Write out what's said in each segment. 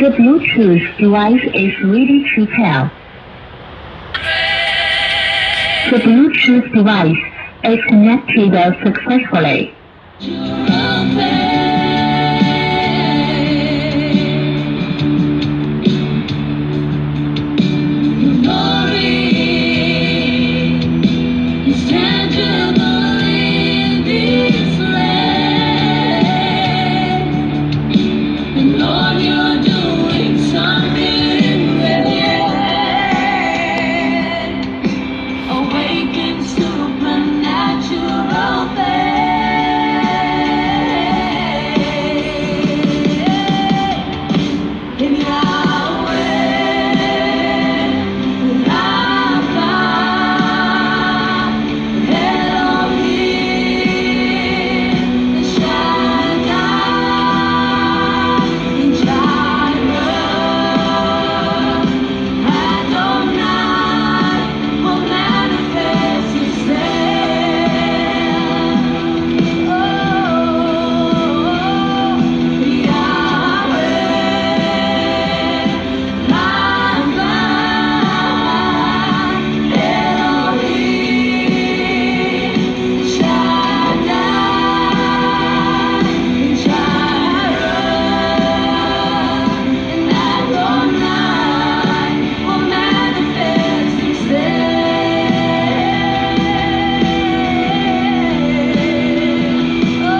The Bluetooth device is ready to pair. The Bluetooth device is connected successfully. Awaken supernatural faith in Yahweh, Rapha, Elohim, Shaddai, Jireh, Adonai will manifest Himself. Oh, Yahweh, Rapha, Elohim, Shaddai, Jireh, and Adonai will manifest Himself. Oh.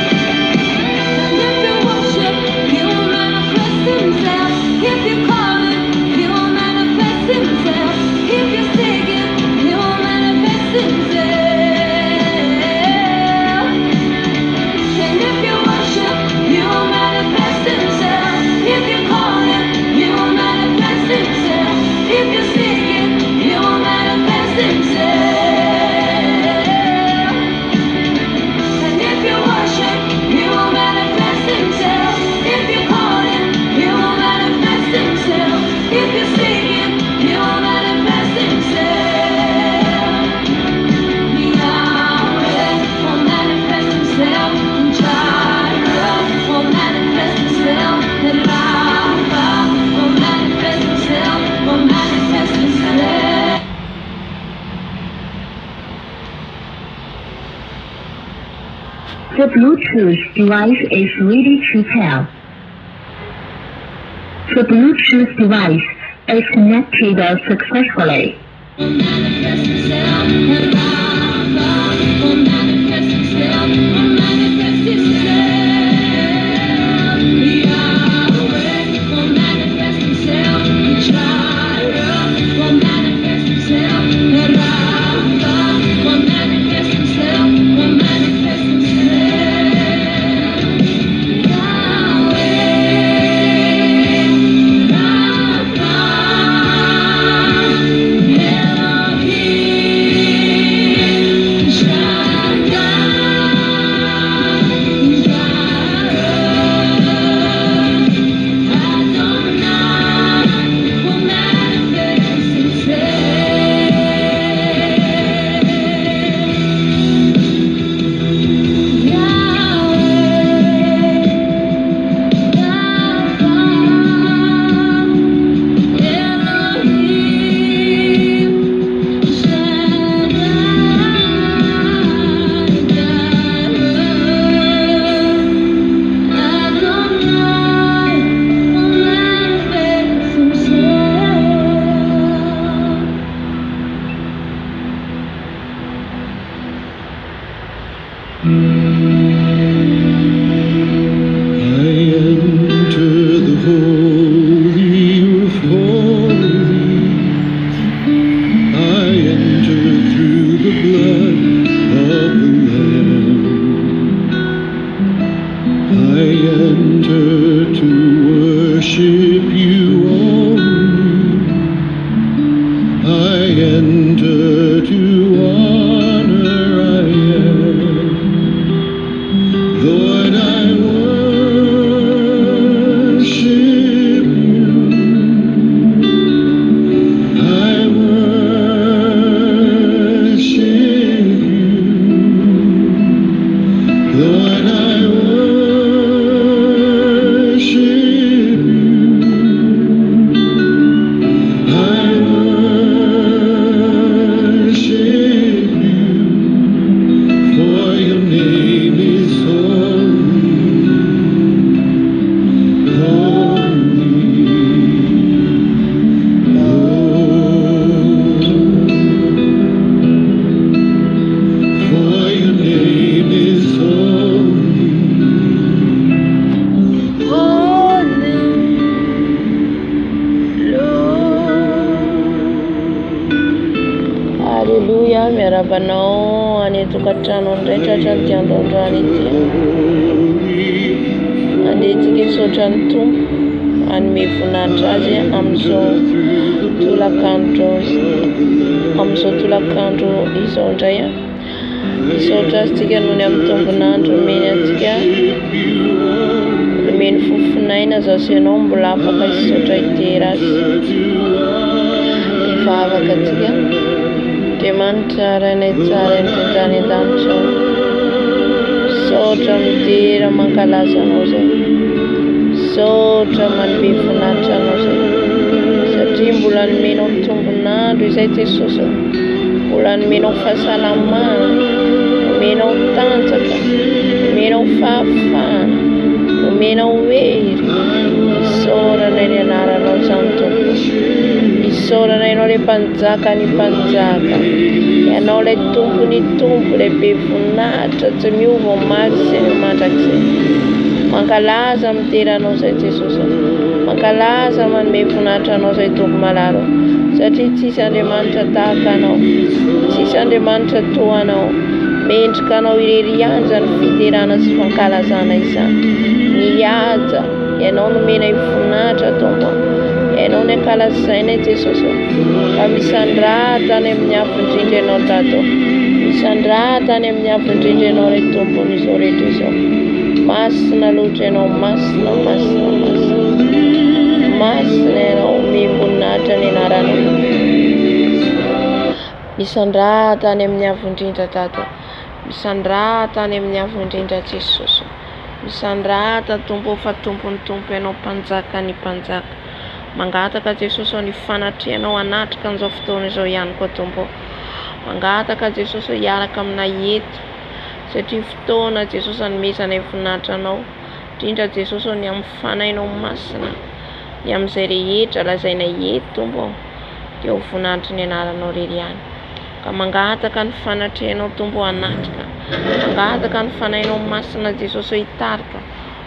And if you worship, He will manifest Himself. If you call Him, He will manifest Himself. If you seek Him, He will manifest Himself. And if you worship, He will manifest Himself. If you call Him, He will manifest Himself. If you seek Him, He will manifest Himself. And if you worship, He will manifest Himself. If you call Him, He will manifest Himself. If you seek Him, He will manifest Himself. Yahweh will manifest Himself. Jireh will manifest Himself. And Rapha will manifest Himself. Will manifest Himself. The Bluetooth device is ready to pair. The Bluetooth device is connected successfully. Will manifest Himself. And Rapha will manifest Himself. Will manifest Himself. Yahweh will manifest Himself. Jireh will manifest Himself. And Rapha will manifest Himself. Will manifest Himself. Yahweh, Rapha, Elohim, Miarahaba anao any an-tokantrano indray tratran'ity andro androany ity. Andeha tsika hisaotra ny Tompo hanome voninahitra Azy amin'izao tolakandro amin'izao tolakandro izao indray. Misaotra Azy tsika noho ny amin'ny tombon'andro nomeny antsika. Nomeny fofon'aina zaho sy ianao mbola afaka hisaotra hidera Azy. Hivavaka antsika. Andriamanitra Rainay tsara indrindra any an-danitra ao. Misaotra midera mankalaza Anao izay. Misaotra manome voninahitra Anao izay. Satria mbola nomenao tombon'andro izay Jesosy ô. Mbola nomenao fahasalamana, nomenao tanjaka, nomenao fahafahana, nomenao hery. Isaorana ny anaranao izany Tompo. Isaorana ianao ilay mpanjaka ny mpanjaka. Ianao ilay Tompo ny Tompo, ilay be voninahitra tsy miova omaly sy ny mandrakizay. Mankalaza midera anao izay Jesosy. Mankalaza manome voninahitra anao izay Tompo malala. Satria tsisy Andriamanitra tahaka anao. Tsisy Andriamanitra toa anao. Mendrika anao irery ihany izany fiderana sy fankalazana izany. Ny haja, Ianao nomenay voninahitra Tompo. Ianao ny ankalazainay Jesosy ô. Fa misandrata any amin'ny avo indrindra Ianao Dada ô. Misandrata any amin'ny avo indrindra Ianao ry Tompon'izao rehetra izao. Masina loatra Ianao, masina, masina, masina. Masina Ianao, omem-boninahitra ny anaranao. Misandrata any amin'ny avo indrindra Dada. Misandrata any amin'ny avo indrindra Jesosy. Misandrata Tompo fa Tompon'ny Tompo Ianao, Mpanjakan'ny Mpanjaka. Mangataka Jesosy ô ny fanatrehanao hanatrika an'izao fotoana izao ihany koa Tompo. Mangataka Jesosy ô hiaraka aminay eto satria fotoana Jesosy hanomezanay voninahitra Anao. Indrindra Jesosy ô ny amin'ny Fanahinao Masina, ny amin'izay rehetra lazainay eto Tompo ô, dia ho voninahitry ny anaranao irery ihany. Ka mangataka ny fanatrehanao Tompo hanatrika. Mangataka ny Fanahinao Masina Jesosy ô hitarika.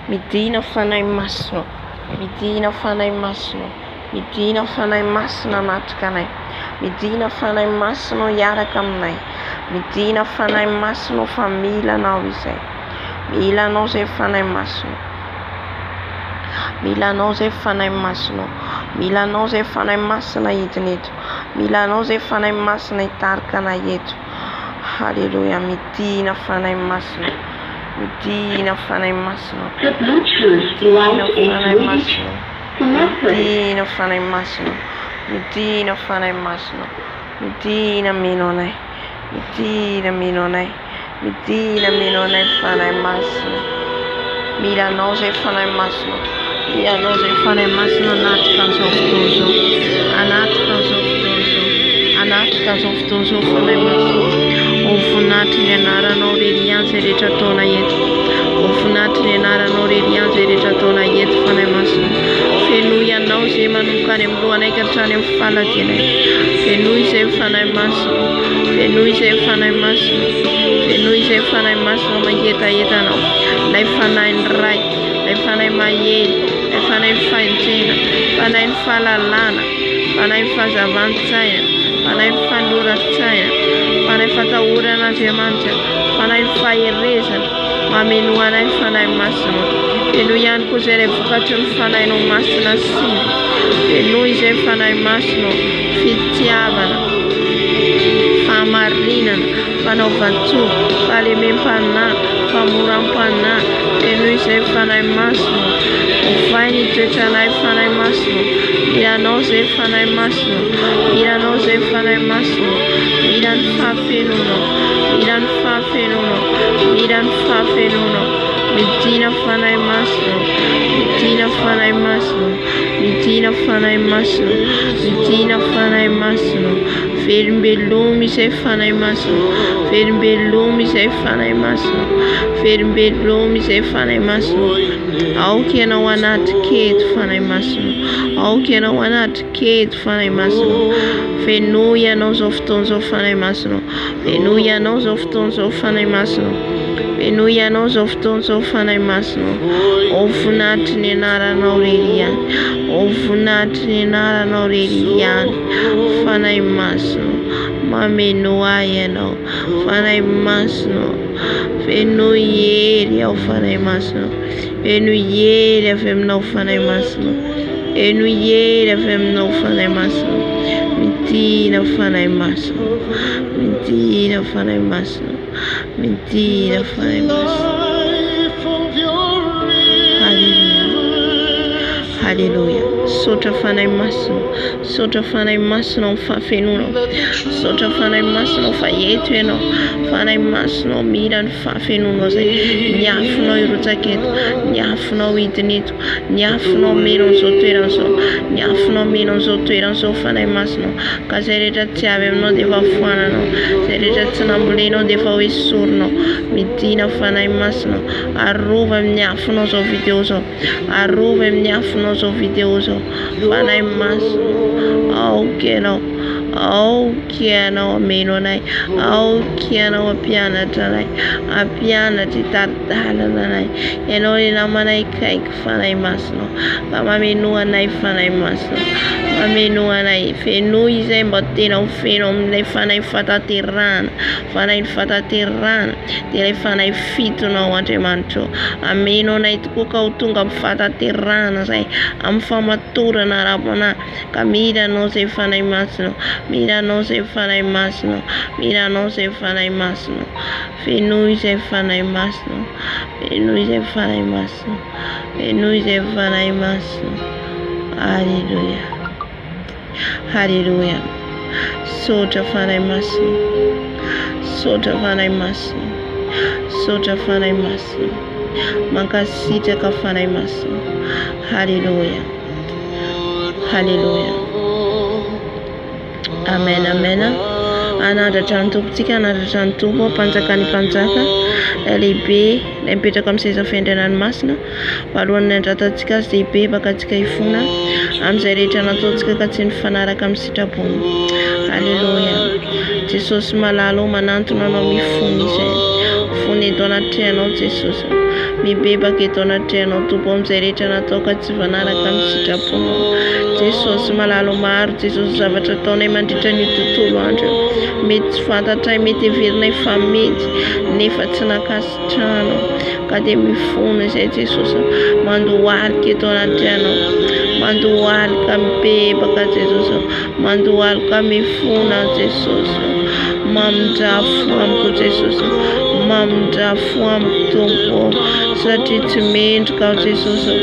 Midina Fanahy Masina ô. Midina Fanahy Masina ô. Midina Fanahy Masina hanatrika anay. Midina Fanahy Masina ô hiaraka aminay. Midina Fanahy Masina ô fa mila Anao izay. Mila Anao izay Fanahy Masina ô. Mila Anao izay Fanahy Masina ô. Mila Anao izay Fanahy Masina hidina eto. Mila Anao izay Fanahy Masina hitarika anay eto. Haleloia. Midina Fanahy Masina. Midina Fanahy Masina. The Bluetooth Midina device is Fanahy ready Masina. to connect. Midina Fanahy Masina. Midina Fanahy Masina. Midina mino anay. Midina mino anay. Midina mino anay Fanahy Masina. Mila Anao izay Fanahy Masina. Mila Anao izay Fanahy Masina hanatrika an'izao fotoana izao. Hanatrika an'izao fotoana izao. Hanatrika an'izao fotoana izao Fanahy Masina. Ho voninahitry ny anaranao irery ihany izay rehetra ataonay eto. Ho voninahitry ny anaranao irery ihany izay rehetra ataonay eto Fanahy Masina. Fenoy Anao izay manomboka any amin'ny lohanay ka hatrany amin'ny faladianay. Fenoy izay Fanahy Masina. Fenoy izay Fanahy Masina. Fenoy izay Fanahy Masina mangetaheta Anao. Ilay Fanahin'ny Ray, ilay Fanahy mahery, ilay Fanahin'ny fahendrena, Fanahin'ny fahalalana, Fanahin'ny fahazavan-tsaina, Fanahin'ny fanoloran-tsaina, Fanahy fatahorana Andriamanitra, Fanahin'ny faherezana. Mamenoa anay Fanahy Masina. Fenoy ihany koa izay ilay vokatry ny Fanahinao Masina sivy. Fenoy izay Fanahy Masina, fitiavana, fahamarinana, fanaovan-tsoa, fahalemem-panahy, famoram-panahy. Fenoy izay Fanahy Masina. Ovay ny toetranay Fanahy Masina. Mila Anao izay Fanahy Masina. Mila Anao izay Fanahy Masina. Mila ny fahafenoanao. Mila ny fahafenoanao. Mila ny fahafenoanao. Midina Fanahy Masina. Midina Fanahy Masina. Midina Fanahy Masina. Midina Fanahy Masina. Velombelomy izay Fanahy Masina. Velombelomy izay Fanahy Masina. Velombelomy izay Fanahy Masina. Aoka ianao hanatrika eto Fanahy Masina. Aoka ianao hanatrika eto Fanahy Masina. Fenoy ianao izao fotoana izao Fanahy Masina. Fenoy ianao izao fotoana izao Fanahy Masina. Fenoy ianao izao fotoana izao Fanahy Masina. Ho voninahitry ny anaranao irery ihany. Ho voninahitry ny anaranao irery ihany Fanahy Masina. Mamenoa ahy Ianao, Fanahy Masina ô. Fenoy hery aho, Fanahy Masina ô. Fenoy hery avy Aminao, Fanahy Masina ô. Fenoy hery avy Aminao, Fanahy Masina ô. Midina, Fanahy Masina ô. Midina, Fanahy Masina ô. Midina, Fanahy Masina. Haleloia. Haleloia. Misaotra Fanahy Masina. Misaotra Fanahy Masina amin'ny fahafenoanao. Misaotra Fanahy Masina fa eto Ianao. Fanahy Masina mila ny fahafenoanao izay. Ny afonao hirotsaka eto. Ny afonao hidina eto. Ny afonao mino an'izao toerana izao. Ny afonao mino an'izao toerana izao Fanahy Masina. Ka izay rehetra tsy avy aminao dia efa foananao. Izay rehetra tsy nambolenao dia efa hoesorinao. Midina Fanahy Masina. Arovy amin'ny afonao izao video izao. Arovy amin'ny afonao izao video izao. Fanahy Masina. Aoka ianao. Aoka ianao hameno anay. Aoka ianao hampianatra anay. Hampianatra hitari-dalana anay. Ianao ilay namanay akaiky Fanahy Masina. Mba mamenoa anay Fanahy Masina. Mamenoa anay. Fenoy izay mba tena ho feno amin'ilay Fanahy fatanterahana. Fanahin'ny fatanterahana dia ilay Fanahy fitonao Andriamanitra ô. Ameno anay tokoa ka ho tonga amin'ny fatanterahana izay, amin'ny famatorana ara-panahy. Ka mila Anao izay Fanahy Masina ô. Mila Anao izay Fanahy Masina ô. Mila Anao izay Fanahy Masina ô. Fenoy izay Fanahy Masina ô. Fenoy izay Fanahy Masina ô. Fenoy izay Fanahy Masina ô. Aleloia. Haleloia. Misaotra Fanahy Masina. Misaotra Fanahy Masina. Misaotra Fanahy Masina. Mankasitraka Fanahy Masina. Haleloia. Haleloia. Amen amen. Hanandratra ny Tompontsika, hanandratra ny Tompo, Mpanjakan'ny mpanjaka, Ilay lehibe, Ilay mipetraka amin'ny seza fiandrianany masina. Alohan'ny handratantsika azy dia hibebaka antsika hifona amin'izay rehetra nataontsika ka tsy nifanaraka amin'ny sitrapony. Aleloia. Jesosy malala ô, manantona anao mifona izay. Mifona eto anatrehanao Jesosy. Mibebaka eto anatrehanao Tompo amin'izay rehetra natao ka tsy mifanaraka amin'ny sitraponao. Jesosy malala ô, maro Jesosy zavatra ataonay mandritra an'io tontolo andro io. Mety tsy fantatray, mety heverinay fa mety, nefa tsy nankasitraka. trano ka dia mifona izay Jesosy mandohalika eto anatrehanao mandohalika mibebaka Jesosy mandohalika mifona Jesosy mamindrafo amiko Jesosy mamindrafo amiko Tompo satria tsy mendrika aho Jesosy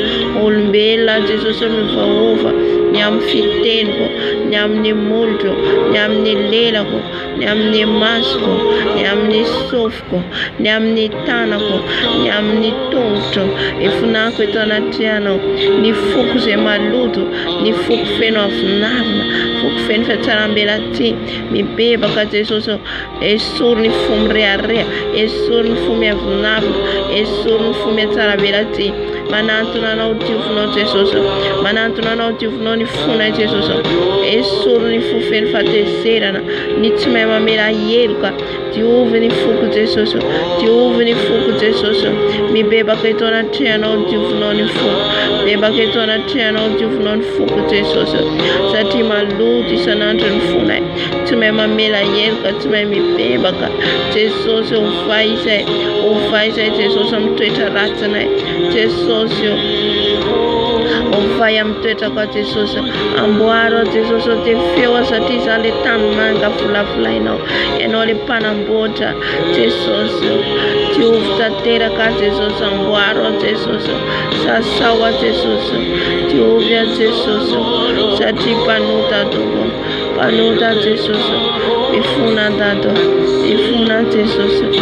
olombelona Jesosy miovaova ny amin'ny fiteniko ny amin'ny molotro ny amin'ny lelako ny amin'ny masoko ny amin'ny sofiko ko, ny amin'ny tanako, ny amin'ny tongotro, ifonako eto anatrehanao, ny foko izay maloto, ny foko feno avonavona, foko feno fiatsarambelatsihy, mibebaka Jesosy ô, esory ny fo mirehareha, esory ny fo miavonavona, esory ny fo miatsarambelatsihy, manantona anao diovinao Jesosy ô, manantona anao diovinao ny fonay Jesosy ô, esory ny fo feno fahatezerana, ny tsy mahay mamela heloka, Diovy ny foko Jesosy ô, diovy ny foko Jesosy ô, mibebaka eto anatrehanao diovinao ny foko, mibebaka eto anatrehanao diovinao ny foko Jesosy ô, satria maloto isan'andro ny fonay, tsy mahay mamela heloka, tsy mahay mibebaka, Jesosy ô, ovay izay, ovay izay Jesosy amin'ny toetra ratsinay, Jesosy ô, ovay amin'ny toetrako aho Jesosy ô, amboaro aho Jesosy ô, tefeo aho satria izaho ilay tanimanga volavolainao. Ianao ilay mpanamboatra Jesosy ô. Diovy tanteraka aho Jesosy, amboaro aho Jesosy ô. Sasao aho Jesosy ô. Diovy aho Jesosy ô. Satria mpanota aho Tompo ô. Mpanota aho Jesosy ô. Mifona Dada ô. Mifona Jesosy ô.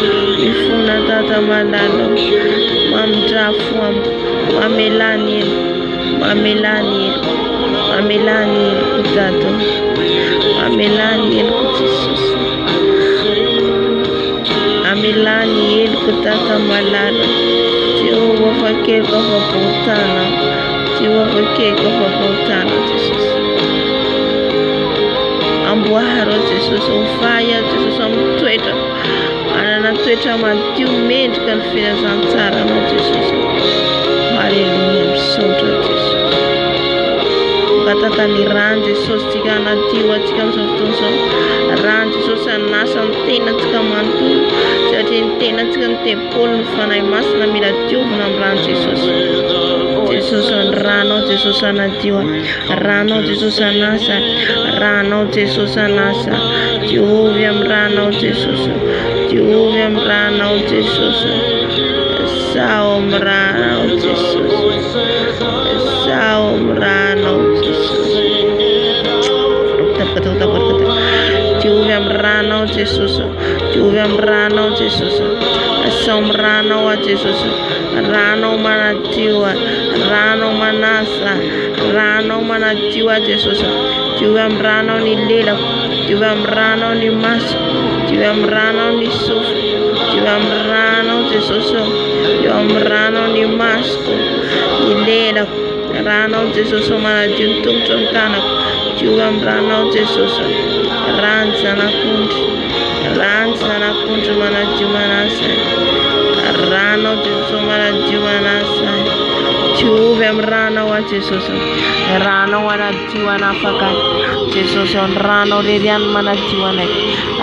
Mifona Dada malala ô. Mamindrà fo amiko. Mamelà ny heloko. Mamelà ny heloko. Mamelà ny heloko Dada ô. Mamelà ny heloko Jesosy. Mamelà ny heloko Dada malala. Tsy ho afa-keloka afa-pahotana. Tsy ho afa-keloka afa-pahotana Jesosy. Amboaro aho Jesosy, ovay aho Jesosy amin'ny toetrako. Manana toetra madio mendrika ny filazantsaranao Jesosy. Haleloia, misaotra Jesosy. Mangataka ny ran'i Jesosy tsika hanadio antsika amin'izao fotoana izao. Ran'i Jesosy hanasa ny tenantsika manontolo satria ny tenantsika no tempolin'ny Fanahy Masina mila diovina amin'ny ran'i Jesosy. Jesosy ny ranao Jesosy hanadio ahy. Ranao Jesosy hanasa. Ranao Jesosy hanasa. Diovy amin'ny ranao Jesosy. Diovy amin'ny ranao Jesosy. Sao amin'ny ranao Jesosy. Sao amin'ny ranao Jesosy. Diovy amin'ny ranao Jesosy. Diovy amin'ny ranao Jesosy. Asao amin'ny ranao aho Jesosy. Ranao manadio ahy. Ranao manasa. Ranao manadio ahy Jesosy. Diovy amin'ny ranao ny lelako. Diovy amin'ny ranao ny masoko. Diovy amin'ny ranao ny sofiko. Diovy amin'ny ranao Jesosy. Diovy amin'ny ranao ny masoko. Ny lelako. Ranao Jesosy manadio ny tongotro ny tanako. Diovy amin'ny ranao Jesosy. Rano zanak'ondry. Rano zanak'ondry manadio manasa. Ranao Jesosy manadio manasa. Diovy amin'ny ranao aho Jesosy. Ranao hanadio hanafaka ahy. Jesosy ô, ny ranao irery ihany no manadio anay.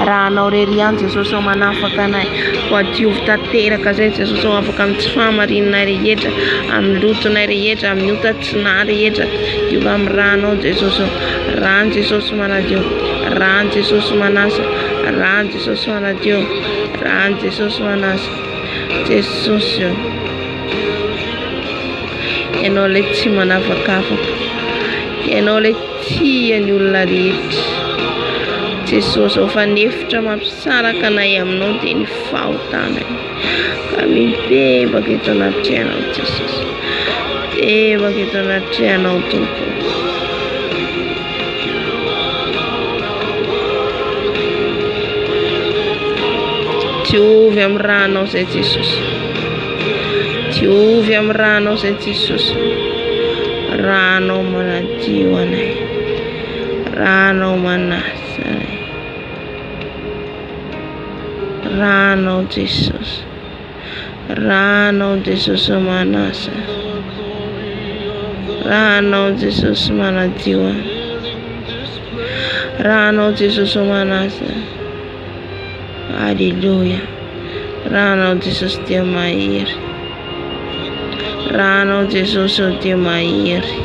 Ranao irery ihany Jesosy ô manafaka anay. Koa diovy tanteraka izay Jesosy ô afaka amin'ny tsy fahamarinanay rehetra, amin'ny lotonay rehetra, amin'ny ota tsy nahy rehetra. Diovy amin'ny ranao Jesosy ô. Ran'i Jesosy manadio. Ran'i Jesosy manasa. Ran'i Jesosy manadio. Ran'i Jesosy manasa. Jesosy ô. Ianao ilay tsy manavakavaka. Ianao ilay tia ny olona rehetra. Jesosy ô, fa ny efitra mampisaraka anay aminao dia ny fahotanay. Ka mibebaka eto anatrehanao Jesosy. Mibebaka eto anatrehanao Tompo. Diovy amin'ny ranao izay Jesosy. Diovy amin'ny ranao izay Jesosy. Ranao manadio anay. Ranao manasa anay. Ranao Jesosy. Ranao Jesosy manasa. Ranao Jesosy manadio ahy. Ranao Jesosy manasa. Alléluia. Ranao Jesosy dia mahery. Ranao Jesosy dia mahery.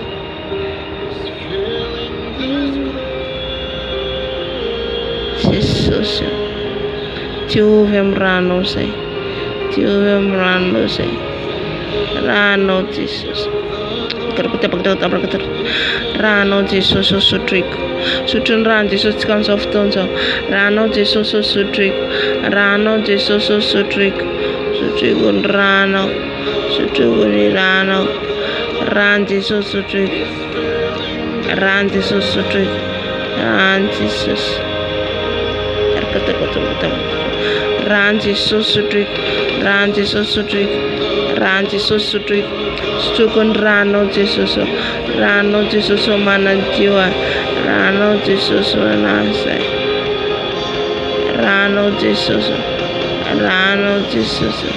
Jesosy ô. Diovy amin'ny ranao izay. Diovy amin'ny ranao izay. Ranao Jesosy. Ranao Jesosy ô sotroiko. Sotro ny ran'i Jesosy tsika amin'izao fotoana izao. Ranao Jesosy ô sotroiko. Ranao Jesosy ô sotroiko. Sotroiko ny ranao. Sotroiko ny ranao. Ran'i Jesosy sotroiko. Ran'i Jesosy sotroiko. Ran'i Jesosy. Ran'i Jesosy sotroiko. Ran'i Jesosy sotroiko. Ran'i Jesosy sotroiko. Sotroiko ny ranao Jesosy ô. Ranao Jesosy ô manadio ahy. Ranao Jesosy manasa ahy. Ranao Jesosy ô. Ranao Jesosy ô.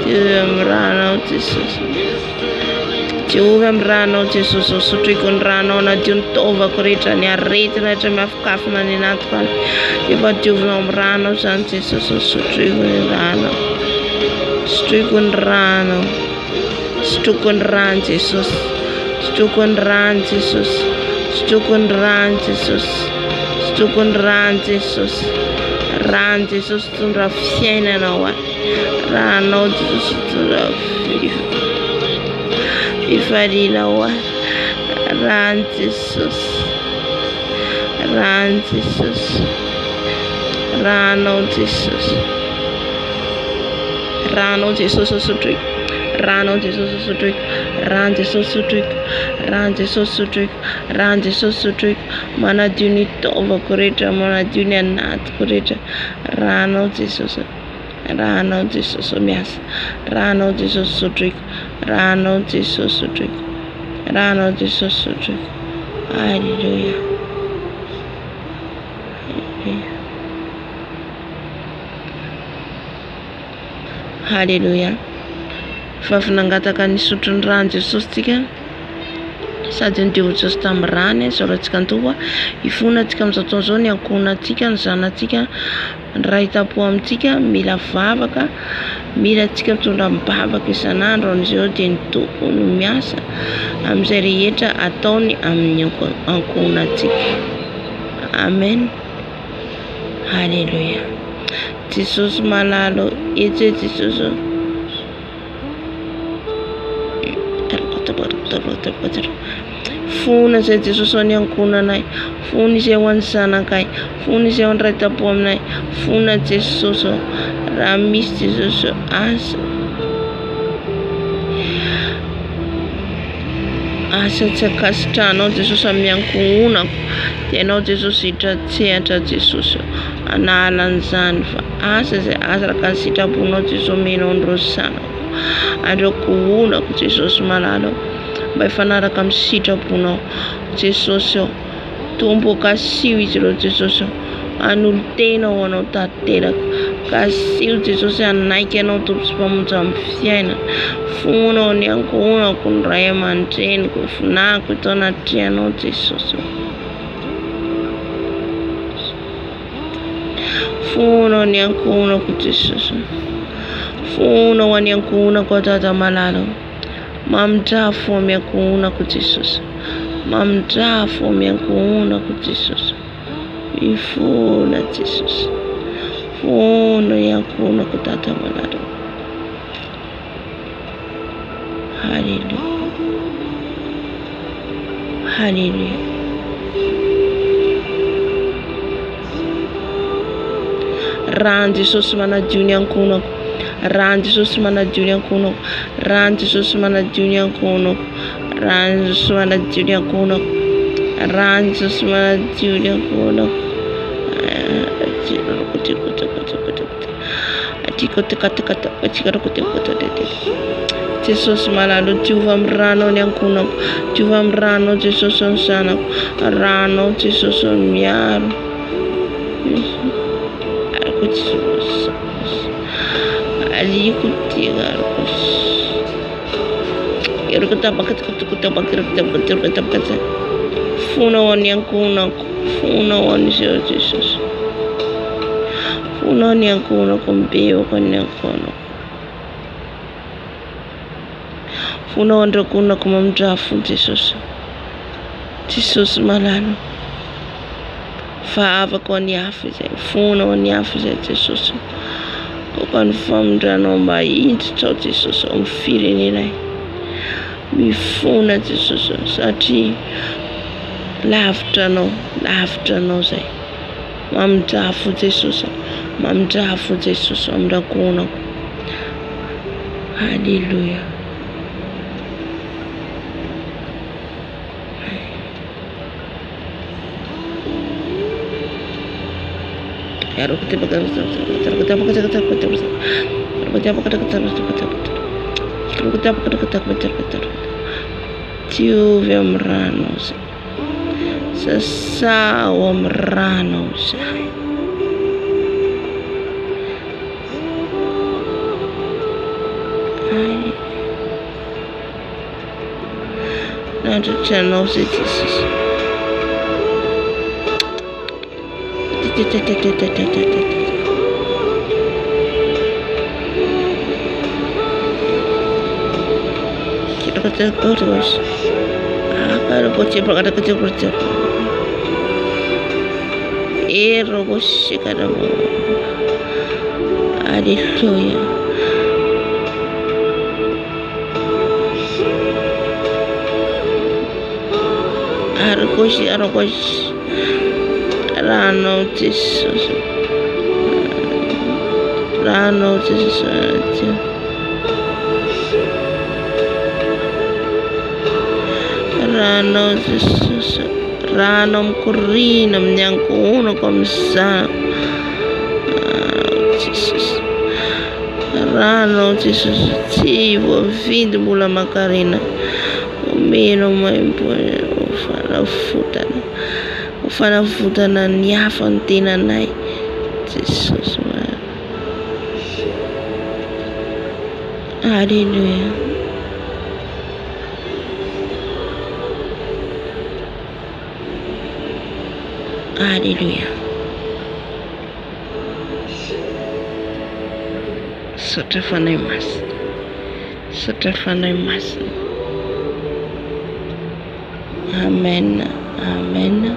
Diovy amin'ny ranao Jesosy. Diovy amin'ny ranao Jesosy ô. Sotroiko ny ranao hanadio ny taovako rehetra, ny aretina rehetra miafokafona any anatiko any. Efa diovinao amin'ny ranao izany Jesosy ô. Sotroiko ny ranao. Sotroiko ny ranao. Sotroiko ny ran'i Jesosy. Sotroiko ny ran'i Jesosy. Sotroiko ny ran'i Jesosy. Sotroiko ny ran'i Jesosy. Ran'i Jesosy tondra fiainana ho ahy. Ranao Jesosy tondra fifaliana ho ahy. Ran'i Jesosy. Ran'i Jesosy. Ranao Jesosy. Ranao Jesosy sotroiko. Ranao Jesosy sotroiko. Ran'i Jesosy sotroiko. Ran'i Jesosy sotroiko. Ran'i Jesosy sotroiko. Manadio ny taovako rehetra, manadio ny anatiko rehetra. Ranao Jesosy. Ranao Jesosy miasa. Ranao Jesosy sotroiko. Ranao Jesosy sotroiko. Ranao Jesosy sotroiko. Alléluia. Alléluia. Haleloia. Efa avy nangataka nisotro ny ran'i Jesosy tsika. Sady nodioviny Jesosy tamin'ny rany, isaorantsika ny Tompo. Hifona antsika amin'izao fotoana izao ny ankohonantsika, ny zanatsika, ny ray tampo amintsika, mila vavaka, mila antsika mitondra am-bavaka isan'andro amin'izao dia ny Tompo no miasa amin'izay rehetra ataony amin'ny ankohonantsika. Amen. Alléluia. Jesosy malala ô, etsy e Jesosy ô. Fona izay Jesosy ho an'ny ankohonanay, fona izay ho an'ny zanakay, fona izay ho an'ny ray tampo aminay, fona Jesosy ô, raha misy Jesosy ô, asa asa tsy ankasitrahanao Jesosy amin'ny ankohonako, dia Ianao Jesosy hiditra an-tsehatra Jesosy ô, hanala an'izany fa asa izay asa araka ny sitraponao Jesosy omenao an'ireo zanako, an'ireo ankohonako Jesosy malala ô, mba hifanaraka amin'ny sitraponao Jesosy ô, Tompo ô kasiho izy ireo Jesosy ô, hanolo-tena ho anao tanteraka, kasiho Jesosy hanaiky anao Tompo sy Mpamonjy amin'ny fiainana, fonao ny ankohonako, ny ray aman-dreniko, vinaniko eto anatrehanao Jesosy ô. Fonao ny ankohonako Jesosy ô. Fonao ho an'ny ankohonako aho Dada malala ô. Mamindrà fo amin'ny ankohonako Jesosy. Mamindrà fo amin'ny ankohonako Jesosy. Mifona Jesosy. Fona ny ankohonako Dada malala. Haleloia. Haleloia. Ràn'i Jesosy manadio ny ankohonako. Ràn'i Jesosy manadio ny ankohonako. Ràn'i Jesosy manadio ny ankohonako. Ràn'i Jesosy manadio ny ankohonako. Ràn'i Jesosy manadio ny ankohonako. Jesosy malala o, diovy amin'ny ranao ny ankohonako, diovy amin'ny ranao Jesosy ny zanako, ranao Jesosy no miaro. Fona ho an'ny ankohonako, fona ho an'izao Jesosy. Fona ny ankohonako, mibevoka ny ankohonako. Fona ho an'ireo ankohonako mamindrà fo Jesosy. Jesosy malala. Vavaka ho an'ny hafa izay, fona ho an'ny hafa izay Jesosy. Aoka ny famindranao mba hiditra ao Jesosy ao amin'ny firenenay. Mifona Jesosy satria lavitra anao, lavitra anao izay. Mamindrà fo Jesosy, mamindrà fo Jesosy amin'ny ankohonako. Alléluia. Diovy amin'ny ranao izay. Sasao amin'ny ranao izahay. Nandratra anao izay Jesosy. Aleloia. Argosy, argosy. Ranao Jesosy. Ranao Jesosy. Ranao Jesosy. Ranao mikoriana amin'ny ankohonako amin'ny zanako. Jesosy. Ranao Jesosy tsy voavidy mbola makarena. Omenao maimaimpoana ho fanavotana, ho fanavotana ny hafa ny tenanay. Jesosy malala. Alléluia. Aleloia. Misaotra Fanahy Masina. Misaotra Fanahy Masina. Amen. Amen.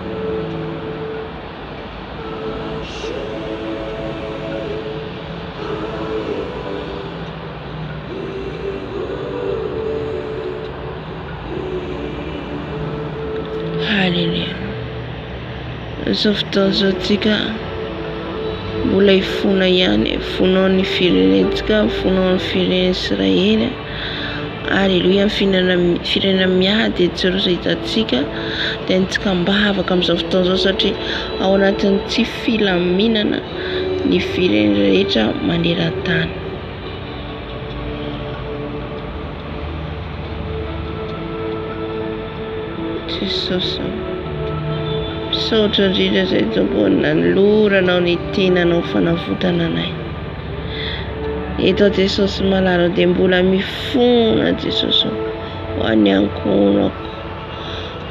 Haleloia. Izao fotoana izao tsika mbola hifona ihany, hifona ny firenentsika, hifona ny firenen'i Israely. Aleloia, ny firenena firenena miady etsy sy eroa izay hitantsika dia antsika am-bavaka amin'izao fotoana izao satria ao anatin'ny tsy filaminana ny firenena rehetra maneran-tany. Jesosy ô, misaotra indrindra izay Tompo nanoloranao ny tenanao fanavotana anay. Eto Jesosy malala dia mbola mifona Jesosy ô, ho an'ny ankohonako.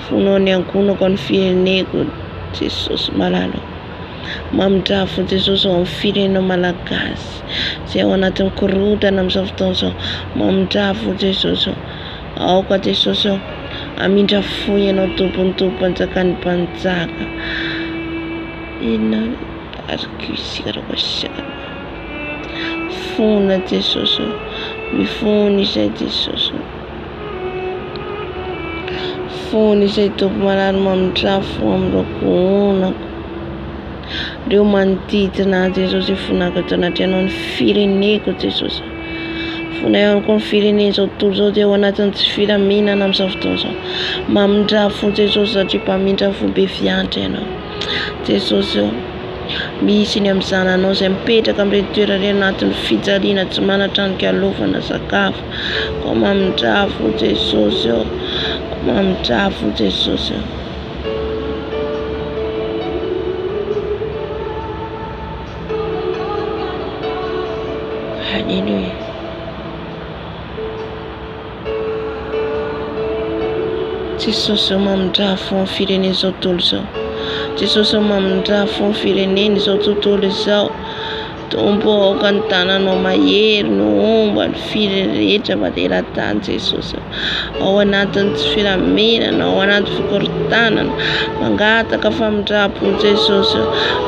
Fona ho an'ny ankohonako, an'ny fireneko Jesosy malala ô. Mamindrà fo Jesosy ao amin'ny firenena malagasy izay ao anatin'ny korontana amin'izao fotoana izao. Mamindrà fo Jesosy ô. Aoka Jesosy ô, hamindra fo Ianao Tompon'ny Tompo Mpanjakan'ny Mpanjaka. Inona Fona Jesosy ô, mifona izay Jesosy ô. Fony izay Tompo malala mamindrà fo amin'ireo ankohonako, ireo manodidina ahy Jesosy ifonako eto anatrehanao ny fireneko Jesosy. Fona ihany koa ny firenen'izao tontolo izao dia ao anatin'ny tsy filaminana amin'izao fotoana izao. Mamindrà fo Jesosy satria mpamindra fo be fiantra ianao. Jesosy ô. Misy ny amin'ny zananao izay mipetraka amin'ireny toerana ireny anatin'ny fijaliana tsy manan-tranon-kialofana sakafo. Koa mamindrà fo Jesosy ô. Koa mamindrà fo Jesosy ô. Haleloia. Jesosy ô mamindrà fo ny firenena izao tontolo izao. Jesosy ô mamindrà fo ny firenena izao tontolo izao. Tompo ô aoka ny tananao mahery no homba ny firenena rehetra maneran-tany Jesosy ô. Ao anatin'ny tsy filaminana, ao anaty fikorontanana, mangataka famindram-po Jesosy ô.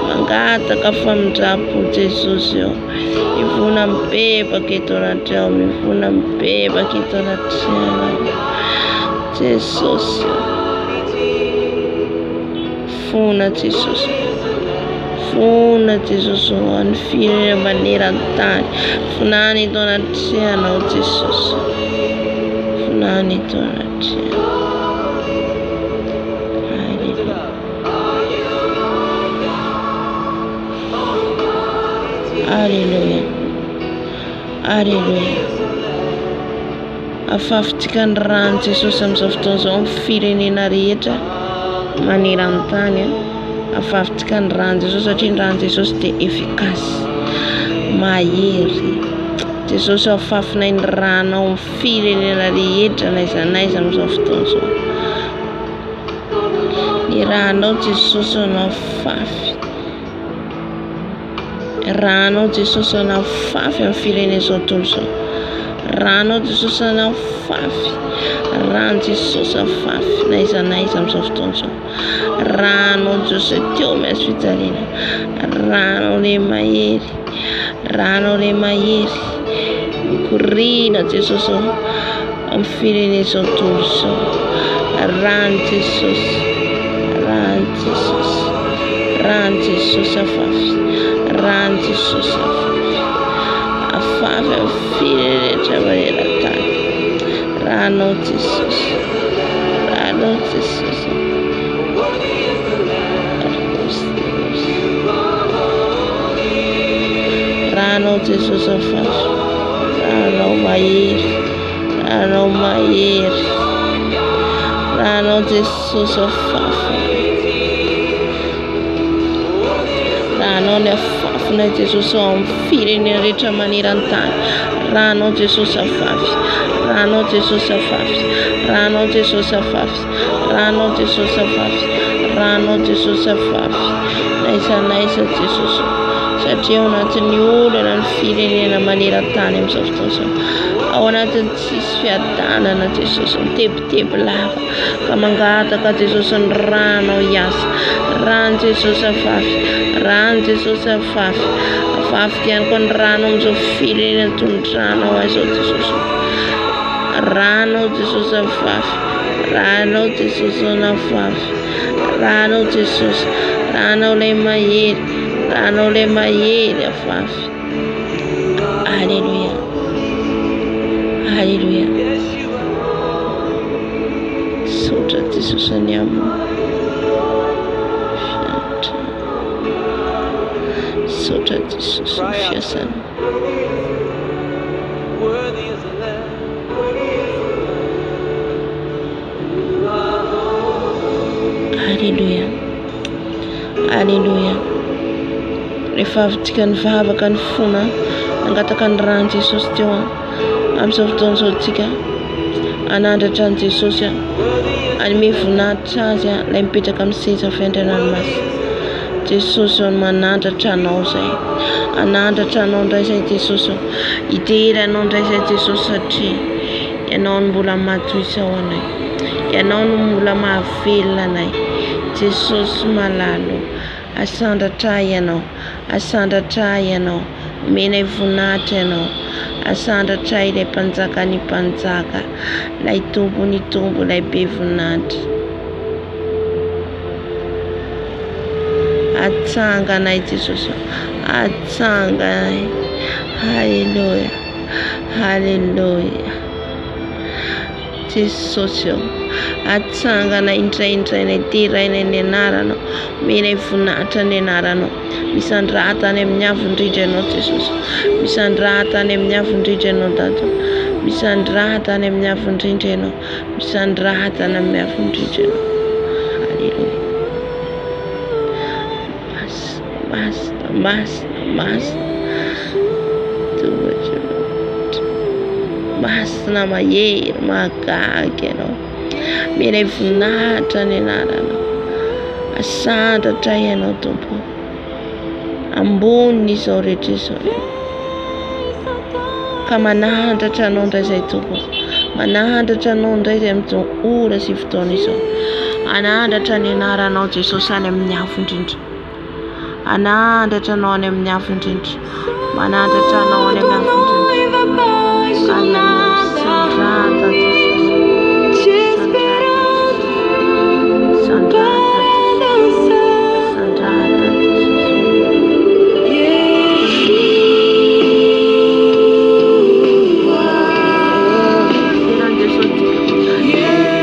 Mangataka famindram-po Jesosy ô. Mivona mibebaka eto anatrehao, mivona mibebaka eto anatrehanao. Jesosy. Fona Jesosy. Fona Jesosy ho an'ny firenena maneran-tany. Fonany eto anatrehanao Jesosy. Fonany eto anatrehanao. Haleloia. Aleloia. Aleloia. Afafintsika ny ràn'i Jesosy amin'izao fotoana izao amin'ny firenena rehetra maneran-tany. Afafintsika ny ràn'i Jesosy satria ny ràn'i Jesosy dia efficace, mahery. Jesosy afafinay ny rànao amin'ny firenena rehetra n'aiza n'aiza amin'izao fotoana izao. Ny rànao Jesosy no afafy. Rànao Jesosy anafafy amin'ny firenena izao tontolo izao. Rànao Jesosy anafafy. Ràn'i Jesosy afafy na aiza na aiza amin'izao fotoana izao. Rànao Jesosy teo amin'ny hazo fijaliana. Rànao le mahery. Rànao le mahery. Mikoriana Jesosy ô amin'ny firenena izao tontolo izao. Ràn'i Jesosy. Ràn'i Jesosy. Ràn'i Jesosy afafy. Ràn'i Jesosy afafy. Afafy amin'ny firenena rehetra maneran-tany. Rànao Jesosy. Rànao Jesosy. Rànao Jesosy afafy. Rànao mahery. Rànao mahery. Rànao Jesosy afafy. Rànao ny afafy. Afafinay Jesosy ao amin'ny firenena rehetra maneran-tany. Ranao Jesosy afafy. Ranao Jesosy afafy. Ranao Jesosy afafy. Ranao Jesosy afafy. Ranao Jesosy afafy. N'aiza n'aiza Jesosy. Satria ao anatin'ny olana ny firenena maneran-tany amin'izao fotoana izao. Ao anatin'ny tsisy fiadanana Jesosy. Mitebiteby lava. Ka mangataka Jesosy ny ranao hiasa. Rano Jesosy afafy. Rano Jesosy afafy. Afafiko ihany koa ny rano amin'izao firenena tondranao ahy izao Jesosy. Ranao Jesosy afafy. Ranao Jesosy nafafy. Ranao Jesosy. Ranao ilay mahery. Ranao ilay mahery afafy. Alléluia. Alléluia. Misaotra Jesosy ny amin'ny fiantra. Misaotra Jesosy ny fiasana. Alléluia. Alléluia. Rehefa avy tsika nivavaka ny fona, nangataka ny ran'i Jesosy teo amin'izao fotoana izao tsika hanandratra an'i Jesosy, hanome voninahitra azy ilay mipetraka amin'ny seza fiandrianany masina. Jesosy ô, manandratra anao izay. Hanandratra anao indray izay Jesosy ô. Hidera anao indray izay Jesosy satria ianao no mbola matohisa ho anay. Ianao no mbola mahavelona anay. Jesosy malala ô, asandratra ahy Ianao, asandratra ahy Ianao, omenay voninahitra Ianao, asandratra ahy ilay Mpanjakan'ny mpanjaka, ilay Tompon'ny tompo, ilay be voninahitra. Atsanganay Jesosy ô, atsanganay. Haleloia, haleloia. Jesosy ô, atsangana indraindrainay, derainay ny anaranao, omenay voninahitra ny anaranao. Misandrata any amin'ny avo indrindra ianao Jesosy. Misandrata any amin'ny avo indrindra ianao Dada. Misandrata any amin'ny avo indrindra ianao. Misandrata any amin'ny avo indrindra ianao. Alléluia. Masina, masina, masina, masina. Tompo Masina mahery, mahagaga ianao. Omenay voninahitra ny anaranao. Asandratra ianao Tompo. Ambony izao rehetra izao ianao. Ka manandratra anao indray izay Tompo. Manandratra anao indray izay amin'izao ora sy fotoana izao. Anandratra ny anaranao Jesosy any amin'ny avo indrindra. Hanandratra anao any amin'ny avo indrindra. Manandratra anao any amin'ny avo indrindra. Aleloia. Sandrata Jesosy. Sandrata Jesosy. Sandrata Jesosy. Sandrata Jesosy. Dera Jesosy tsika.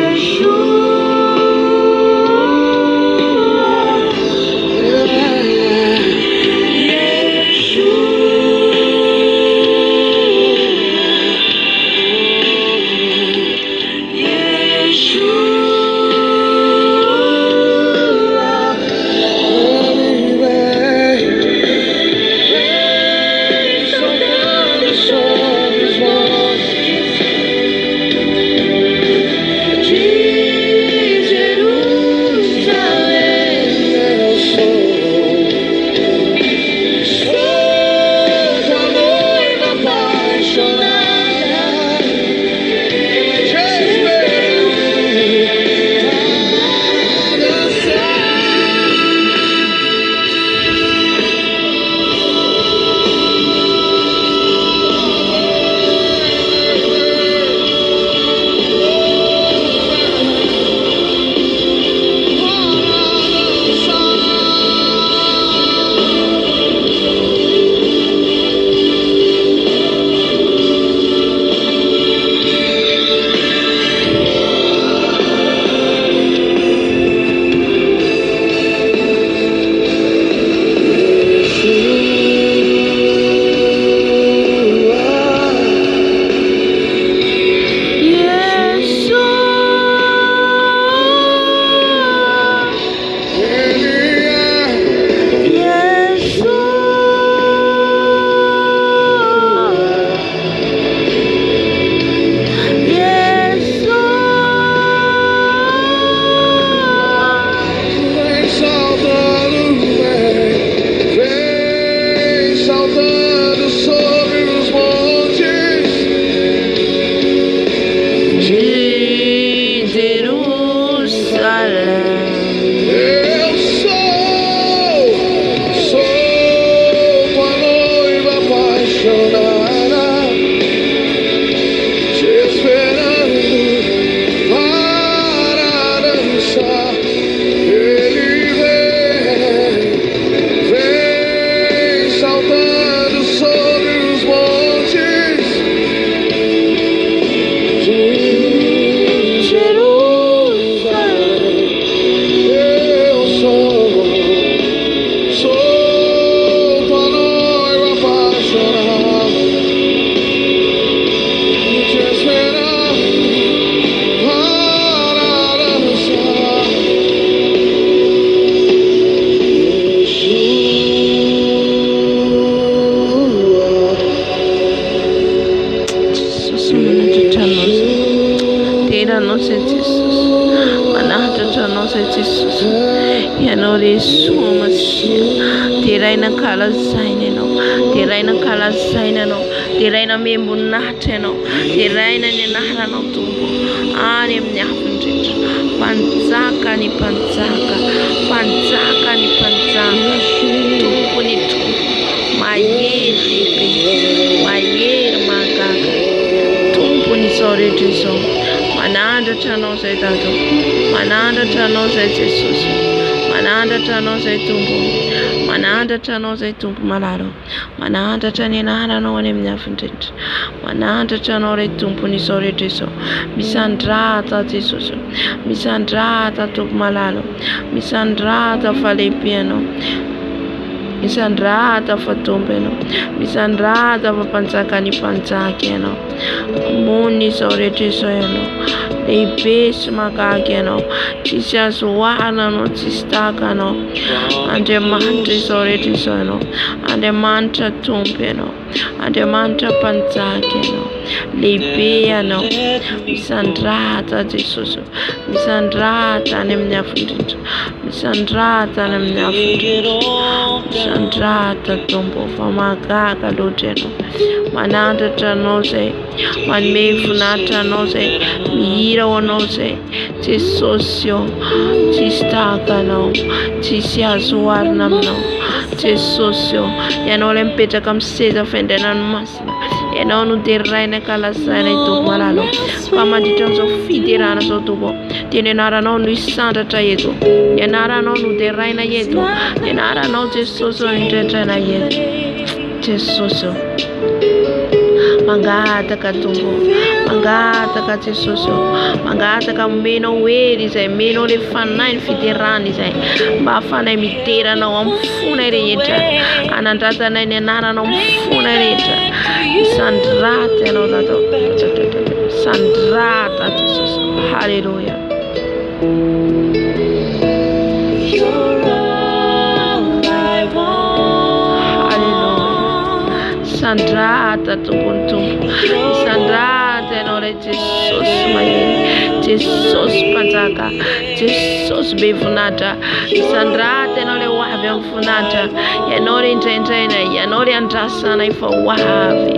Eu sou, sou tua noiva apaixonada, te esperando para dançar. Ele vem, vem saltando sobre os montes de Jerusalém. Eu sou, sou tua noiva apaixonada, te esperando para dançar. Yeshua. Jesosy manandratra anao zay. Dera anao zay Jesosy. Manandratra anao zay Jesosy. Ianao re Soa Masia. Deraina ankalazaina ianao. Deraina ankalazaina ianao. Deraina amem-boninahitra ianao. Deraina ny anaranao Tompo. Any amin'ny avo indrindra. Mpanjaka ny mpanjaka. Mpanjaka ny mpanjaka. Tompon'ny tompo. Mahery lehibe. Mahery mahagaga. Tompon'izao rehetra izao. Manandratra anao izay Dada. Manandratra anao izay Jesosy. Manandratra anao izay Tompo. Manandratra anao izay Tompo malala. Manandratra ny anaranao any amin'ny avo indrindra. Manandratra anao ilay Tompon'izao rehetra izao. Misandrata Jesosy. Misandrata Tompo malala. Misandrata fa lehibe ianao. Misandrata fa Tompo ianao. Misandrata fa mpanjakan'ny mpanjaka ianao. Ambony izao rehetra izao ianao. Lehibe sy mahagaga ianao. Tsisy azo oharina anao, tsisy tahaka anao. Andriamanitra izao rehetra izao ianao. Andriamanitra Tompo ianao. Andriamanitra mpanjaka ianao. Lehibe ianao. Misandrata Jesosy. Misandrata any amin'ny avo indrindra. Misandrata any amin'ny avo indrindra. Misandrata Tompo fa mahagaga loatra ianao. Manandratra anao izay. Manome voninahitra anao izay. Mihira ho anao izay. Jesosy ô, tsisy tahaka anao. Tsisy azo oharina aminao. Jesosy ô, ianao ilay mipetraka amin'ny seza fiandrianan'ny masina. Ianao no deraina ankalazaina i Tompo malala. Fa mandritra an'izao fiderana izao Tompo, dia ny anaranao no hisandratra eto. Ny anaranao no deraina eto. Ny anaranao Jesosy no indraindraina eto. Jesosy ô. Mangataka Tompo, mangataka Jesosy ô, mangataka omenao hery izay, omenao ilay fanahy ny fiderana izay, mba hahafahanay midera anao amin'ny fonay rehetra, hanandratanay ny anaranao amin'ny fonay rehetra. Misandrata ianao Dada, misandrata Jesosy, haleloia. You're all I want. Haleloia. Misandrata Tompon'ny Tompo. Misandrata ianao ilay Jesosy mahery. Jesosy mpanjaka. Jesosy be voninahitra. Misandrata ianao ilay ho avy amin'ny voninahitra. Ianao ilay indraindraina. Ianao ilay andrasanay fa ho avy.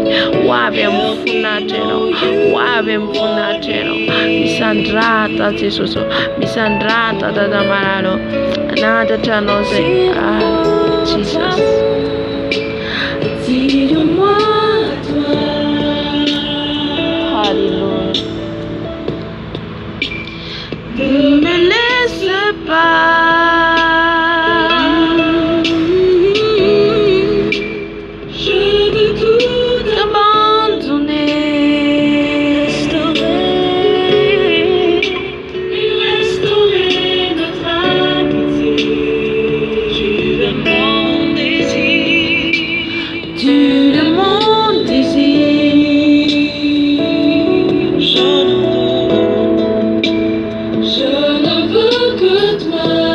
Ho avy amin'ny voninahitra ianao. Ho avy amin'ny voninahitra ianao. Misandrata Jesosy. Misandrata Dada malala. Anandratra anao izay. Ah, Jesus. Attire-moi à toi. Alléluia. Ne me laisse pas. Je veux tout T'abandonner. restaurer, restaurer notre amitié. Tu es mon désir. Tu es mon désir. Je ne veux que toi.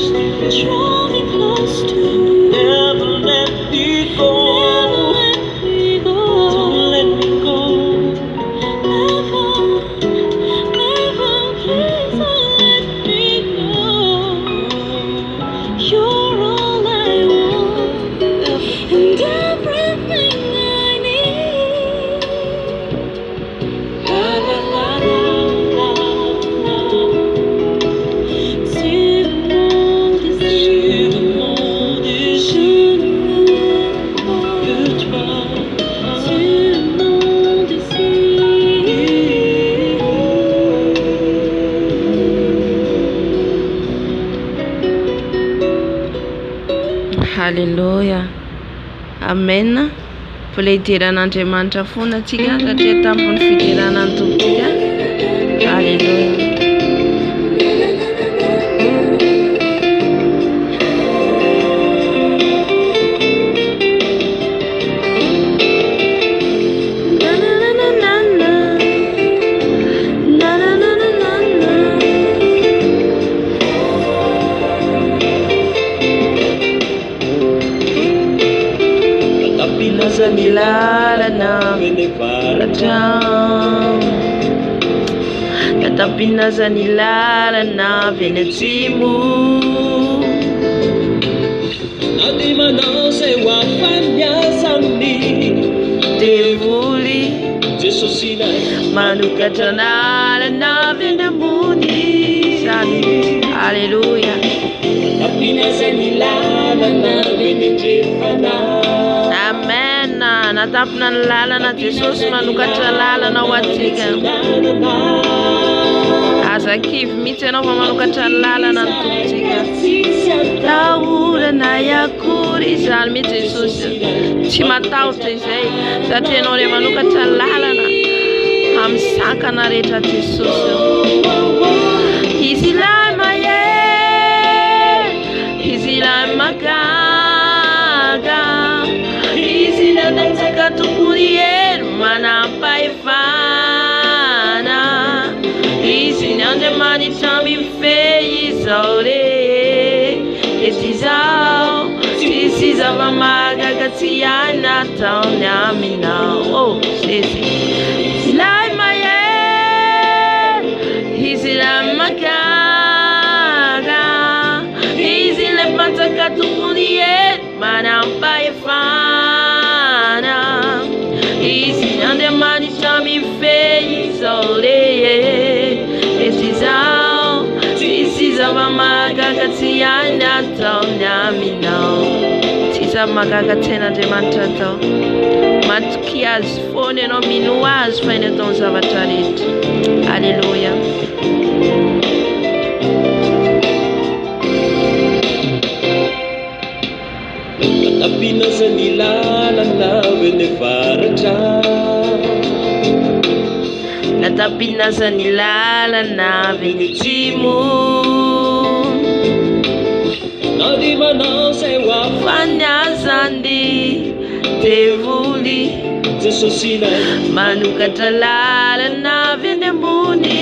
Draw me close to you. Never let me go. Never let me go. Don't let me go. Never, never, please don't let me go. You're all I want and everything I need. La la la la la la. Tu es mon désir, Mon désir, je ne veux que que toi. Tu es mon désir. Haleloia. Amen. Mbola hideran'Andriamanitra foana tsika satria tampon'ny fiderana ny Tompontsika. Haleloia. Na na na na na na. Na na na na na na. Natapinaza Ny lalana eny varatra. Natapinaza ny lalana avy eny atsimo. Na dia manao izay ho afa-miasa amin'ny Devoly Jesosy ilay manokatra lalana avy eny ambony. Zany. Aleloia. Natapinaza ny lalana avy eny andrefana. Amen. Natapina ny lalana Jesosy manokatra lalana ho antsika. Aza kivy mihitsy ianao fa manokatra ny lalana ny Tompontsika. Tahorana akory izany mihitsy Jesosy. Tsy matahotra izay satria ianao ilay manokatra lalana amin'ny sakana rehetra Jesosy. Izy ilay mahery, izy ilay mahagaga, izy ilay nanjaka tompony hery manam-pahefana. Izy ny Andriamanitra mifehy izao re, ety izao, tsisy zava-mahagaga tsy hay nataony aminao. Oh, Jésus. Ilay mahery, izy ilay mahagaga, izy ilay mpanjaka tompony hery manam-pahefana. Izy ny Andriamanitra mifehy izao re, ety izao, tsisy zava-mahagaga tsy hay nataony aminao. Tsy zava-mahagaga tsy hain'Andriamanitra atao. Matokia azy foana ianao, minoa azy fa hainy atao ny zavatra rehetra. Aleloia. Natapinaza ny lalana avy eny varatra. Natapinaza ny lalana avy eny atsimo. Na dia manao izay ho afa Fa ny azany devoly Jesosy ilay manokatra lalana avy eny ambony.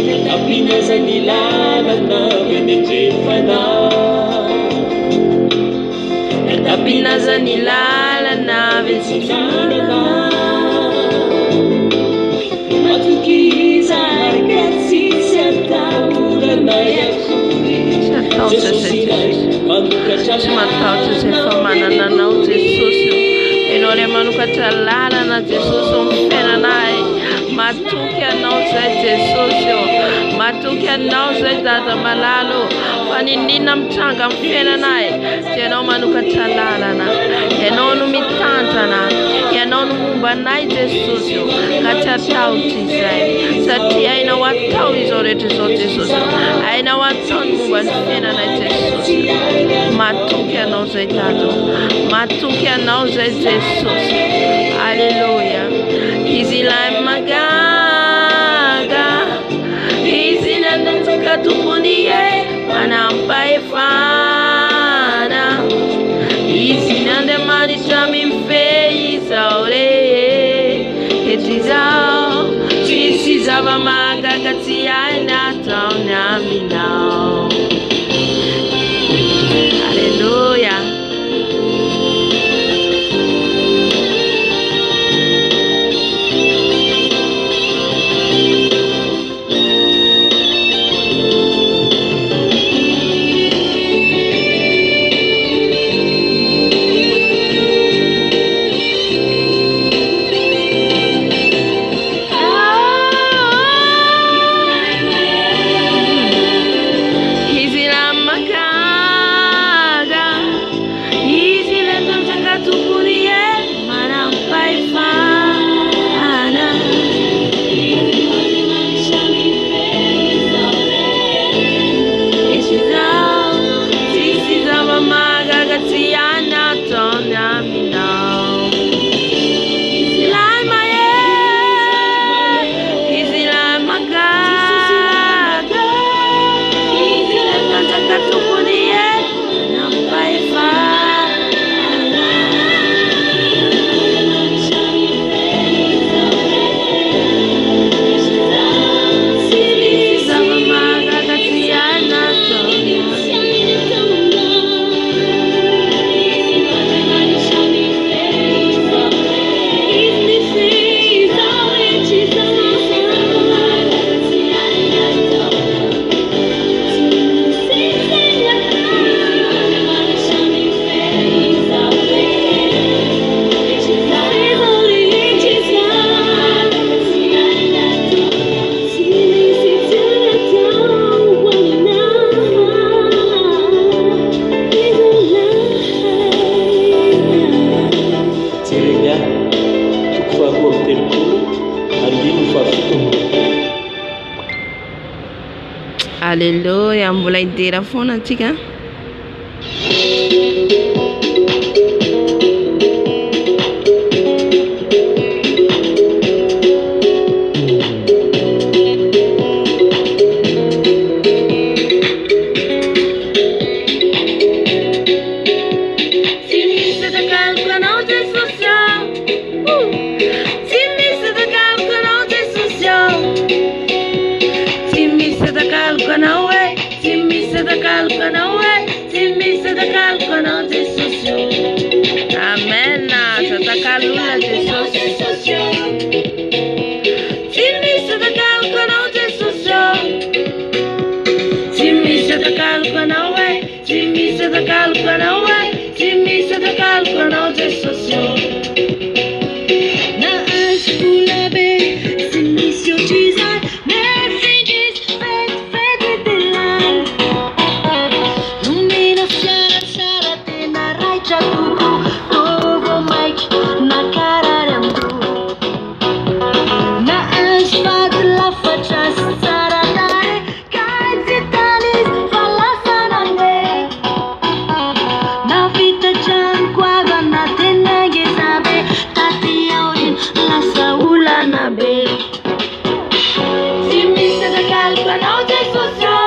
Natapinaza ny lalana avy eny andrefana. Natapinaza ny lalana avy eny Atsinanana. Matokiza ka tsisy atahorana akory. Tsy atahotra Jesosy izay ilay Jesosy. manokatra Tsy matahotra izay fa manana anao Jesosy. Ianao ilay manokatra lalana Jesosy eo amin'ny fiainanay. Matoky anao izay Jesosy ô. Matoky anao izay Dada malala ô. Fa n'inon'inona mitranga amin'ny fiainanay dia ianao manokatra lalana. Ianao no mitandrana. Ianao no momba anay Jesosy ô. Ka tsy atahotra izay satria hainao atao izao rehetra izao Jesosy ô. Hainao atao ny momba ny fiainanay Jesosy. Matoky anao izay Dada ô. Matoky anao izay Jesosy. Aleloia. Izy ilay mahagaga, izy ilay nanjaka tompony hery manam-pahefana. Izy ny Andriamanitra mifehy izao re, ety izao, tsisy zava-mahagaga tsy hay nataony aminao. Aleloia, mbola hidera foana antsika. Tsy misy takaloko anao Jesosy ô. Tsy misy takaloko anao Jesosy ô. Tsy misy takaloko anao e. Tsy misy takaloko anao e. Tsy misy takaloko anao Jesosy ô. Amen. Aza takalo olona Jesosy. Tsy misy takaloko anao Jesosy ô. Tsy misy takaloko anao e. Tsy misy takaloko anao e. Tsy misy takaloko anao Jesosy ô. Nahazo vola be tsy misy ohatr'izany, nefa indrisy vetivety dia lany. Nomena fiara tsara tena raitra tokoa, toa vao mainka nankarary an-doha. Nahazo vady lafatra sy tsara tarehy, kay tsy tany izy fa lasa nandeha. Nahavita trano goavana tena ngeza be, taty aoriana lasa olana be. Tsy misy takaloko anao Jesosy ô.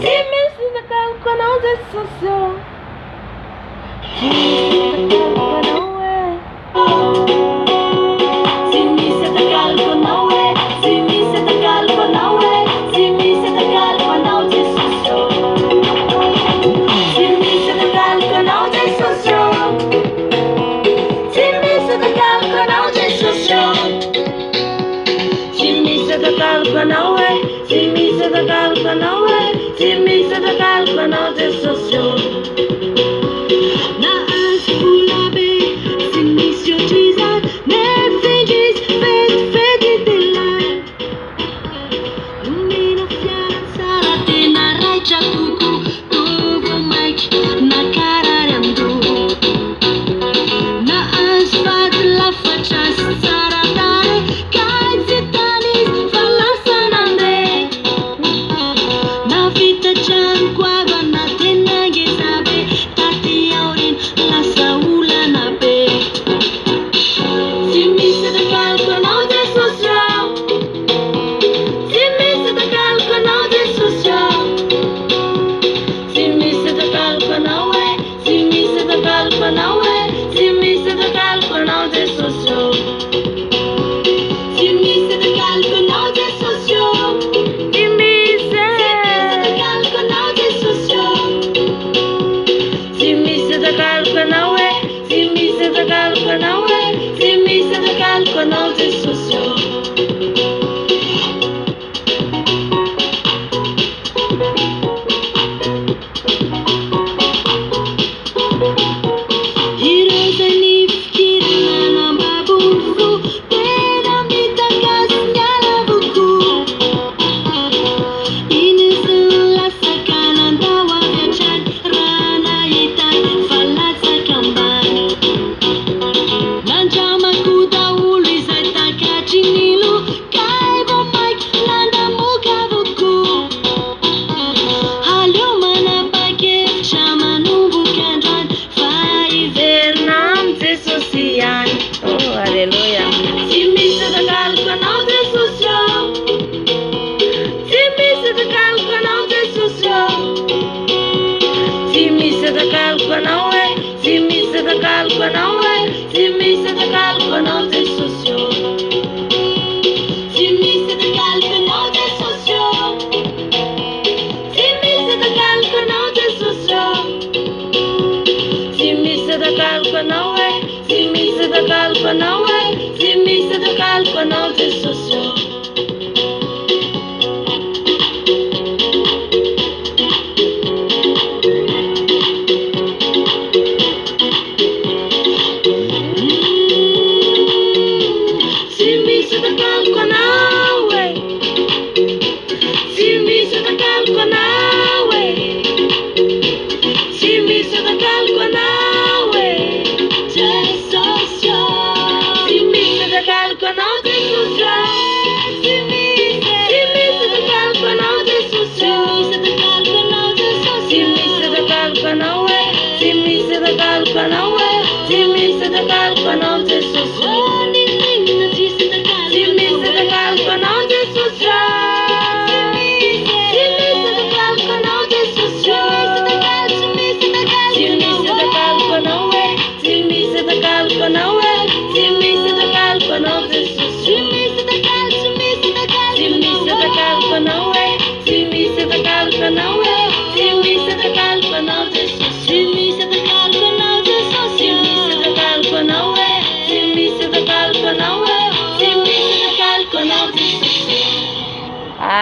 Tsy misy takaloko anao Jesosy ô. Tsy misy takaloko anao e. Tsy misy takaloko anao e, tsy misy takaloko anao e, tsy misy takaloko anao Jesosy ô. Tsy misy takaloko anao Jesosy ô. Tsy misy takaloko anao Jesosy ô. Tsy misy takaloko anao e. Tsy misy takaloko anao e. Tsy misy takaloko anao Jesosy ô. Nahazo vola be tsy misy ohatr'izany, nefa indrisy vetivety dia lany. Nomena fiara tsara tena raitra tokoa, toa vao mainka nankarary an-doha. Nahazo vady lafatra sy tsara tarehy, kay tsy tany izy fa lasa nandeha. Nahavita trano goavana tena ngeza be, taty aoriana lasa olana be. Tsy misy takaloko anao Jesosy ô. Tsy misy takaloko anao Jesosy ô. Tsy misy takaloko anao e. Tsy misy takaloko anao e. Tsy misy takaloko anao Jesosy ô. Tsy misy takaloko anao Jesosy ô. Tsy misy. Tsy misy takaloko anao Jesosy ô. Tsy misy takaloko anao e. Tsy misy takaloko anao e. Tsy misy takaloko anao Jesosy ô. Ireo izay nifikirana nambabo ny fo, tena mitaka sy niala avokoa. Iny izy nilatsaka nandao avy hatrany, raha nahita fa latsaka ambany. Nandramako daholo izay takatry ny loha, kay vao mainka nandamoka avokoa. Aleo manapa-kevitra manomboka androany, fa hiverina amin'i Jesosy ihany. Oh, alléluia. Tsy misy takaloko anao Jesosy ô. Tsy misy takaloko anao Jesosy ô. Tsy misy takaloko anao e. Tsy misy takaloko anao e. Tsy misy takaloko anao Jesosy ô. Tsy misy takaloko anao Jesosy ô. Tsy misy takaloko anao Jesosy ô. Tsy misy takaloko anao e. Tsy misy takaloko anao e. Tsy misy takaloko anao Jesosy ô. Tsy misy takaloko anao e. Tsy misy takaloko anao e. Tsy misy takaloko anao e. Jesosy ô.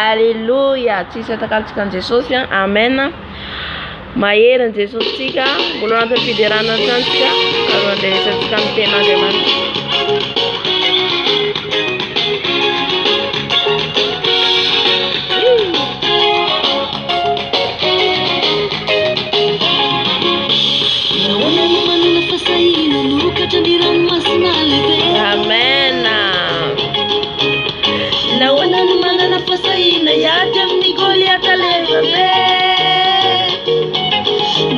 Alléluia. Tsisy atakalontsika an'i Jesosy a. Amen. Mahery an'i Jesosy tsika. Mbola ao anatin'ny fiderana hatrany tsika. Ary andrenesantsika ny tenin'Andriamanitra. Nahoana no manana fahasahiana hanokatra ny ranomasina lehibe? Amen. Nahoana no manana fahasahiana hiady amin'ny Goliata lehibe?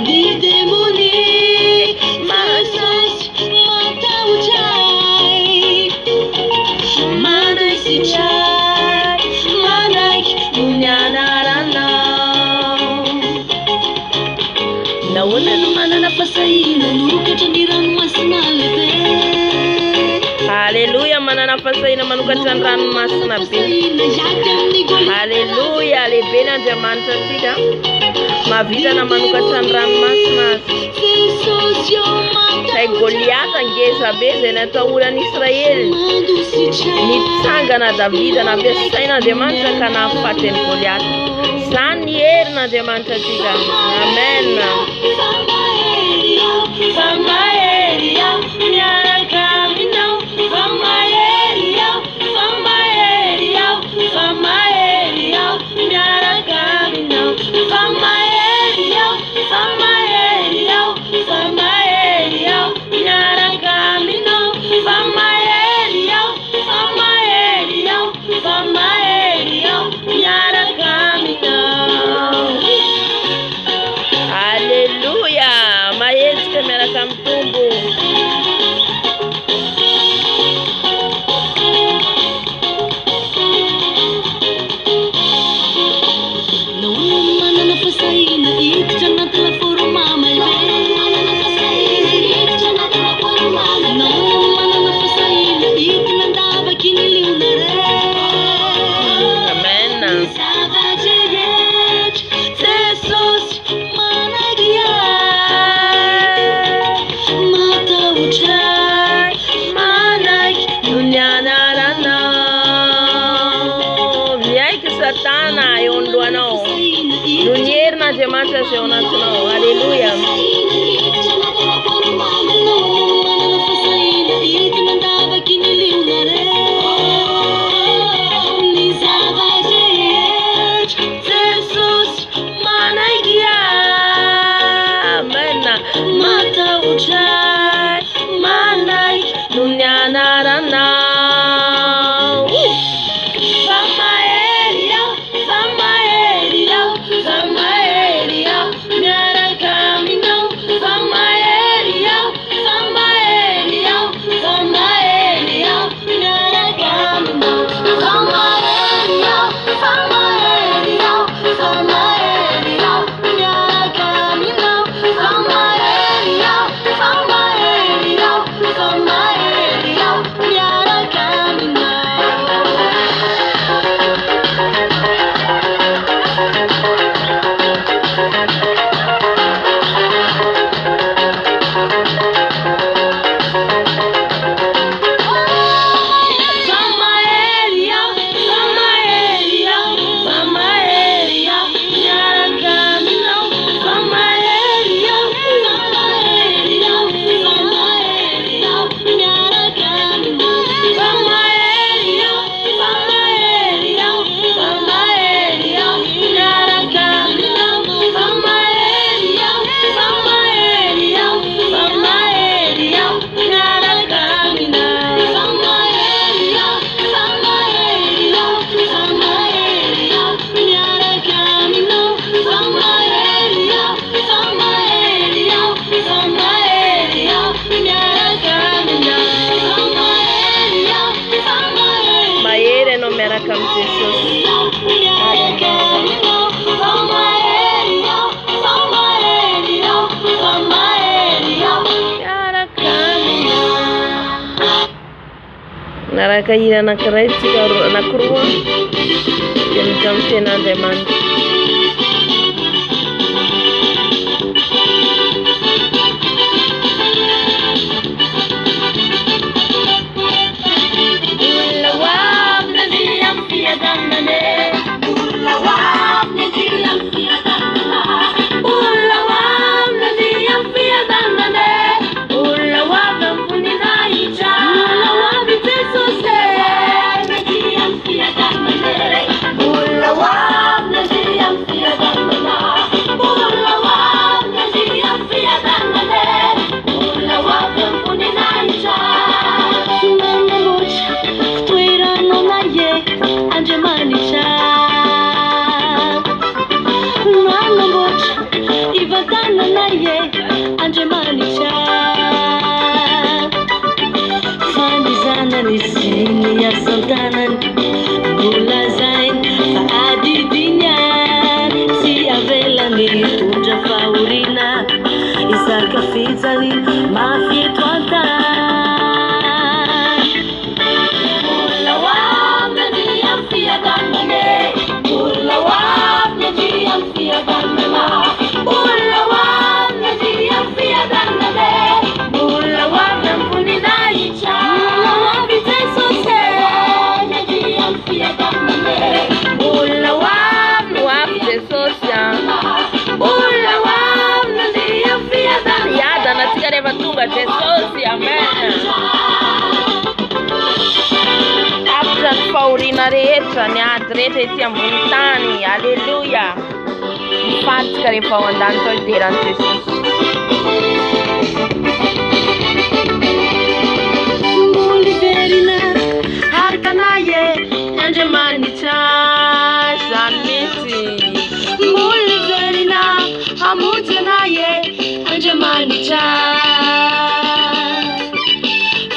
Ny demonia mahasahy matahotra ahy. Manaisitra ahy, manaiky noho ny anaranao. Nahoana no manana fahasahiana hanokatra ny ranomasina lehibe? Alléluia. Manana fahasahiana manokatra ny ranomasina be. Alléluia. Lehibe ny Andriamanitra antsika. Mahavita na manokatra ny ranomasina azy. Ilay Goliata ngeza be izay natahoran'i Israely. Nitsangana Davida nampiasain'Andriamanitra ka nahafaty an'i Goliata. Izany ny herin'Andriamanitra antsika. Amen. Fa mahery aho miaraka aminao. Fa mahery aho, fa mahery aho, fa mahery aho miaraka aminao. Fa mahery aho, fa mahery aho, fa mahery aho miaraka aminao. Fa mahery aho, fa mahery aho, fa mahery aho miaraka aminao. Alléluia. Mahetsika miaraka amin'ny Tompo. Nahoana no manana fahasahiana hiditra anaty lafaoro mamay be? Nahoana no manana fahasahiana hidina an-davaky ny liona re? Amen. Ny zava-drehetra Jesosy manaiky ahy. Matahotra ahy, manaiky noho ny anaranao. Miaiky Satana eo anoloanao. Noho ny herin'Andriamanitra izay ao anatinao. Alléluia. Jesosy manaiky ahy. Amen. Matahotra ahy, manaiky Noho ny anaranao. Fa mahery aho, fa mahery aho, fa mahery aho miaraka aminao. Fa mahery aho, fa mahery aho, fa mahery aho miaraka aminao. Fa mahery aho, fa mahery aho, fa mahery aho miaraka aminao. Fa mahery aho, fa mahery aho, fa mahery aho miaraka aminao. Fa mahery aho, fa mahery aho, fa mahery aho miaraka aminao. Fa mahery aho, fa mahery aho, fa mahery aho miaraka aminao. Fa mahery aho, fa mahery aho, fa mahery aho miaraka aminao. Fa mahery aho, fa mahery aho, fa mahery aho miaraka aminao. Fa mahery aho, fa mahery aho, fa mahery aho miaraka aminao. Fa mahery aho, fa mahery aho, fa mahery aho miaraka aminao. Fa mahery aho, fa mahery Mahery ianao miaraka amin'i Jesosy. miaraka aminao. Fa mahery aho, fa mahery aho, fa mahery aho Miaraka aminao. Naraka hira anankiray tsika anankiroa dia miditra amin'ny tenin'Andriamanitra. Olona ho avy nandeha amin'ny fiadanana e. fijaliana mafy eto an-tany. Olona ho avy ny andrian'ny fiadanana e. Olona ho avy ny andrian'ny fiadanana. Olona ho avy ny andrian'ny fiadanana e. Olona ho avy amin'ny voninahitra. Olona ho avy Jesosy e. Ny andrian'ny fiadanana e. Olona ho avy Ho avy Jesosy a. Olona ho avy ny andrian'ny fiadanana. Hiadana antsika rehefa tonga Jesosy. Amen. Tapitra ny fahoriana rehetra, ny ady rehetra ety ambony tany. Aleloia. Mifaly tsika rehefa ao an-danitra ao hidera an'i Jesosy. Mbola araka anay e, Andriamanitra zany mihitsy. Mbola hiverina hamonjy anay e, Andriamanitra.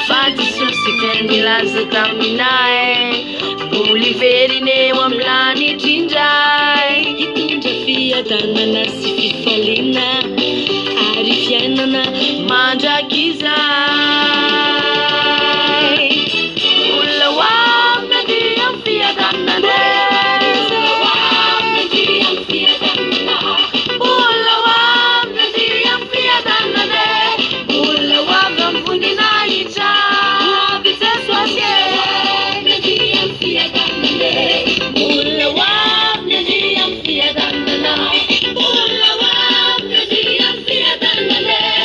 Fa Jesosy efa nilaza taminay, mbola hiverina eo amin'ny lanitra indray. Hitondra fiadanana sy fifaliana ary fiainana mandrakizay. Olona ho avy ny andrian'ny fiadanana e. Olona ho avy ny andrian'ny fiadanana e. Olona ho avy amin'ny voninahitra. Ho avy Jesosy e. Olona ho avy ny andrian'ny fiadanana. Olona ho avy ny andrian'ny fiadanana e.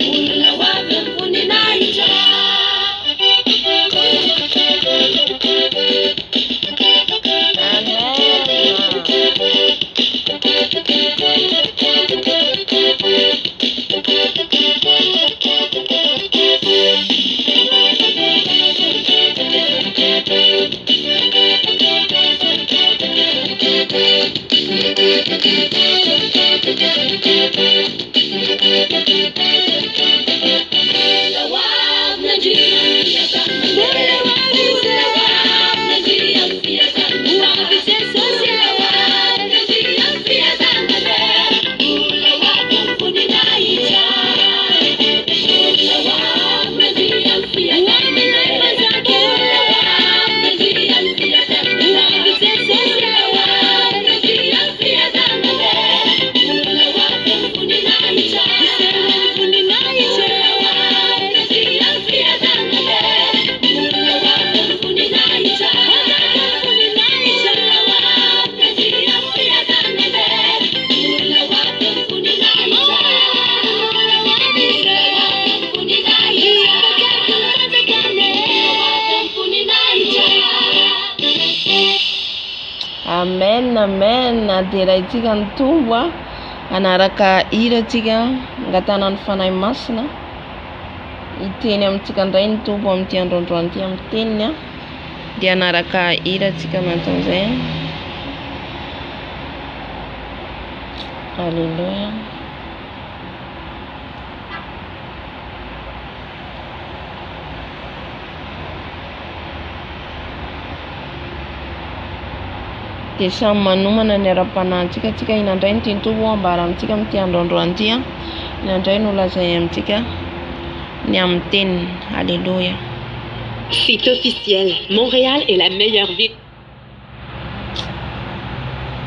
Olona ho avy amin'ny voninahitra. Amen. Amen, amen. Deraintsika ny Tompo a. Hanaraka hira tsika, angatahana ny Fanahy Masina. Hiteny amintsika indray ny Tompo amin'ity andro androany ity amin'ny teniny a. Dia hanaraka hira tsika miantso an'izay a. Alléluia. Dia samy manomana ny ara-panahintsika tsika. Inona indray no tian'ny Tompo ambara amintsika amin'ity andro androany ity a? Inona indray no lazainy amintsika ny amin'ny teniny? Alléluia. C'est officiel, Montréal est la meilleure ville.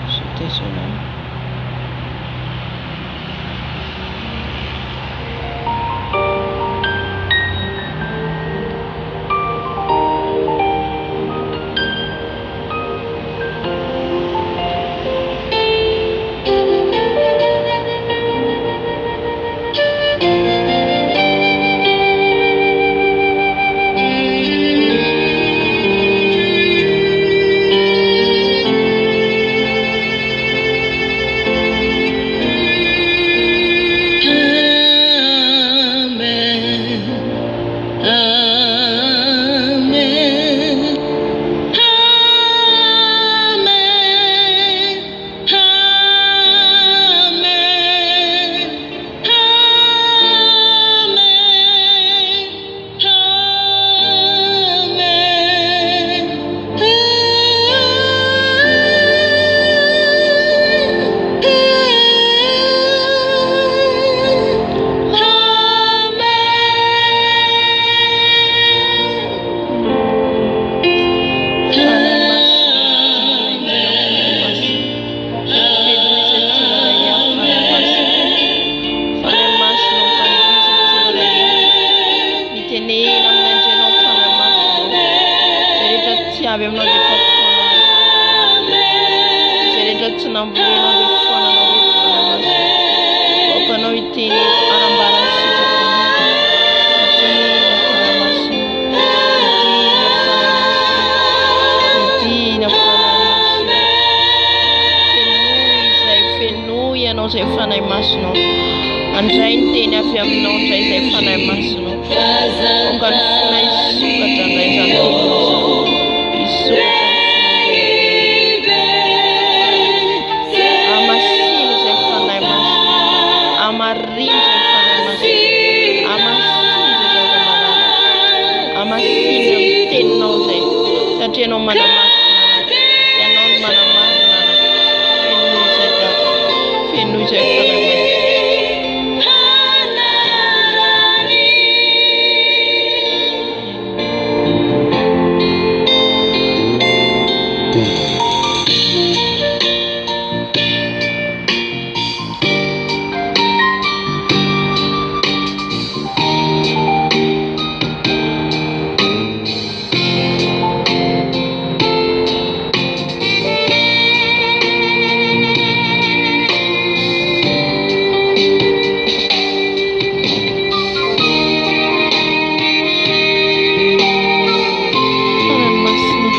Je suis désolée. Masina ambolenao izay foananao eto Fanahy Masina. Aoka Anao hiteny eto hanambara ny sitraponao. Midina Fanahy Masina. Midina Fanahy Masina. Midina Fanahy Masina. Fenoy izay, fenoy Ianao izay Fanahy Masinao. Handray ny teny avy aminao indray izay Fanahy Masinao. Aoka ny fonay hisokatra handray izany teninao izany. Hisokatra ny fonay. Amasino izay Fanahy Masina. Amarino izay Fanahy Masina. Amasino izay Zaza malala. Amasino amin'ny teninao izay. Satria ianao manamasina anay. Ianao no manamarina anay. Fenoy izay Dada. Fenoy izay Fanahy Masina. Fanahy Masina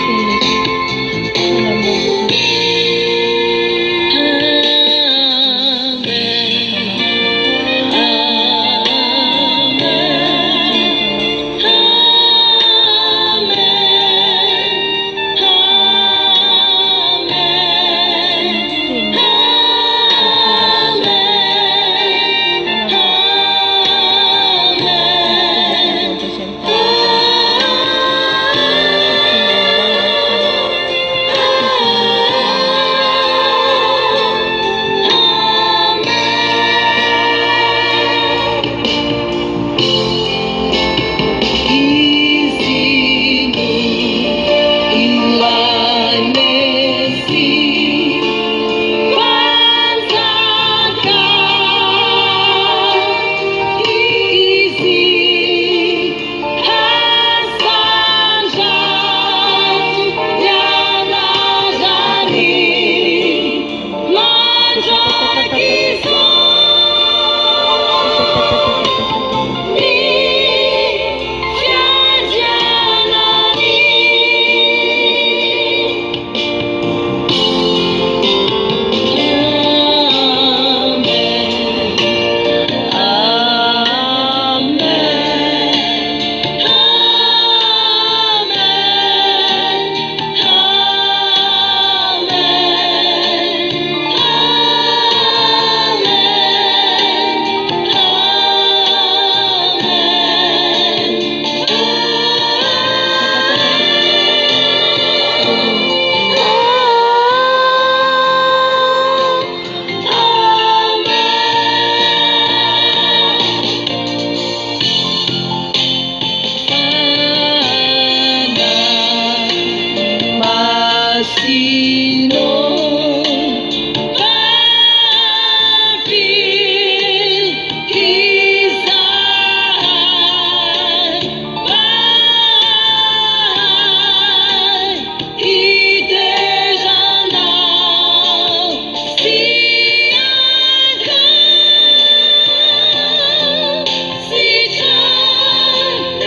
feno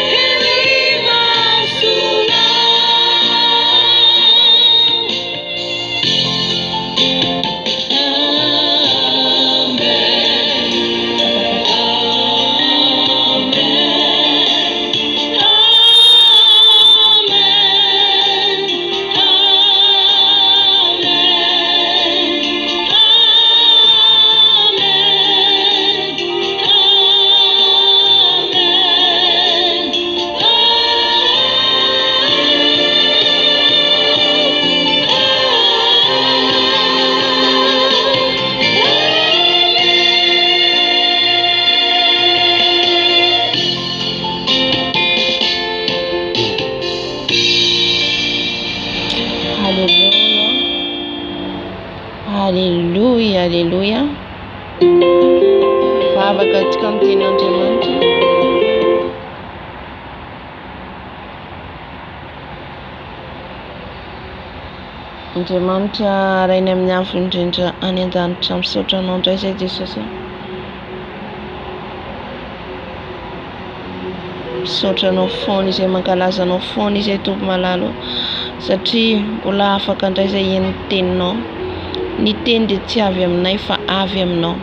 Fanahy Masina. Alléluia. Alléluia, Alléluia. Vavaka antsika amin'ny tenin'Andriamanitra. Andriamanitra Rainay amin'ny avo indrindra any an-danitra, misaotra Anao indray izay Jesosy a. Misaotra Anao foana izay, mankalaza Anao foana izay Tompo malala ô, satria mbola afaka indray izay hihaino ny teninao. Ny teny dia tsy avy aminay fa avy aminao.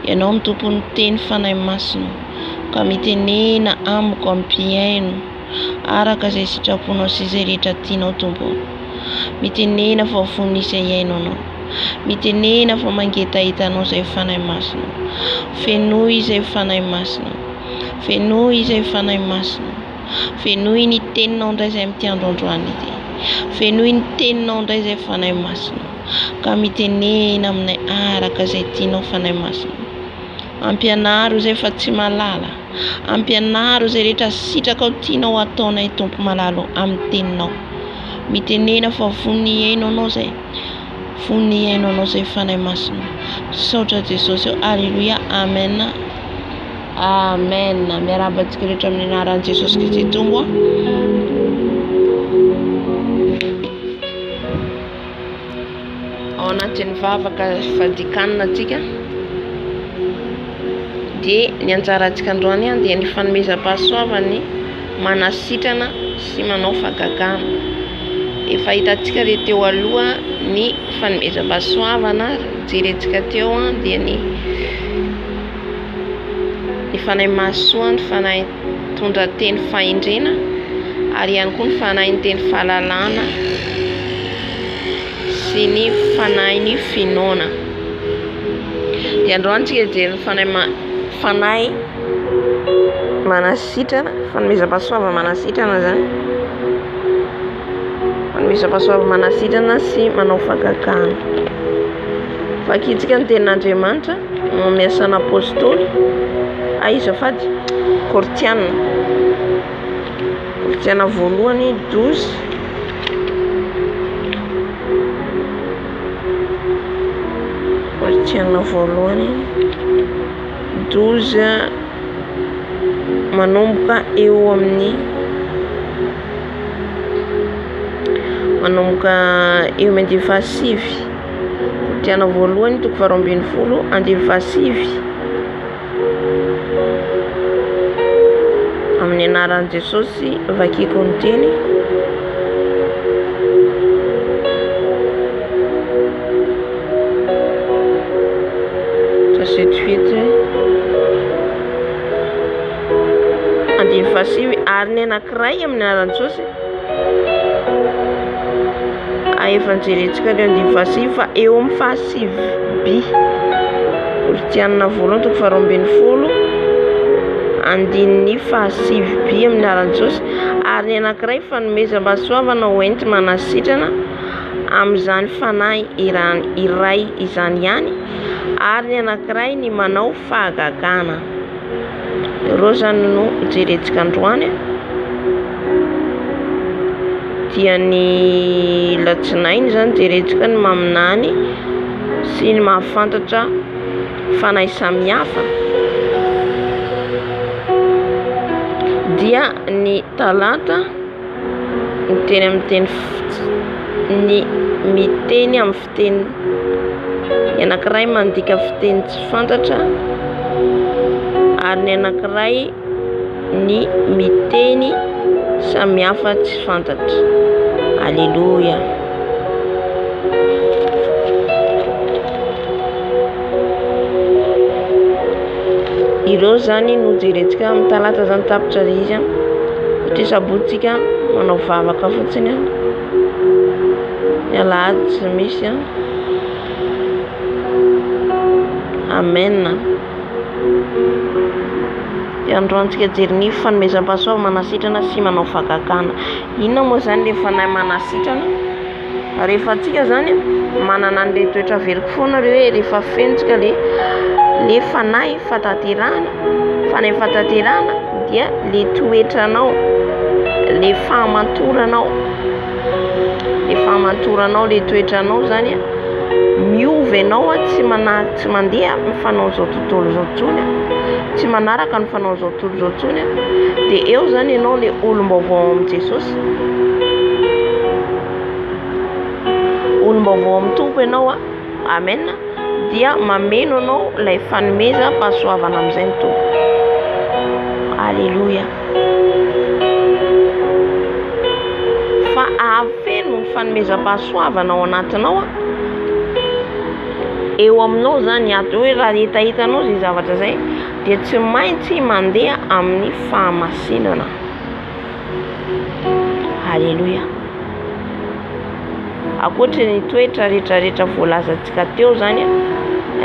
Ianao no tompon'ny teny Fanahy Masina, ka mitenena amiko ampihaino araka izay sitraponao sy izay rehetra tianao Tompo ô. Mitenena fa vonona izay hihaino Anao. Mitenena fa mangetaheta Anao izay Fanahy Masina. Fenoy izay Fanahy Masina. Fenoy izay Fanahy Masina. Fenoy ny teninao indray izay amin'ity andro androany ity. Fenoy ny teninao indray izay Fanahy Masina. Ka mitenena aminay araka izay tianao Fanahy Masina. Ampianaro izay fa tsy mahalala. Ampianaro izay rehetra sitrakao tianao hataonay Tompo malala ô amin'ny teninao. Mitenena fa vonona hihaino anao izay. Vonona hihaino anao izay Fanahy Masina. Misaotra Jesosy ô. Alléluia. Amen. Amen. Miarahaba antsika rehetra amin'ny anaran'i Jesosy Kristy Tompo. Ao anatin'ny vavaka fadikanina antsika dia ny anjarantsika androany dia ny fanomezam-pahasoavany manasitrana sy manao fagagana. Efa hitantsika re teo aloha ny fanomezam-pahasoavana jerentsika teo dia ny ny fanahy mahasoa, ny fanahy mitondra teny fahendrena ary ihany koa ny fanahy niteny fahalalana sy ny fanahin'ny finoana. Dia androany tsika hijery ny fanahy fanahy manasitrana, fanomezam-pahasoavana manasitrana izany. Fanomezam-pahasoavana manasitrana sy manao fagagana. Vakintsika ny tenin'Andriamanitra ao amin'ny asan'ny apôstôly, ay azafady, Kortiana. Kortiana voalohany 12. Kortiana voalohany 12 manomboka eo amin'ny manomboka eo amin'ny andininy fahasivy. Kortiana voalohany toko faharoa ambin'ny folo andininy fahasivy. Amin'ny anaran'i Jesosy vakiko ny teny. Andininy fahasivy ary ny anankiray amin'ny anaran'i Jesosy efa nojerentsika ny andininy fahasivy fa eo amin'ny fahasivy by Korintiana voalohany toko faharoa ambin'ny folo andininy fahasivy by amin'ny anaran'i Jesosy ary ny anankiray fanomezam-pahasoavana ho enti-manasitrana amin'izany fanahy iray izany ihany ary ny anankiray ny manao fahagagana. Ireo izany no jerentsika androany dia ny latsinainy izany jerentsika ny maminany sy ny mahafantatra fanahy samihafa dia ny talata miteny amin'ny teny ny miteny amin'ny fiteny ny anankiray mandika fiteny tsy fantatra ary ny anankiray ny miteny samihafa tsy fantatra. Aleloia. Ireo izany no jerentsika amin'ny talata izany tapitra ilay izy an. Satria sabotsy tsika manao vavaka fotsiny an. Ny alahady tsy misy an. Amen. Dia androantsika jery ny fanomezam-pahasoavana manasitrana sy manao fagagana. Inona moa izany ilay fanahy manasitrana? Rehefa antsika zany manana an'ilay toetra averiko foana re hoe rehefa feno tsika le le fanahy fatanterahana, fanahy fatanterahana dia le toetranao, le fahamantoranao, le fahamantoranao, le toetranao zany miova ianao tsy mana- tsy mandeha amin'ny fanaon'izao tontolo izao intsony, tsy manaraka ny fanaon'izao tontolo izao intsony dia eo zany ianao le olom-baovao ao amin'i Jesosy. olom-baovao amin'ny Tompo ianao a, amen, dia mameno anao ilay fanomezam-pahasoavana amin'izay ny Tompo. Aleloia. Fa ahafeno ny fanomezam-pahasoavana ao anatinao a, eo aminao izany ato hoe raha hetahetanao izay zavatra izay dia tsy maintsy mandeha amin'ny fahamasinana. Aleloia. Ankoatry ny toetra rehetrarehetra voalazantsika teo izany,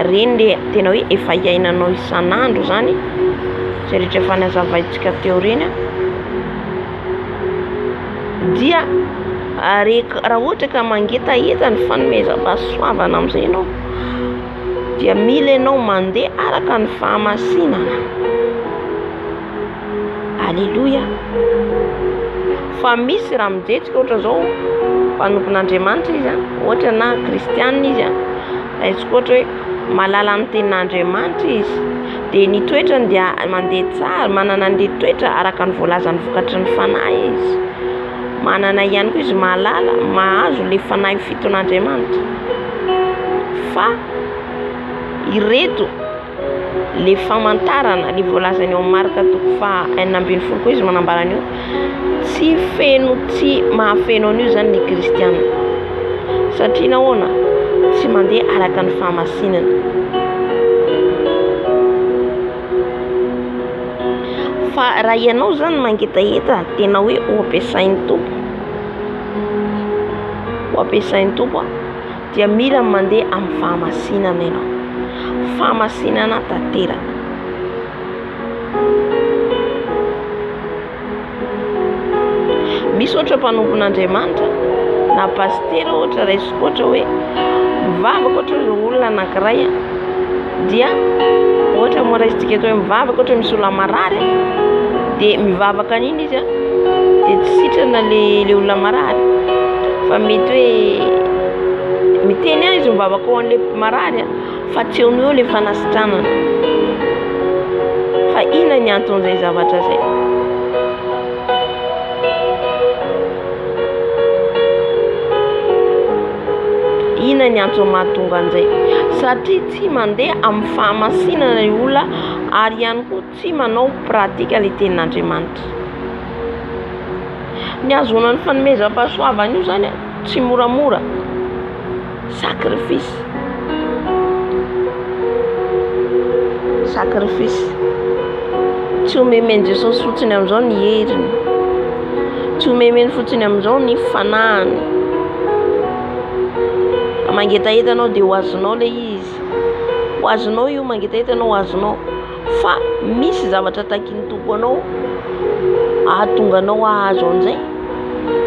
ireny le tena hoe efa iainanao isan'andro izany, izay rehetra efa nazavaintsika teo ireny, dia raha ohatra ka mangetaheta ny fanomezam-pahasoavana amin'izay ianao, dia mila ianao mandeha araka ny fahamasinana. Aleloia. Fa misy raha mijetsika ohatra zao mpanompon'Andriamanitra izy an, ohatra na kristianina izy an, raisiko ohatra hoe mahalala ny tenin'Andriamanitra izy, dia ny toetrany dia mandeha tsara, manana an'ilay toetra araka ny voalazan'ny vokatry ny fanahy izy, manana ihany koa izy mahalala, mahazo ilay fanahy fiton'Andriamanitra, fa ireto le famantarana le voalazany ao Marka toko faha 16 koa izy manambara an'io, tsy feno tsy mahafeno an'io zany ny kristiana satria nahoana? Tsy mandeha araka ny fahamasinana. Fa raha ianao zany mangetaheta tena hoe ho ampiasain'ny Tompo, ho ampiasain'ny Tompo dia mila mandeha amin'ny fahamasinana ianao. Fahamasinana tanteraka. Misy ohatra mpanompon'Andriamanitra na pasitera ohatra raisiko ohatra hoe mivavaka ohatra hoe olona anankiray dia ohatra moa raisintsika eto hoe mivavaka ohatra misy olona marary dia mivavaka an'iny izy dia tsy sitrana le le olona marary fa mety hoe miteny ihany izy mivavaka ho an'le marary fa tsy eo no eo le fanasitranana. Fa inona ny anton'izay zavatra izay? Inona ny antony mahatonga an'izay? Satria tsy mandeha amin'ny fahamasinana ilay olona ary ihany koa tsy manao pratique ilay tenin'Andriamanitra. Ny hahazoana ny fanomezam-pahasoavana io izany tsy moramora. Sacrifice. Sacrifice. Tsy omemen'i Jesosy fotsiny amin'izao ny heriny. Tsy omemeny fotsiny amin'izao ny fanahiny. Mangetaheta anao dia ho azonao ilay izy. Ho azonao io mangetaheta anao ho azonao. Fa misy zavatra takin'ny Tompo anao ahatonga anao hahazo an'izay.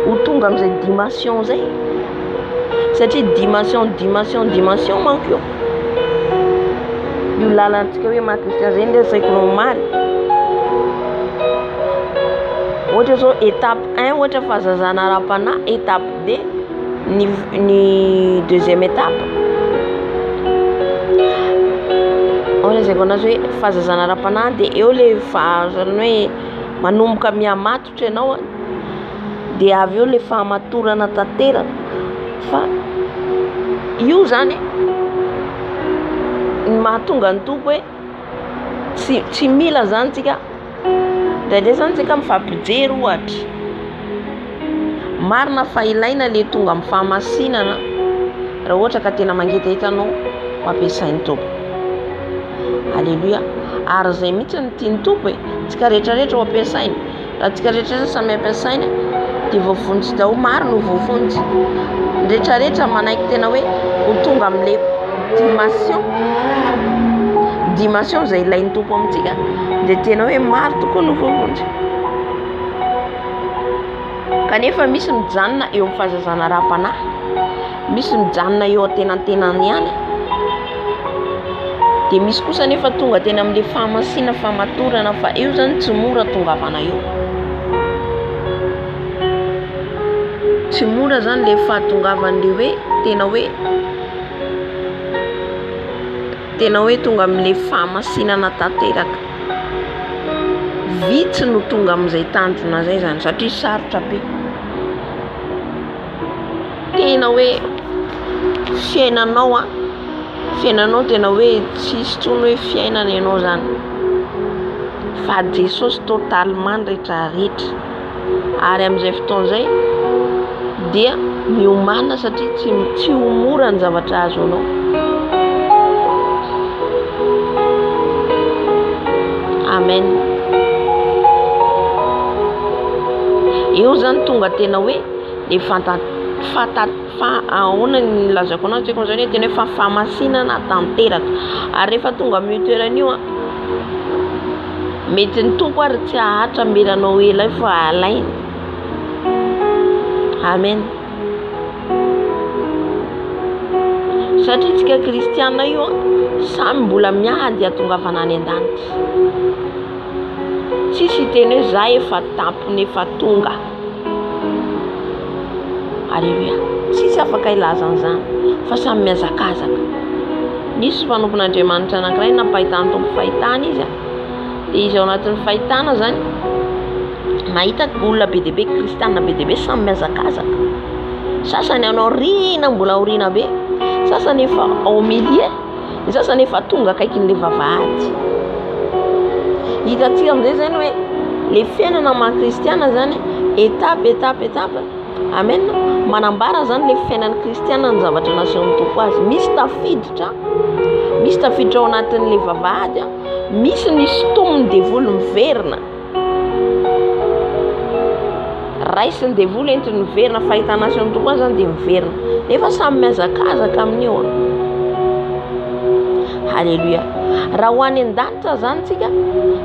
Ho tonga amin'izay dimension izay. Satria dimension, dimension, dimension manko io. Io lalantsika hoe maha kristian zay no resaiko omaly. Ohatra zao étape 1 ohatra fahazazana ara-panahy, étape 2 ny ny deuxième étape. Ahoana lazaiko anazy hoe fahazazana ara-panahy dia eo le fahazana hoe manomboka mihamatotra ianao an, dia avy eo le fahamatorana tanteraka fa io zany ny mahatonga ny Tompo hoe tsy tsy mila zany tsika indraindray zany tsika mifampijery ohatra marina fa ilaina le tonga amin'ny fahamasinana raha ohatra ka tena mangetaheta anao ho ampiasain'ny Tompo. Aleloia. Ary izay mihitsy no tian'ny Tompo e. Tsika rehetra rehetra ho ampiasainy. Raha tsika rehetra rehetra samy ampiasaina dia voavonjy daholo, maro no voavonjy. Ny rehetra rehetra manaiky tena hoe ho tonga amin'ilay dimension, dimension izay ilain'ny Tompo amintsika dia tena hoe maro tokoa no voavonjy. Kanefa misy mijanona eo amin'ny fahazazana ara-panahy, misy mijanona eo antenantenany ihany, dia misy kosa anefa tonga teny amin'ilay fahamasina fahamatorana fa eo izany tsy mora tongavana eo. Tsy mora izany ilay fahatongavan'ilay hoe tena hoe tena hoe tonga amin'ilay fahamasinana tanteraka. Vitsy no tonga amin'izay tanjona izay izany satria sarotra be. Tena hoe. Fiainanao an, fiainanao tena hoe tsisy intsony hoe fiainana ianao zany. Fa Jesosy totalement ny retraretra. Ary amin'izay fotoana izay dia miomàna satria tsy tsy ho mora ny zavatra azonao. Amen. Eo zany tonga tena hoe le fanta fanta fa ahoana ny nilazako anazy tsy haiko zany hoe tena hoe fa fahamasinana tanteraka. Ary rehefa tonga amin'io toerana io an, mety ny Tompo ary tsy haharitra hamela anao ela eo fa halainy. Amen. Satria tsika kristiana io an, samy mbola miady hatongavana any an-danitra. Tsisy hiteny hoe za efa tampony efa tonga. Aleloia. Tsisy afaka hilaza an'izany fa samy mihazakazaka. Nisy mpanompon'Andriamanitra anankiray nampahitan'ny Tompo fahitana izy. Dia izy ao anatin'ny fahitana izany mahita olona be dia be, kristiana be dia be samy mihazakazaka. Sasany any aoriana mbola aoriana be, sasany efa au milieu. Ny sasany efa tonga akaikin'ilay vavahady. Hitantsika amin'izay izany hoe le fiainana maha kristiana izany étape étape étape. Amen. Manambara izany le fiainan'ny kristiana ny zavatra nasehon'ny Tompo azy. Misy tafiditra, misy tafiditra ao anatin'ilay vavahady, misy ny sintomin'ny devoly miverina. Raisin'ny devoly entiny miverina, fahitana azy ny Tompo azy zany dia miverina. Nefa samy mihazakazaka amin'io an. Haleloia. Raha ho any an-danitra zany tsika,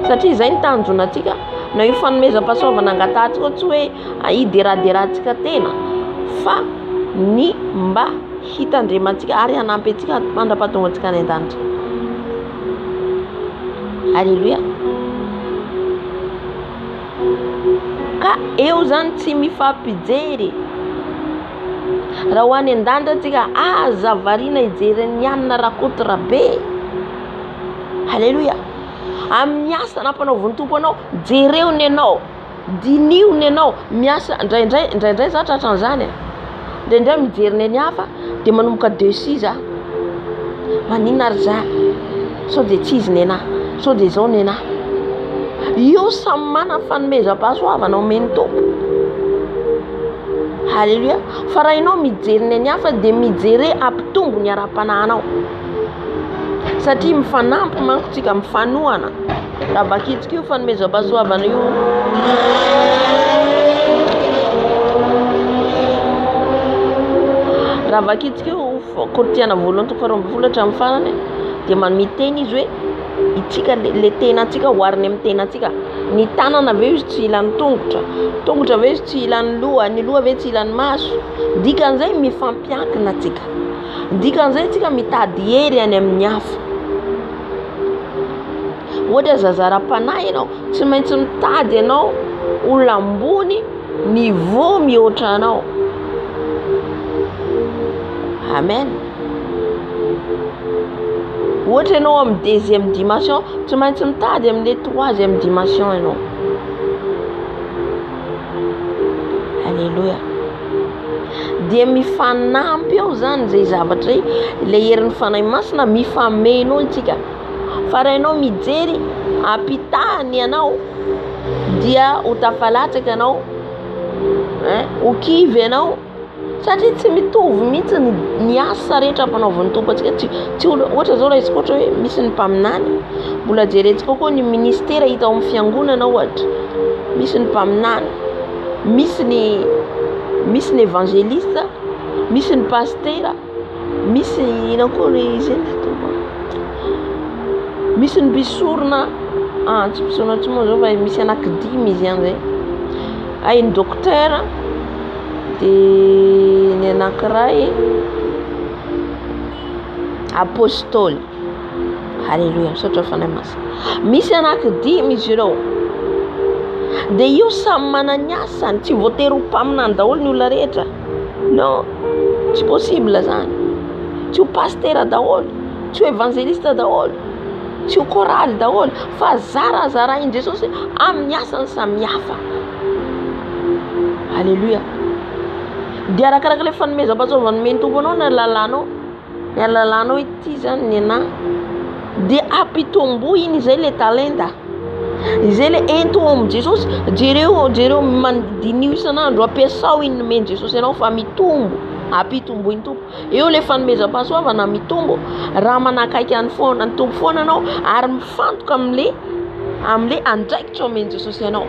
satria izay ny tanjona antsika, na io fanomezam-pahasoavana angatahantsika tsy hoe hideraderantsika tena, fa ny mba hitandremantsika ary hanampy antsika mandra-pahatonga antsika any an-danitra. Alléluia. Ka eo zany tsy mifampijery. Raha ho any an-danitra tsika, aza variana hijery an'i Anna Rakoto Rabe. Alléluia. Amin'ny asa nampanaovin'ny Tompo anao, jereo ny anao. Diniho ny anao, miasa, indraindray, indraindray za tratran'izany e, indraindray mijery ny an'ny hafa dia manomboka dessus za, maninona ary za, sao dia tsy izy nenah, sao dia izao nenah, io samy manana fanomezam-pahasoavana omen'ny Tompo, haleloia, fa raha ianao mijery ny an'ny hafa dia mijere hampitombo ny ara-panahinao, satria mifanampy manko tsika, mifanohana. Raha vakintsika io fanomezam-pahasoavana io. Raha vakintsika io Korintiana voalohany toko faharoa ambin'ny folo hatramin'ny farany dia manome teny izy hoe itsika le tenantsika ohariny amin'ny tenantsika. Ny tanana ve izy tsy ilan'ny tongotra? Tongotra ve izy tsy ilan'ny loha? Ny loha ve tsy ilan'ny maso? Dikan'izay mifampiankina tsika. Dikan'izay tsika mitady hery any amin'ny hafa. Ohatra zaza ara-panahy ianao, tsy maintsy mitady ianao olona ambony niveau mihoatra anao. Amen. Ohatra ianao amin'ny deuxième dimension, tsy maintsy mitady amin'ilay troisième dimension ianao. Alléluia. Dia mifanampy eo zany izay zavatra izay, ilay herin'ny Fanahy Masina mifameno eo isika. Fa raha ianao mijery ampitahany ianao dia ho tafalatsaka ianao, hein, ho kivy ianao satria tsy mitovy mihitsy ny ny asa rehetra ampanaovin'ny Tompo antsika. Tsy tsy olo- ohatra zao raisiko ohatra hoe misy ny mpaminany, mbola jerentsika koa ny ministera hita ao amin'ny fiangonana ohatra, misy ny mpaminany, misy ny misy ny evangeliste, misy ny pasitera. Misy inona koa ry izy iny Tompo a? Misy ny mpisorona, ah tsy mpisorona intsony moa zao fa misy anankidimy izy ihany zay. Hay ny docteur dia ny anankiray apôstôly. Alléluia, misaotra Fanahy Masina. Misy anankidimy izy ireo. Dia io samy manana ny asany, tsy voatery ho mpaminany daholo ny olona rehetra. Non, tsy possible zany. Tsy ho pasitera daholo, tsy ho evangeliste daholo, tsy ho chorale daholo, fa zarazarain'i Jesosy amin'ny asany samihafa. Alléluia. Dia arakaraka ilay fanomezam-pahasoavana nomen'ny Tompo anao na lalanao. Ny alalanao hoe ity zany ny anah. Dia ampitomboy iny izay le talenta. Izay le ento ao amin'i Jesosy. Jereo, jereo, diniho isan'andro, ampiasao iny nomen'i Jesosy anao fa mitombo. Ampitomboy ny Tompo. Eo le fanomezam-pahasoavana mitombo raha manakaiky any foana ny Tompo foana anao ary mifantoka amin'le amin'le andraikitra omen'i Jesosy anao.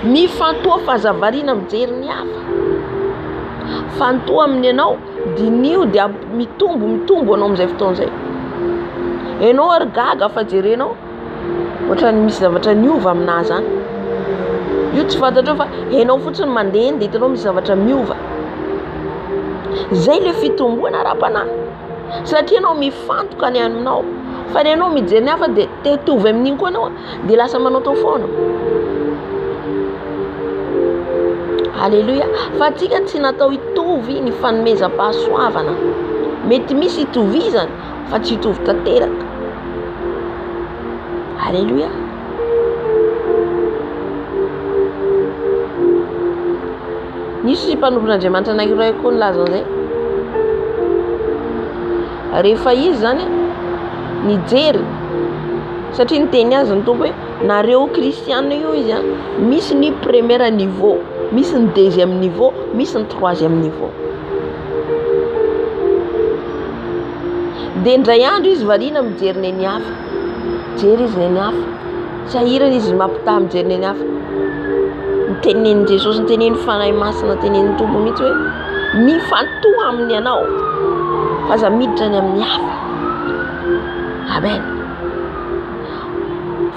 Mifantoha fa aza variana mijery ny hafa. Fantoha amin'ny anao, diniho dia mitombo mitombo anao amin'izay fotoana izay. Ianao ary gaga fa jerenao Ohatran'ny misy zavatra niova aminà zany. Io tsy fantatrao fa enao fotsiny mandeha eny dia hitanao misy zavatra miova. Zay le fitomboana ara-panahy. Satria ianao mifantoka ny aminao. Fa ny anao mijery ny hafa dia te hitovy amin'iny koa ianao dia lasa manaotao foana. Aleloia. Fa antsika tsy natao hitovy ny fanomezam-pahasoavana. Mety misy itovizana fa tsy hitovy tanteraka. Aleloia. Nisy mpanompon'Andriamanitra anankiray koa nilaza an'izay. Rehefa izy zany nijery, satria niteny azy ny Tompo hoe nareo kristiana io izy a, misy ny premier niveau, misy ny deuxième niveau, misy ny troisième niveau. Dia indray andro izy variana mijery neny hafa. Mijery izy neny hafa. Sahirana izy mampitaha mijery neny hafa. Nitenenin'i Jesosy, nitenenin'ny Fanahy Masina, nitenenin'ny Tompo mihitsy hoe mifantoha amin'ny anao fa aza miditra any amin'ny hafa. Amen.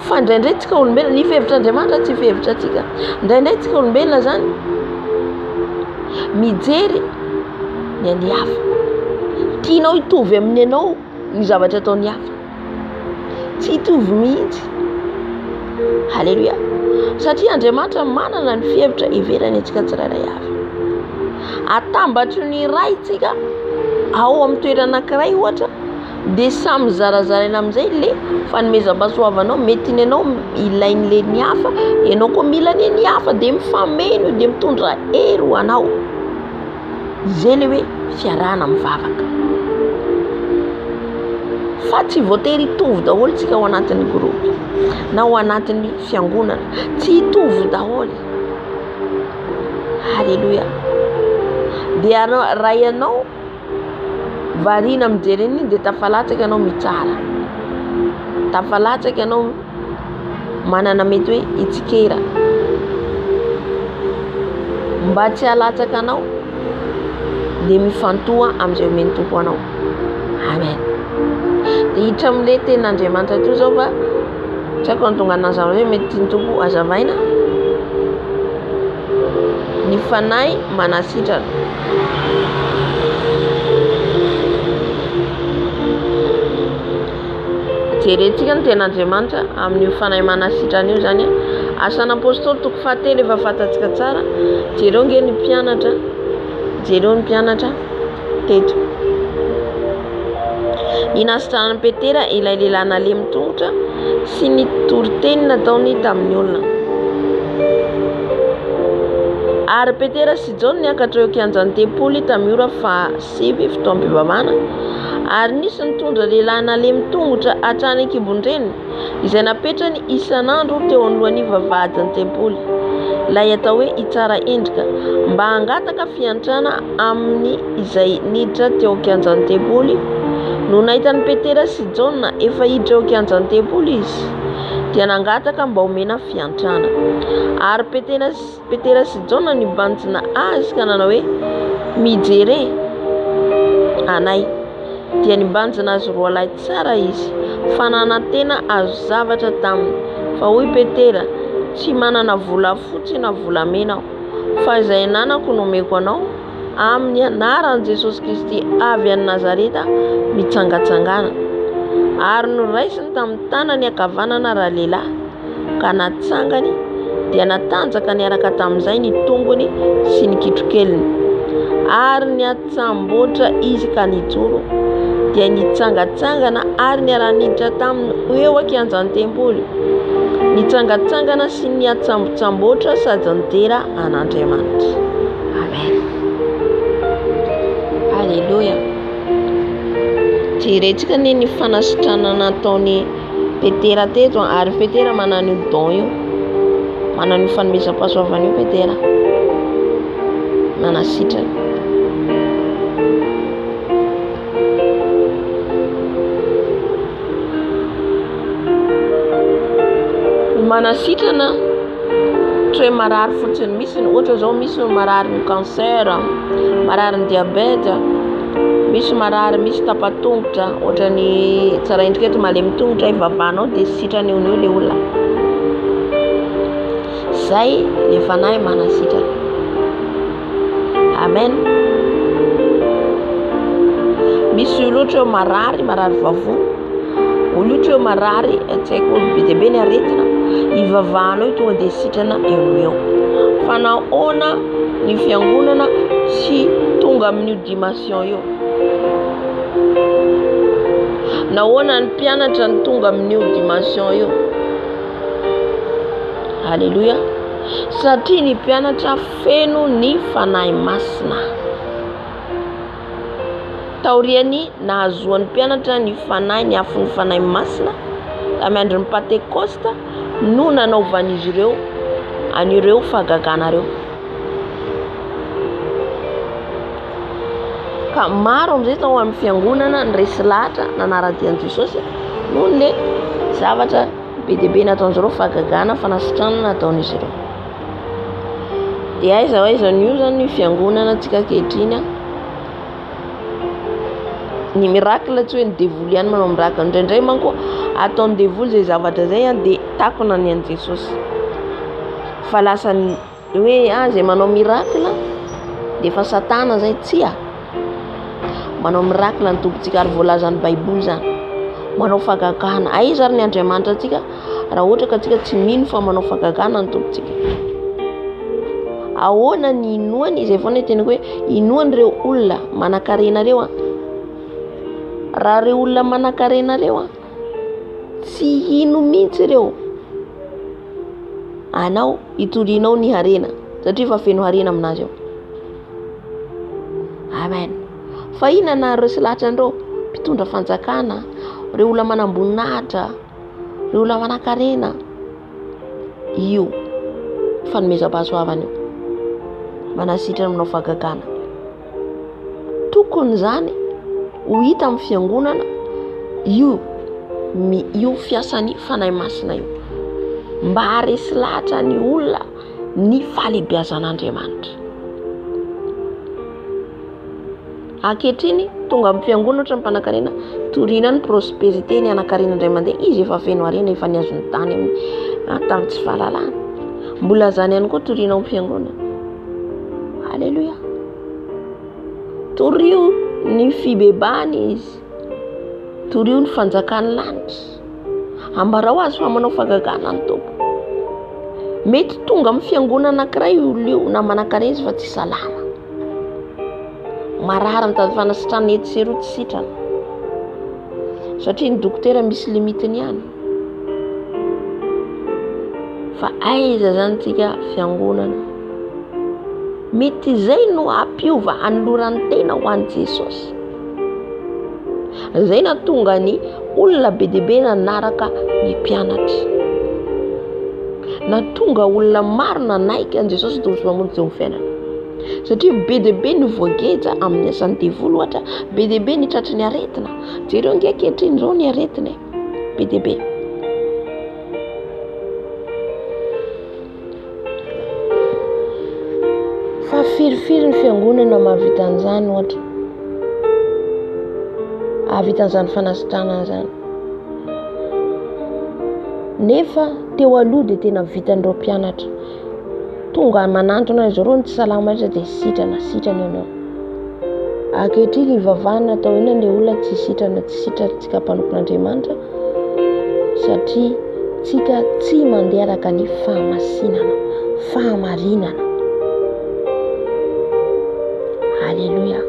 Fa indraindray tsika olombelona, ny fihevitr'Andriamanitra tsy fihevitra antsika. Indraindray tsika olombelona zany mijery ny an'ny hafa. Tianao hitovy amin'ny anao ny zavatra ataon'ny hafa. Tsy hitovy mihitsy. Haleloia. Satria Andriamanitra manana ny fihevitra ivelany antsika tsirairay avy. Atambatry ny iray tsika ao amin'ny toerana anankiray ohatra dia samy zarazaraina amin'izay le fanomezam-pahasoavanao mety ny anao ilain'le ny hafa ianao koa mila ny ny hafa dia mifameno dia mitondra hery ho anao izay le hoe fiarahana mivavaka fa tsy voatery hitovy daholo tsika ao anatin'ny groupe na ao anatin'ny fiangonana tsy hitovy daholo haleloia dia raha ianao Variana mijery an'iny dia tafalatsaka ianao mitsara. Tafalatsaka ianao manana mety hoe hitsikera. Mba tsy halatsaka anao dia mifantoha amin'izay omen'ny Tompo anao. Amen. Dia hiditra amin'ilay tenin'Andriamanitra toa izao fa tsy haiko ny tonga anazava hoe mety tian'ny Tompo hazavaina. Ny fanahy manasitrana. Jerentsika ny tenin'Andriamanitra amin'io fanahy manasitrana io zany. Asan'ny Apôstôly toko fahatelo efa fantatsika tsara. Jereo nge ny mpianatra. Jereo ny mpianatra teto. Ny nasitranan'i Petera ilay lehilahy nalemy tongotra sy ny toriteny nataony tamin'ny olona. Ary Petera sy Jaona niakatra eo kianjan'ny tempoly tamin'ny ora fahasivy fotoam-pivavahana, ary nisy nitondra lehilahy nalemy tongotra hatrany an-kibon-dreniny, izay napetrany isan'andro teo anoloan'ny vavahadin'ny tempoly, ilay atao hoe Itsara Endrika, mba hangataka fiantrana aminy izay niditra teo an-kianjan'ny tempoly. Nony nahita an'i Petera sy Jaona efa hiditra eo an-kianjan'ny tempoly izy, dia nangataka mba homena fiantrana. Ary Petera sy Jaona nibanjina azy ka nanao hoe, Mijere anay. Dia nibanjina azy roalahy tsara izy, fa nanantena hahazo zavatra taminy. Fa hoy Petera, Tsy manana volafotsy na volamena aho, fa izay ananako no omeko anao, amin'ny anaran'i Jesosy Kristy avy any Nazareta, mitsangantsangana. Ary noraisiny tamin'ny tanany ankavanana ralehilahy, ka natsangany, dia natanjaka niaraka tamin'izay ny tongony sy ny kitrokeliny. Ary niatsamboatra izy ka nijoro, dia nitsangantsangana ary niara-niditra taminy ho eo an-kianjan'ny tempoly. Nitsangantsangana sy niatsambotsamboatra sady nidera an'Andriamanitra. Amen. Alléluia. Jerentsika anie ny fanasitranana nataon'i Petera teto ary Petera manana io don io. Manana io fanomezam-pahasoavana io Petera. Manasitrana. Ny manasitrana tsy hoe marary fotsiny misy ohatra zao misy ny marary ny cancer, marary ny diabète, misy marary misy tapa-tongotra ohatran'ny tsaraindrika eto malemy tongotra ivavahanao dia sitrana eo no eo le olona. Zay le fanahy manasitrana. Amen. Misy olo ohatra hoe marary, marary vavony. Olo ohatra hoe marary, tsy haiko be dia be ny aretina, ivavahanao io tonga dia sitrana eo no eo. Fa nahoana ny fiangonana tsy tonga amin'io dimension io? Nahoana ny mpianatra no tonga amin'io dimension io? Alléluia. Satria ny mpianatra feno ny Fanahy Masina. Taorian'ny nahazoan'ny mpianatra ny Fanahy, ny afon'ny Fanahy Masina, tamin'ny andron'ny Pantekosta no nanaovan'izy ireo an'ireo fahagagana ireo. Ka maro amin'izay tao amin'ny fiangonana ny resy lahatra nanara-dia an'i Jesosy noho ny zavatra be dia be nataon'izy ireo, fahagagana, fanasitranana nataon'izy ireo. Dia aiza ho aiza an'io zany ny fiangonana antsika ankehitriny an? Ny miracle tsy hoe ny devoly ihany manao miracle, indraindray manko ataon'ny devoly izay zavatra izay an dia takona ny an'i Jesosy. Fa lasa hoe ah izay manao miracle dia efa satana izay, tsia. Manao miracle ny Tompontsika ary voalazan'ny Baiboly izany. Manao fahagagana. Aiza ary ny Andriamanitra antsika raha ohatra ka tsika tsy mino fa manao fahagagana ny Tompontsika? Ahoana ny inoany, izay foana teniko hoe inoany ireo olona manankarena ireo an. Raha ireo olona manankarena ireo an, tsy hino mihitsy ireo anao hitorianao ny harena satria efa feno harena aminazy ao. Amen. Fa inona na ireo sy lahatra an'ireo mpitondra fanjakana, ireo olona manamboninahitra, ireo olona manankarena, io fanomezam-pahasoavana io. Manasitrana manao fahagagana. Tokony izany ho hita amin'ny fiangonana io io fiasan'ny Fanahy Masina io. Mba haharesy lahatra ny olona ny fahalehibiazan'Andriamanitra. Ankehitriny, tonga amin'ny fiangonana ohatra ny mpanankarena, torina ny prospérité, ny hanankarena indray mandeha, izy efa feno harena, efa nihazo ny tany amin'ny ah, tamin'ny tsy fahalalana. Mbola zany ihany koa torina ao amin'ny fiangonana. Alléluia. Torio ny fibebahana izy. Torio ny fanjakan'ny lanitra. Ambarao azy fa manao fagagana ny Tompo. Mety tonga amin'ny fiangonana anankiray io olona io na manankarena izy fa tsy salama. Marary mitady fanasitranana etsy sy eroa tsy sitrana. Satria ny dokotera misy limitiny ihany. Fa aiza zany tsika fiangonana? Mety izay no hampiova hanoloran'ny tena ho an'i Jesosy. Izay nahatonga ny olona be dia be nanaraka ny mpianatra. Nahatonga olona maro nanaiky an'i Jesosy Tompo sy Mpamonjy teo amin'ny fiainana. Satria be dia be ny voageja amin'ny asan'ny devoly ohatra, be dia be ny tratry ny aretina. Jereo ange ankehitriny izao ny aretina e, be dia be. Fa firifiry ny fiangonana mahavita an'izany ohatra? Hahavita an'izany fanasitranana izany. Nefa teo aloha dia tena vitan'ireo mpianatra. Tonga manantona izy ireo ny tsy salama rehetra dia sitrana, sitrana ianao. Ankehitriny ivavahana atao inona ilay olona tsy sitrana, tsy sitrantsika mpanompon'Andriamanitra satria tsika tsy mandeha araka ny fahamasinana, fahamarinana. Alléluia.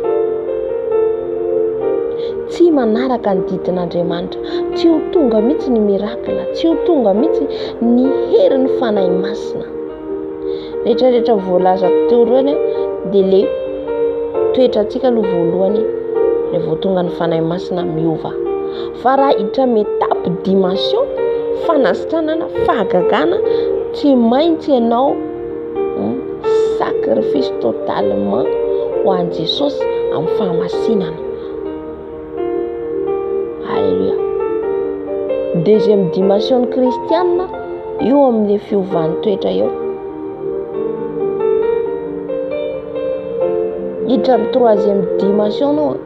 Tsy manaraka ny didin'Andriamanitra. Tsy ho tonga mihitsy ny miracle, tsy ho tonga mihitsy ny herin'ny Fanahy Masina. Rehetra rehetra voalazako teo ireny dia le toetrantsika aloha voalohany. Rehefa vao tonga ny Fanahy Masina miova. Fa raha hiditra amin'ny étape dimension, fanasitranana, fahagagana, tsy maintsy ianao sacrifice totalement ho an'i Jesosy amin'ny fahamasinana. Alléluia. Deuxième dimension ny kristiana io amin'ilay fiovan'ny toetra eo. Hiditra amin'ny troisième dimension anao.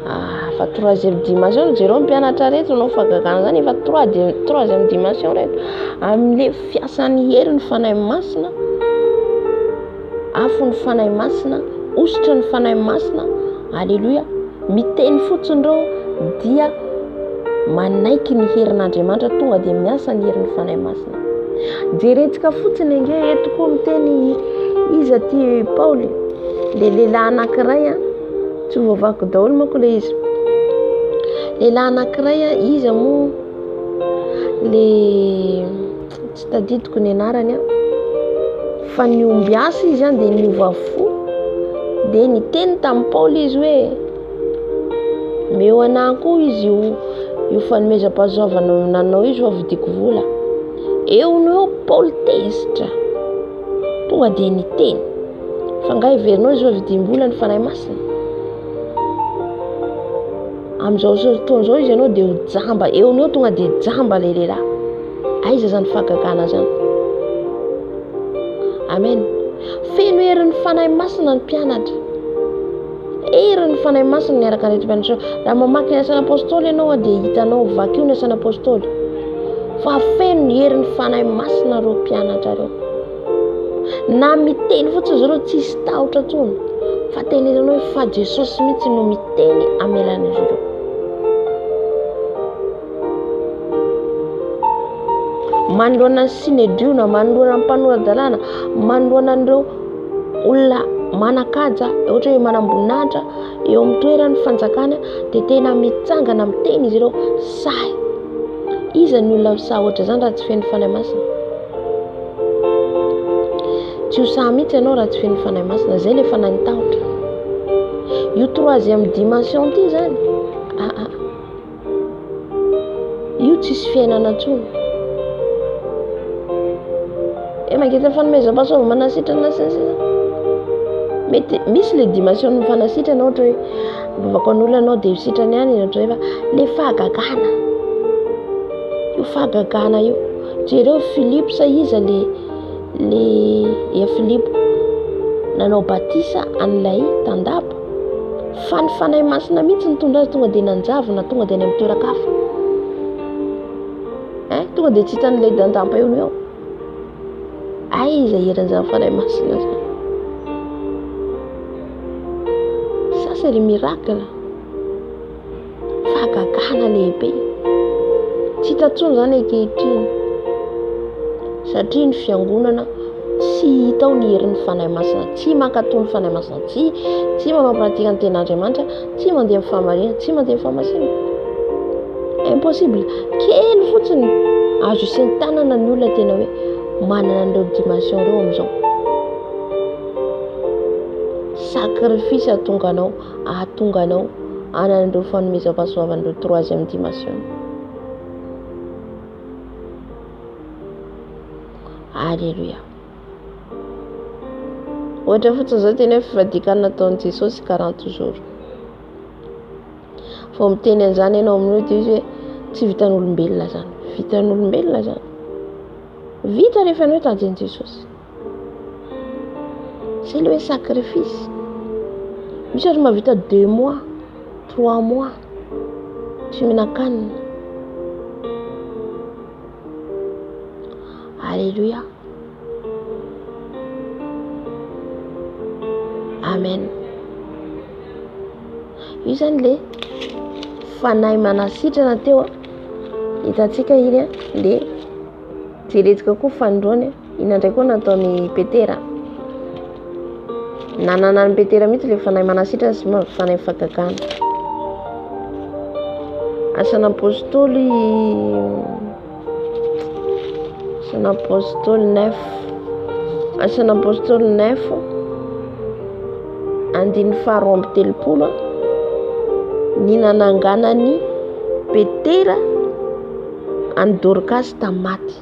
Ah, fa troisième dimension, jereo ny mpianatra reto nanao fahagagana zany efa troisième dimension reto. Amin'ilay fiasan'ny herin'ny Fanahy Masina. Afo ny Fanahy Masina, hosotra ny Fanahy Masina, Aleloia, miteny fotsiny ireo dia manaiky ny herin'Andriamanitra, tonga dia miasa ny herin'ny Fanahy Masina. Jerentsika fotsiny ange eto koa miteny iza ty Paoly, le lehilahy anankiray a, tsy voavakiko daholo manko le izy. Lehilahy anankiray a, iza moa le Tsy tadidiko ny anarany an. Fa ny ombiasa izy an dia niova fo. Dia niteny tamin'i Paoly izy hoe, Meo anah koa izy io io fanomezam-pahasoavana nanao izy fa vidiko vola. Eo no eo Paoly tezitra. Tonga dia niteny. Fa angaha heverinao izy fa vidim-bola ny Fanahy Masina? Amin'izao fotoana izao izy ianao dia ho jamba. Eo no eo tonga dia jamba ilay lehilahy. Aiza izany fahagagana izany? Amen. Feno herin'ny Fanahy Masina ny mpianatra. Herin'ny Fanahy Masina niaraka an'ireto mpianatra ireo. Raha mamaky ny asan'ny apôstôly ianao dia hitanao, vakio ny asan'ny apôstôly. Fa feno ny herin'ny Fanahy Masina ireo mpianatra ireo. Na miteny fotsiny zareo tsisy tahotra intsony. Fa tenenanao hoe fa Jesosy mihitsy no miteny amelan'izy ireo. Manoloana ny Synedriona, manoloana ny mpanora-dalàna, manoloana an'ireo olona manan-kaja, ohatra hoe manam-boninahitra eo amin'ny toeran'ny fanjakana dia tena mitsangana miteny izy ireo sahy. Iza ny olona sahy ohatra izany raha tsy feno Fanahy Masina? Tsy ho sahy mihitsy ianao raha tsy feno Fanahy Masina. Izay ilay fanahin'ny tahotra. Io troisième dimension ity izany, ah ah. Io tsisy fiainana intsony. E mangetsa fanomezam-pahasoavana manasitrana sy ny sisa. Mety misy le dimension ny fanasitrana ohatra hoe mivavaka an'olona ianao dia sitrany ihany izy ohatran'izay fa le fahagagana. Io fahagagana io. Jereo Philippe sa iza le le ya Philippe nanao batisa an'ilay tandapa. Fa ny Fanahy Masina mihitsy nitondra azy tonga dia nanjavona tonga dia any amin'ny toeran-kafa. Hein? Tonga dia tsy hitan'ilay dandampa eo no eo. Aiza herin'izany Fanahy Masina izany? Ça c'est le miracle. Fahagagana lehibe. Tsy hita intsony izany ankehitriny. Satria ny fiangonana tsy hita ao ny herin'ny Fanahy Masina, tsy mankatò ny Fanahy Masina, tsy tsy manao pratique ny tenin'Andriamanitra, tsy mandeha amin'ny fahamarinana, tsy mandeha amin'ny fahamasinana. Impossible. Kely fotsiny azo isentanana ny olona tena hoe manana an'ireo dimension ireo amin'izao. Sacrifice hahatonga anao hahatonga anao hanana ireo fanomezam-pahasoavana ireo troisième dimension. Alléluia. Ohatra fotsiny izao teny hoe fivadikan nataon'i Jesosy 40 jours. Vao miteny an'izany ianao amin'io dia izy hoe tsy vitan'olombelona izany. Vitan'olombelona izany. Vita rehefa ianao hitady an'i Jesosy. Zay le hoe sacrifice. Misy ary mahavita deux mois, trois mois tsy mihinan-kanina. Alléluia. Amen. Io zany le fanahy manasitrana teo a. Hitantsika iny a, le jerentsika koa fanindroany a. Inona indray koa nataon'i Petera? Nananan'i Petera mihitsy ilay fanahy manasitrana sy fanahy fahagagana. Asan'Apostoly Asan'Apostoly neuf Asan'Apostoly neuf andininy faharoa amby telopolo. Ny nananganan'i Petera an'i Dorkasy tamin'ny maty.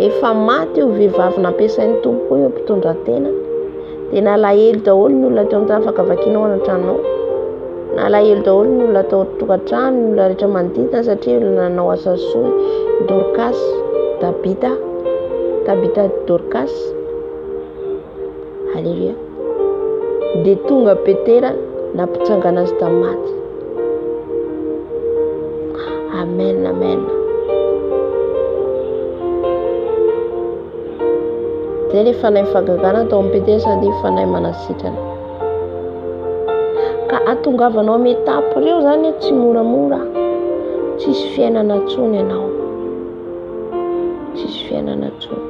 Efa maty io vehivavy nampiasain'ny Tompo koa io mpitondratena. Dia nalahelo daholo ny olona teo amin'ny afaka vakianao any an-tranonao. Nalahelo daholo ny olona tao an-tokantrano, ny olona rehetra manodidina satria olona nanao asa soa Dorcas, Tabita, Tabita Dorcas. Aleloia. Dia tonga Petera nampitsangana azy tamin'ny maty. Amen, amen. Zay le fanahy fagagana tao amin'ny Petera sady fanahy manasitrana. Ka atongavanao amin'ny étape ireo zany tsy moramora. Tsisy fiainana intsony ianao. Tsisy fiainana intsony.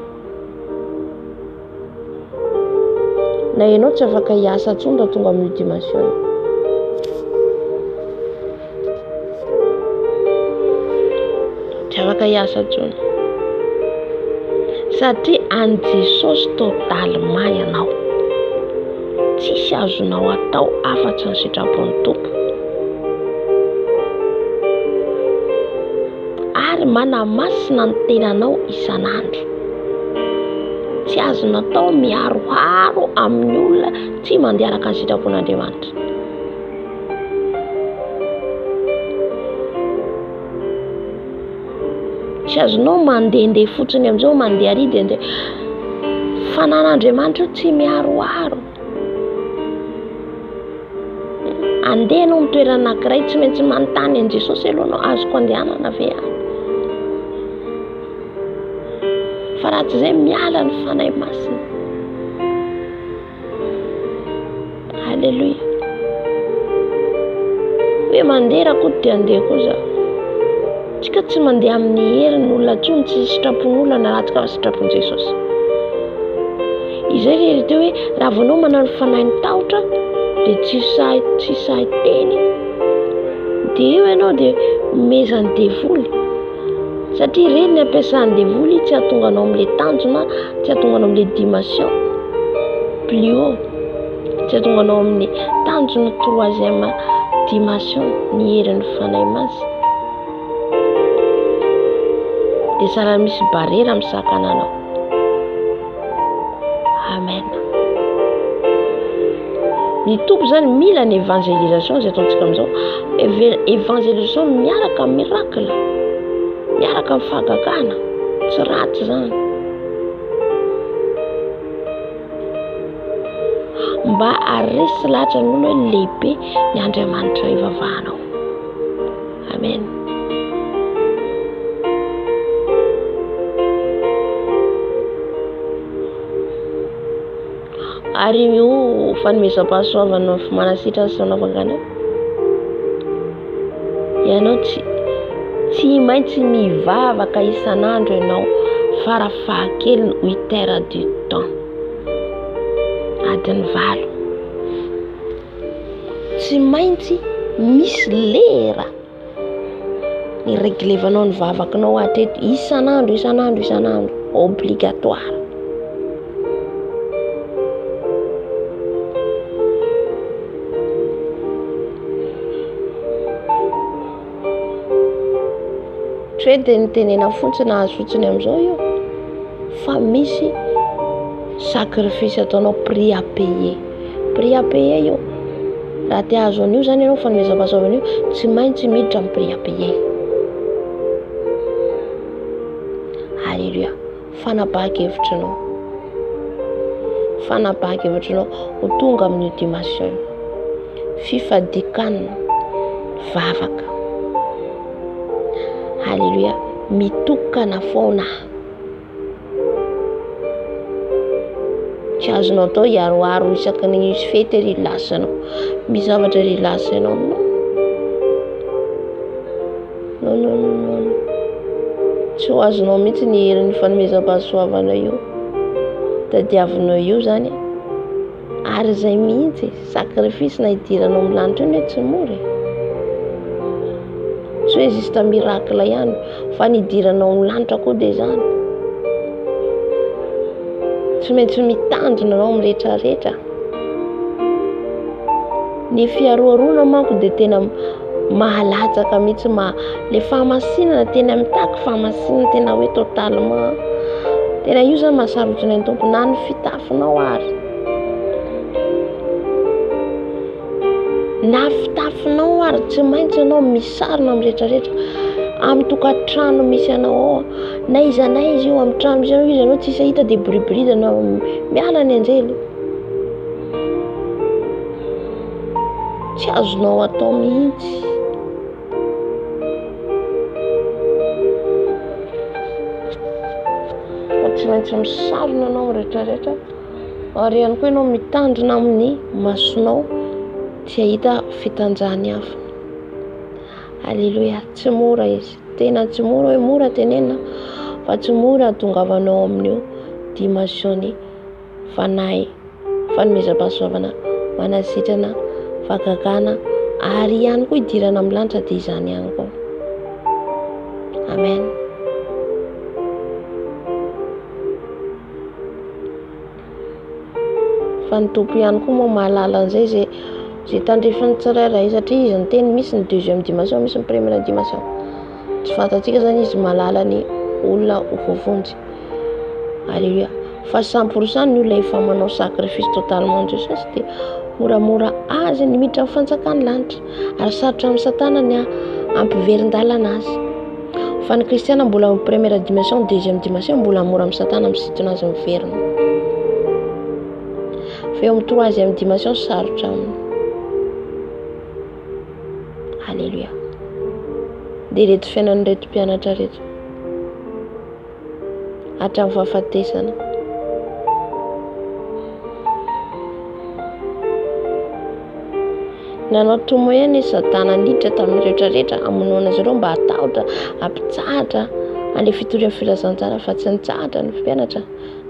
Na ianao tsy afaka hiasa intsony raha tonga amin'io dimension io. Tsy afaka hiasa intsony. Satria an'i Jesosy totalement ianao. Tsisy azonao atao afa-tsy ny sitrapon'ny Tompo. Ary manamasina ny tenanao isan'andro. Tsy azonao atao miharoharo amin'ny olona tsy mandeha araka ny sitrapon'Andriamanitra. Tsy azonao mandehandeha fotsiny amin'izao, mandeha ary dia andeha. Fanan'Andriamanitra io tsy miharoharo. Andeha ianao amin'ny toerana anankiray, tsy maintsy manontany an'i Jesosy aloha ianao, azoko andehanana ve any? Fa raha tsy izay, miala ny Fanahy Masina. Alléluia. Hoe mandeha Rakoto dia andeha koa za. Tsika tsy mandeha amin'ny herin'ny olona intsony, tsy sitrapon'olona na ratsy fa sitrapon'i Jesosy. Izay le teo hoe raha vao anao manao ny fanahy mitahotra dia tsy sahy tsy sahy teny dia eo ianao dia mezan'ny devoly. Satria ireny ny ampiasan'ny devoly tsy hahatonga anao amin'ilay tanjona, tsy hahatonga anao amin'ilay dimension plus haut, tsy hahatonga anao amin'ny tanjona troisième dimension, ny herin'ny Fanahy Masina. Dia sahala misy barrière misakana anao. Amen. Ny Tompo zany mila ny évangélisation izay ataontsika amin'izao. Évangélisation miaraka amin'ny miracle, miaraka amin'ny fahagagana. Tsy ratsy izany. Mba haharesy lahatra ny olona hoe lehibe ny Andriamanitra ivavahanao. Amen. Ary io fanomezam-pahasoavana manasitrana sy manao io, ianao tsy tsy maintsy mivavaka isan'andro ianao farafahakeliny huit heures du temps, adiny valo. Tsy maintsy misy lera i-reglevanao ny vavakinao hatreto isan'andro isan'andro isan'andro, obligatoire. Tsy hoe dia nitenena fotsiny azo fotsiny amin'izao io fa misy sacrifice ataonao prix à payer. Prix à payer io. Raha te hahazo an'io zany ianao fanomezam-pahasoavana io, tsy maintsy miditra amin'ny prix à payer. Alléluia. Fanapahan-kevitrinao. Fanapahan-kevitrinao ho tonga amin'io dimension io. Fifadikanina, vavaka. Alléluia. Mitokana foana. Tsy azonao atao hiaroaro isaky ny misy fety ery lasa anao. Misy zavatra ery lasa ianao. Non. Non, non, non, non. Tsy ho azonao mihitsy ny herin'ny fanomezam-pahasoavana io. Tadiavinao io zany. Ary izay mihitsy, sacrifice na hidiranao amin'ny lanitra io ne tsy mora e. Tsy hoe juste miracle ihany, fa ny hidiranao amin'ny lanitra koa dia izany. Tsy maintsy mitandrina anao amin'ny rehetrarehetra. Ny fiharoharoana manko dia tena mahalatsaka mihitsy, maha le fahamasinana tena mitaky fahamasinana tena hoe totalement. Tena io zany mahasarotra ny Tompo na ny fitafinao ary. Na fitafinao ary tsy maintsy ianao misarona amin'ny rehetrarehetra, amin'ny tokantrano misy anao ao, na iza na iza io amin'ny trano misy anao izy ianao tsisy hahita dia boriboridana miala ny anjely. Tsy azonao atao mihitsy. Fa tsy maintsy misarona ianao amin'ny rehetrarehetra. Ary ihany koa ianao mitandrina amin'ny masonao tsy hahita fitanjahan'ny hafa. Aleloia, tsy mora izy. Tena tsy mora hoe mora tenenina fa tsy mora hahatongavanao amin'io dimension-ny fanahy, fanomezam-pahasoavana, manasitrana, fahagagana ary ihany koa hidirana amin'ny lanitra dia izany ihany koa. Amen. Fa ny Tompo ihany koa moa mahalala an'izay izay izay tandrifin'ny tsirairay satria izy niteny misy ny deuxième dimension misy ny première dimension. Tsy fantatsika zany izy mahalala ny olona ho voavonjy. Alléluia. Fa 100% ny olona efa manao sacrifice totalement Jesosy dia moramora azy ny miditra amin'ny fanjakan'ny lanitra ary sarotra amin'ny satana ny hampiverin-dalana azy. Fa ny kristiana mbola amin'ny première dimension, deuxième dimension mbola mora amin'ny satana misintona azy miverina. Fa eo amin'ny troisième dimension sarotra aminy. Alléluia. Dia ireto fiainan'ireto mpianatra ireto. Hatramin'ny fahafatesana. Nanao tomoe ny Satana niditra tamin'ny rehetra rehetra hamonoana azy ireo mba hatahotra, hampitsahatra an'ilay fitorian'ny filazantsara fa tsy nitsahatra ny mpianatra,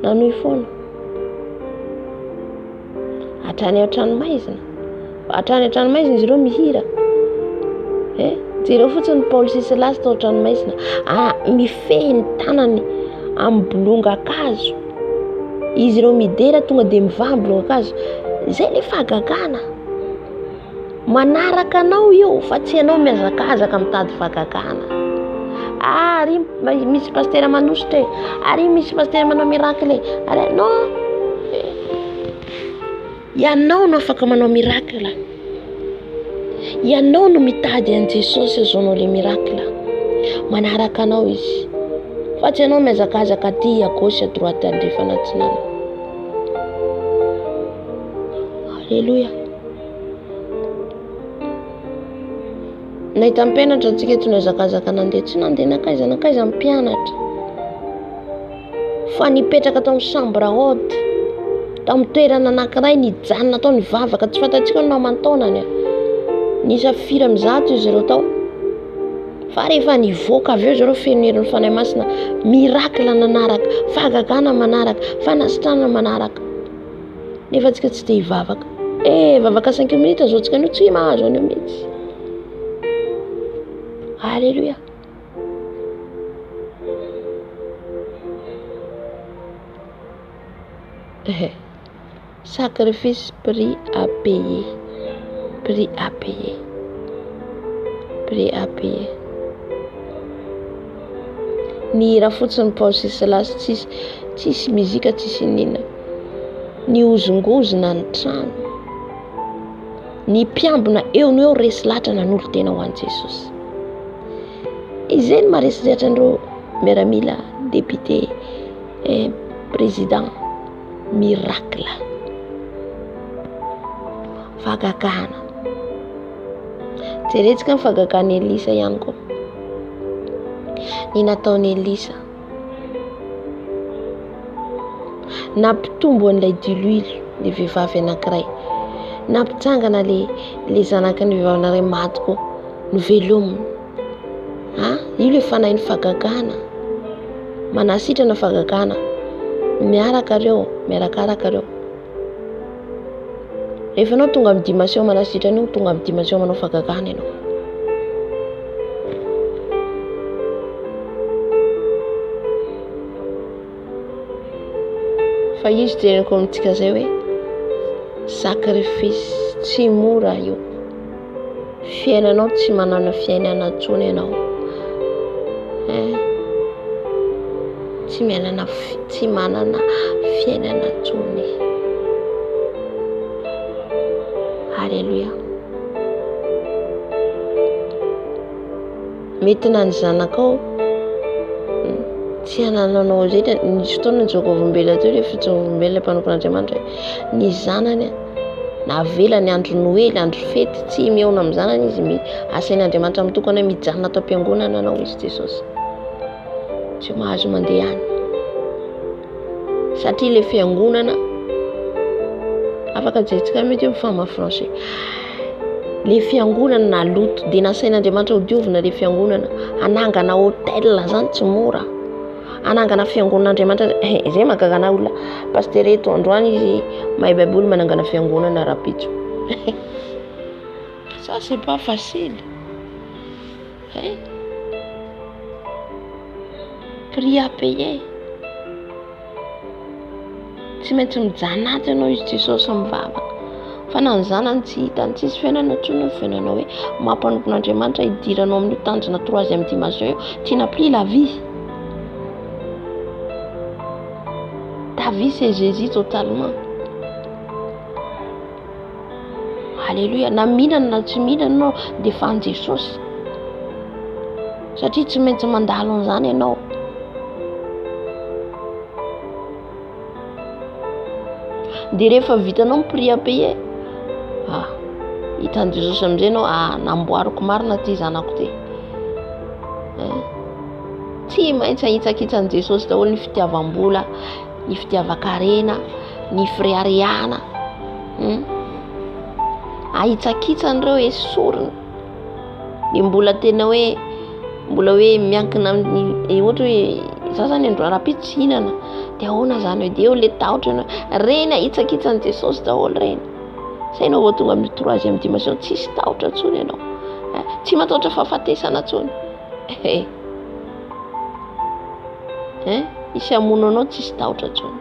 nanohy foana. Hatrany an-tranomaizina. Hatrany an-tranomaizina izy ireo mihira. Eh, jereo fotsiny Paoly sy Silasy tao an-tranomaizina. Ah, mifehy ny tanany amin'ny bolongan-kazo. Izy ireo midera tonga dia mivaha ny bolongan-kazo. Izay ilay fahagagana. Manaraka anao io fa tsy ianao mihazakazaka mitady fahagagana. Ah, ary misy pasitera manosotra e, ary misy pasitera manao miracle e, ary non. Ianao no afaka manao miracle. Ianao no mitady an'i Jesosy azahoanao le miracle. Manaraka anao izy. Fa tsy ianao mihazakazaka aty à gauche à droite andrefana atsinanana. Alléluia. Nahita mpianatra antsika eto nihazakazaka nandeha, tsy nandeha nankaiza nankaiza ny mpianatra. Fa nipetraka tao amin'ny chambre haute, tao amin'ny toerana anankiray nijanona tao nivavaka, tsy fantatsika ny aman-taonany. Niisa firy amby zato izy ireo tao. Fa rehefa nivoaka avy eo izy ireo feno herin'ny Fanahy Masina, miracle nanaraka, fahagagana manaraka, fanasitranana manaraka. Nefa antsika tsy te hivavaka. Eh, vavaka cinq minutes zao tsika anio tsy mahazo an'io mihitsy. Alléluia. Eh, sacrifice prix à payer. Prix à payer. Prix à payer. Nihira fotsiny Paoly sy Silasy, tsisy tsisy mizika, tsisy inona. Nihozongozona ny trano. Ny mpiambina eo no eo resy lahatra nanolo-tena ho an'i Jesosy. Izay no maharesy lahatra an'ireo miaramila, député, eh, président. Miracle. Fahagagana. Jerentsika ny fahagagan'i Elisa ihany koa. Ny nataon'i Elisa. Nampitombo an'ilay diloilo ny vehivavy anankiray. Nampitsangana le le zanaky ny vehivavy anankiray maty koa. Novelomina. Ha? Io le fanahin'ny fahagagana. Manasitrana fahagagana. Miaraka reo, miarakaraka reo. Rehefa ianao tonga amin'ny dimension manasitrana io, tonga amin'ny dimension manao fahagagana ianao. Fa izy teneniko amintsika izay hoe sacrifice. Tsy mora io. Fiainanao tsy manana fiainana intsony ianao. Hein? Tsy miainana tsy manana fiainana intsony. Alléluia. Mety na ny zanakao tsy hanananao izay dia nisy fotoana nijoro vavolombelona teo ilay fijoroam-bolombelona ilay mpanompon'Andriamanitra hoe ny zanany navelany andro noely andro fety tsy mihaona amin'ny zanany izy mi asain'Andriamanitra mitokana hoe mijanona ato am-piangonana anao izy Jesosy tsy mahazo mandeha any satria ilay fiangonana afaka jerentsika mety hoe mifama français le fiangonana naloto dia nasain'Andriamanitra hodiovina le fiangonana hanangana hôtel zany tsy mora hanangana fiangonan'Andriamanitra eh, zay mahagaga anah olona pasteur eto androany izy mahay baiboly manangana fiangonana rahampitso ça c'est pas facile eh Prix à payer. Tsy maintsy mijanona ato ianao izy Jesosy mivavaka. Fa na ny zanany tsy hitany, tsisy fiainana intsony ny fiainanao hoe mampanompon'Andriamanitra hidiranao amin'io tanjona troisième dimension io, tu n'as plus la vie. Ta vie c'est Jésus totalement. Alléluia, na mihinana na tsy mihinana ianao dia efa an'i Jesosy. Satria tsy maintsy mandalo an'izany ianao. Dia rehefa vitanao ny prix à payer, ah, hitan'i Jesosy amin'izay ianao, ah, namboariko marina ity zanako ity. Eh? Tsy maintsy ahitsakitsan'i Jesosy daholo ny fitiavam-bola, ny fitiavan-karena, ny fireharehana. Hmm? Ahitsakitsany ireo esorina. Ny mbola tena hoe mbola hoe miankina amin'ny eh, ohatra hoe za zany andro rahampitso tsy hihinana dia ahoana zany hoe dia eo le tahotra ianao. Reny ahitsakitsan'i Jesosy daholo reny. Zay ianao vao tonga amin'ny troisième dimension tsisy tahotra intsony ianao. Eh, tsy matahotra fahafatesana intsony. Eh. Hein? Hisy hamono anao tsisy tahotra intsony.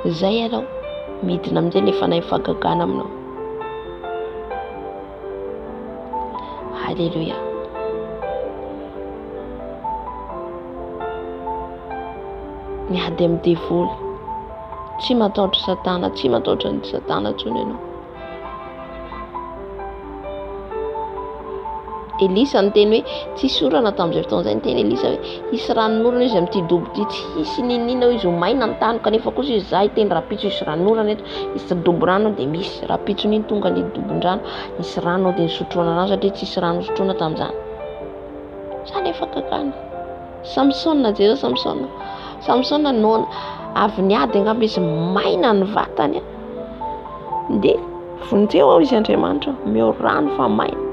Zay ianao, midina amin'izay le fanahy fahagagana aminao. Alléluia. Miady amin'ny devoly. Tsy matahotra satana, tsy matahotra ny satana intsony ianao. Elisa niteny hoe tsisy orana tamin'izay fotoana izay, niteny Elisa hoe hisy ranonorana izy amin'ity dobo ity, tsy hisy n'inon'inona hoy izy, ho maina ny tany, kanefa kosa izy za hiteny rahampitso hisy ranonorana eto, hisy dobo rano dia misy, rahampitson'iny tonga ny dobon-drano, nisy rano ao dia nisotroana rano satria tsisy rano hosotroina tamin'izany. Izany efa gagana. Samsona, jereo Samsona. Samsona noana, avy niady angamba izy, maina ny vatany. Dia vonjeo aho izy Andriamanitra, omeo rano fa maina.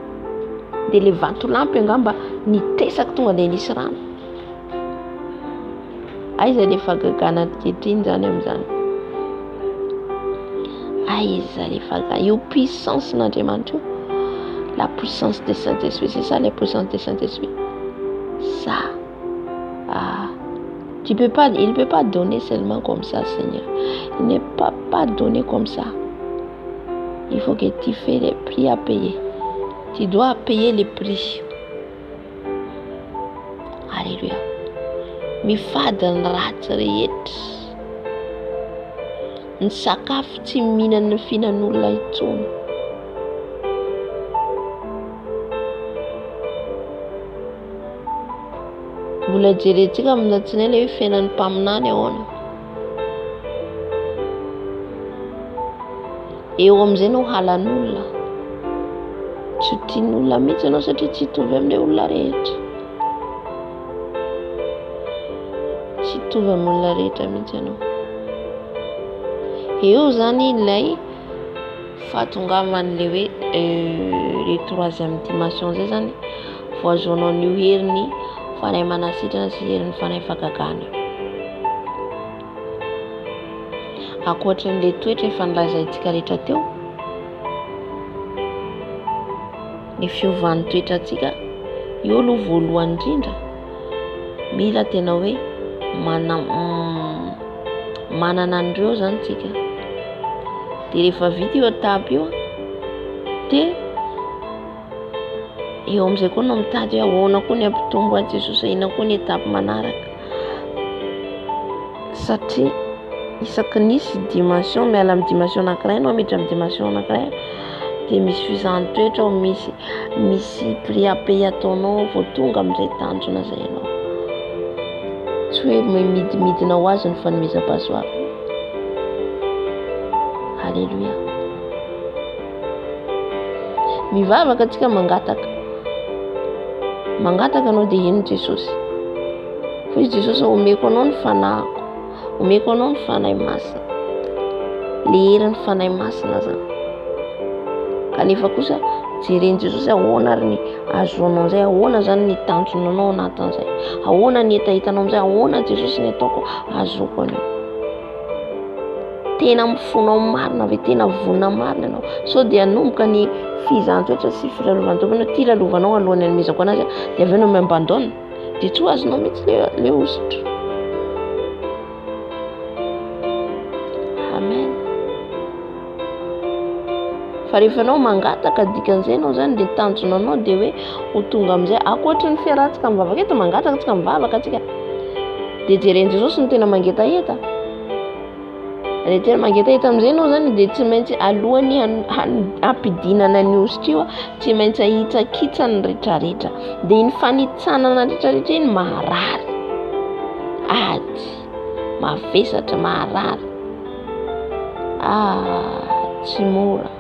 Dia ilay vatolampy angamba nitesaka tonga dia nisy rano. Aiza ilay fahagagana ankehitriny izany amin'izany? Aiza ilay fahagagana? Io puissance n'Andriamanitra io. La puissance de Saint-Esprit, c'est ça la puissance de Saint-Esprit. Ça. Ah. Tu peux pas, il ne peut pas donner seulement comme ça, Seigneur. Il ne peut pas donner comme ça. Il faut que tu fais les prix à payer. Tu dois payer les prix. Alléluia. Mifady ny ratsy rehetra. Ny sakafo tsy mihinana ny fihinan'olona intsony. Mbola jerentsika amin'ny alatsinainy hoe fiainan'ny mpaminany ahoana. Eo amin'izay no halan'olona. Tsy ho tian'olona mihitsy ianao satria tsy hitovy amin'ilay olona rehetra. Tsy hitovy amin'ny olona rehetra mihitsy ianao. Eo izany ilay fahatongavan'ilay hoe le troisième dimension izay zany vao ahazoanao an'io herin'ny fanahy manasitrana sy herin'ny fanahy fahagagana io. Ankoatran'ilay toetra efa nolazaintsika rehetra teo, ny fiovan'ny toetrantsika, io aloha voalohany indrindra, mila tena hoe mana manana an'ireo zany tsika. Dia rehefa vita io étape io, Dia eo amin'izay koa no mitady hoe ahoana koa ny hampitombo an'i Jesosy, inona koa ny étape manaraka. Satria isaky ny misy dimension, miala amin'ny dimension anankiray anao miditra amin'ny dimension anankiray dia misy fizahan-toetra ao, misy misy prix à payer ataonao vao tonga amin'izay tanjona izay ianao. Tsy hoe midimidina ho azy ny fanomezam-pahasoavana. Alléluia. Mivavaka antsika mangataka. Mangataka anao dia heno Jesosy. Fa izy Jesosy omeko anao ny fanahiko. Omeko anao ny fanahy masina. Le herin'ny fanahy masina zany. Kanefa kosa jeren'i Jesosy ahoana ary ny ahazoanao an'izay, ahoana zany ny tanjonanao anatin'izay, ahoana ny hetahetanao amin'izay, ahoana Jesosy ny ataoko ahazoako an'io. Tena amin'ny fonao marina ve, tena vonona marina ianao? Sao dia hanomboka ny fizahan-toetra sy filalovan-toky ianao, ity lalovanao alohan'ny hanomezako anazy dia avy eo ianao mi-abandonne, dia tsy ho azonao mihitsy le le hosotra. Amen. Fa rehefa ianao mangataka dikan'izay ianao zany dia tanjona anao dia hoe ho tonga amin'izay ankoatry ny fiarahantsika mivavaka eto mangataka tsika mivavaka tsika dia jeren'i Jesosy ny tena mangetaheta. Raha tena mangetaheta amin'izay ianao zany dia tsy maintsy alohan'ny hampidinana ny hosotra io tsy maintsy ahitsakitsany ny retraretra. Dia iny fanitsanana retraretra iny maharary. Ady, mavesatra, maharary. Ah, tsy mora.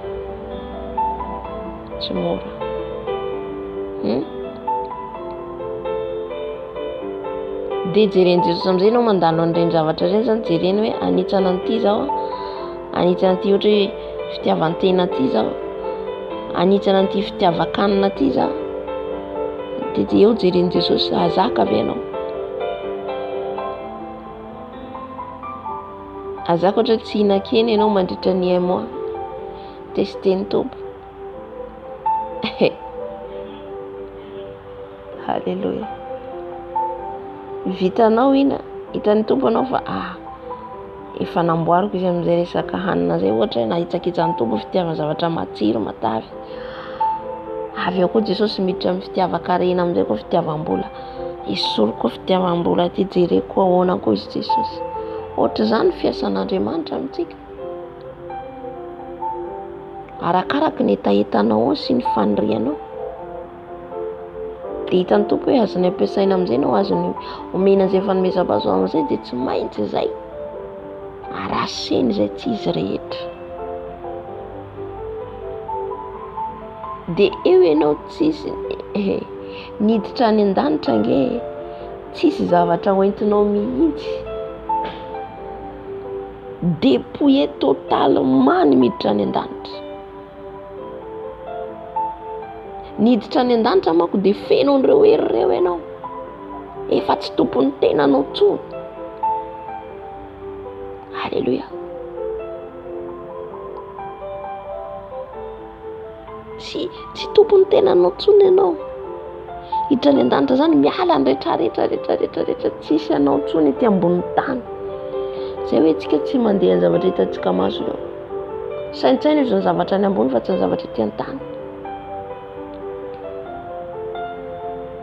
Tsy mora. Hmm? Dia jeren'i Jesosy amin'izay ianao mandalo an'ireny zavatra ireny zany, jereny hoe hanitsana an'ity zaho, hanitsana an'ity ohatra hoe fitiavan-tena ity zaho, hanitsana an'ity fitiavan-kanina ity zaho. Dia eo jeren'i Jesosy, hahazaka ve ianao? Hahazaka ohatra hoe tsy hihinan-kena ianao mandritra ny un mois. Tester-n'ny Tompo. Haleloia. Vitanao iny, hitan'ny Tompo anao fa ah, efa namboariko izy amin'izay resaka hanina izay ohatra hoe nahitsakitsan'ny Tompo fitiavana zavatra matsiro, matavy. Avy eo koa Jesosy miditra amin'ny fitiavan-karena amin'izay koa fitiavam-bola. Esory koa fitiavam-bola aty, jereko koa ahoana koa izy Jesosy. Ohatr'izany ny fiasan'Andriamanitra amintsika. Arakaraka ny hetahetanao sy ny fanirianao. Dia hitan'ny Tompo hoe azony ampiasaina amin'izay ianao, azony omena izay fanomezam-pahasoavana izay dia tsy maintsy izay. Araseny izay tsy izy rehetra. Dia eo ianao tsisy eh, niditra any an-danitra ange tsisy zavatra hoentinao mihitsy. Dépouillé totalement ny miditra any an-danitra. Niditra any an-danitra manko dia feno an'ireo hery ireo ianao. Efa tsy tompon'ny tenanao intsony. Alléluia. Tsy tsy tompon'ny tenanao intsony ianao. Hiditra any an-danitra izany miala ny rehetra rehetra rehetra rehetra rehetra tsisy anao intsony ety ambonin'ny tany. Izay hoe tsika tsy mandeha ny zavatra hitantsika maso ireo. Saintsaino izy ny zavatra any ambony fa tsy ny zavatra ety an-tany.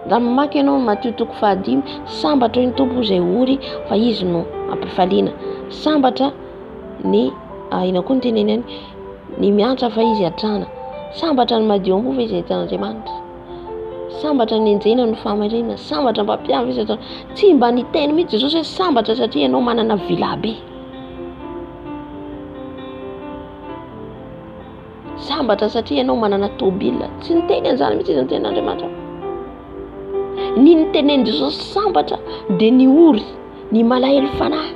Raha mamaky ianao ny Matio toko fahadimy, sambatra hoy ny Tompo izay ory fa izy no ampifaliana. Sambatra ny ah, inona koa ny teneny any? Ny miantra fa izy hatrana. Sambatra ny madio am-po fa izy hahita an'Andriamanitra. Sambatra ny enjehina no fahamarinana. Sambatra mpampihavana izy hatrana. Tsy mba niteny mihitsy Jesosy hoe sambatra satria ianao manana villa be. Sambatra satria ianao manana tôbila. Tsy niteny an'izany mihitsy izy ny tenin'Andriamanitra. Ny nitenen'i Jesosy sambatra dia ny ory, ny malahelo fanahy,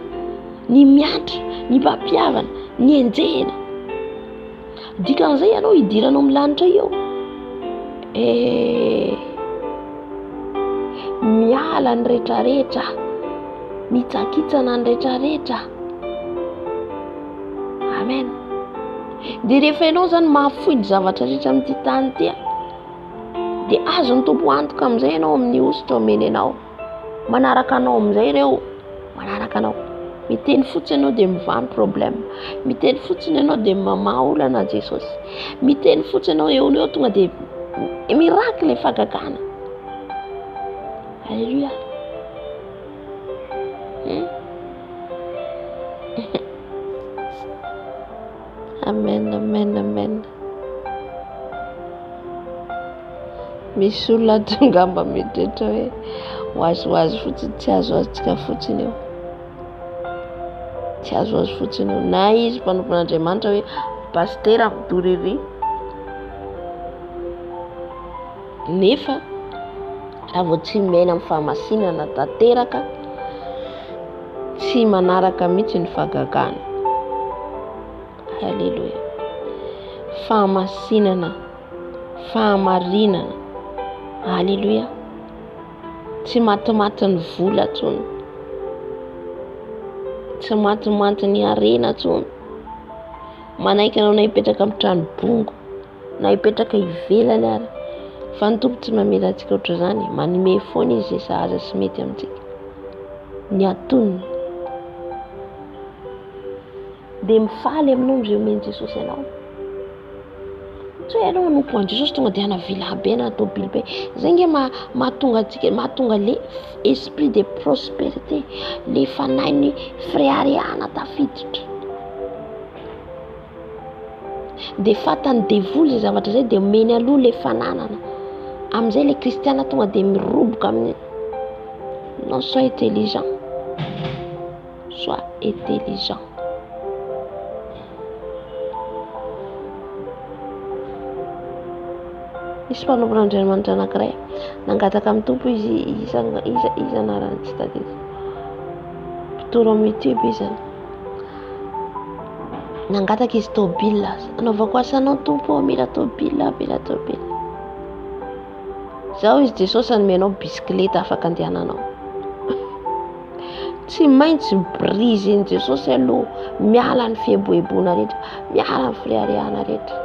ny miantra, ny mpampihavana, ny enjehina. Dikan'izay ianao hidiranao amin'ny lanitra io. Eh, miala ny retraretra, mitsakitsana ny retraretra. Amen. Dia rehefa ianao zany mahafoy ny zavatra rehetra amin'ity tany ity, dia azon'ny Tompo antoka amin'izay ianao amin'ny hosotra omeny anao. Manaraka anao amin'izay ireo, manaraka anao. Miteny fotsiny ianao dia mivaha ny problème. Miteny fotsiny ianao dia mamaha olana Jesosy. Miteny fotsiny ianao eo no eo tonga dia miracle fahagagana. Alléluia. Amen, amen, amen. Misy olona ato angamba mieritreritra hoe ho azy ho azy fotsiny, tsy azoazontsika fotsiny io. Tsy azoazo fotsiny io. Na izy mpanompon'Andriamanitra hoe pasitera midory ery. Nefa raha vao tsy miaina amin'ny fahamasinana tanteraka, tsy manaraka mihitsy ny fahagagana. Haleloia. Fahamasinana, fahamarinana. Haleloia. Tsy matimatin'ny vola intsony. Tsy matimatin'ny harena intsony. Manaiky anao na hipetraka amin'ny trano bongo. na hipetraka ivelany ary fa ny Tompo tsy mamela antsika ohatr'izany, manome foana izy izay sahaza sy mety amintsika, ny antonony. Dia mifaly aminao amin'izay omen'i Jesosy anao. Tsy hoe ianao hanompo an'i Jesosy tonga dia hana villa be na tôbily be. Izay nge mahatonga antsika, mahatonga le esprit de prospérité, le fanahin'ny fireharehana tafiditra. Dia fatan'ny devoly izay zavatra izay dia omeny aloha ilay fananana. Amin'izay ilay kristiana tonga dia miroboka amin'ny non sois intelligent. Sois intelligent. Nisy mpanompon'Andriamanitra anankiray nangataka amin'ny Tompo izy iza iza iza anarany tsy tadidy. Mpitory amin'ny YouTube izy zany. Nangataka izy tôbila, anaovako asanao Tompo ô, mila tôbila, mila tôbila. Zao izy Jesosy hanome anao bisikileta afaka andehananao. Tsy maintsy brisen'i Jesosy aloha, miala ny fieboeboana rehetra, miala ny fireharehana rehetra.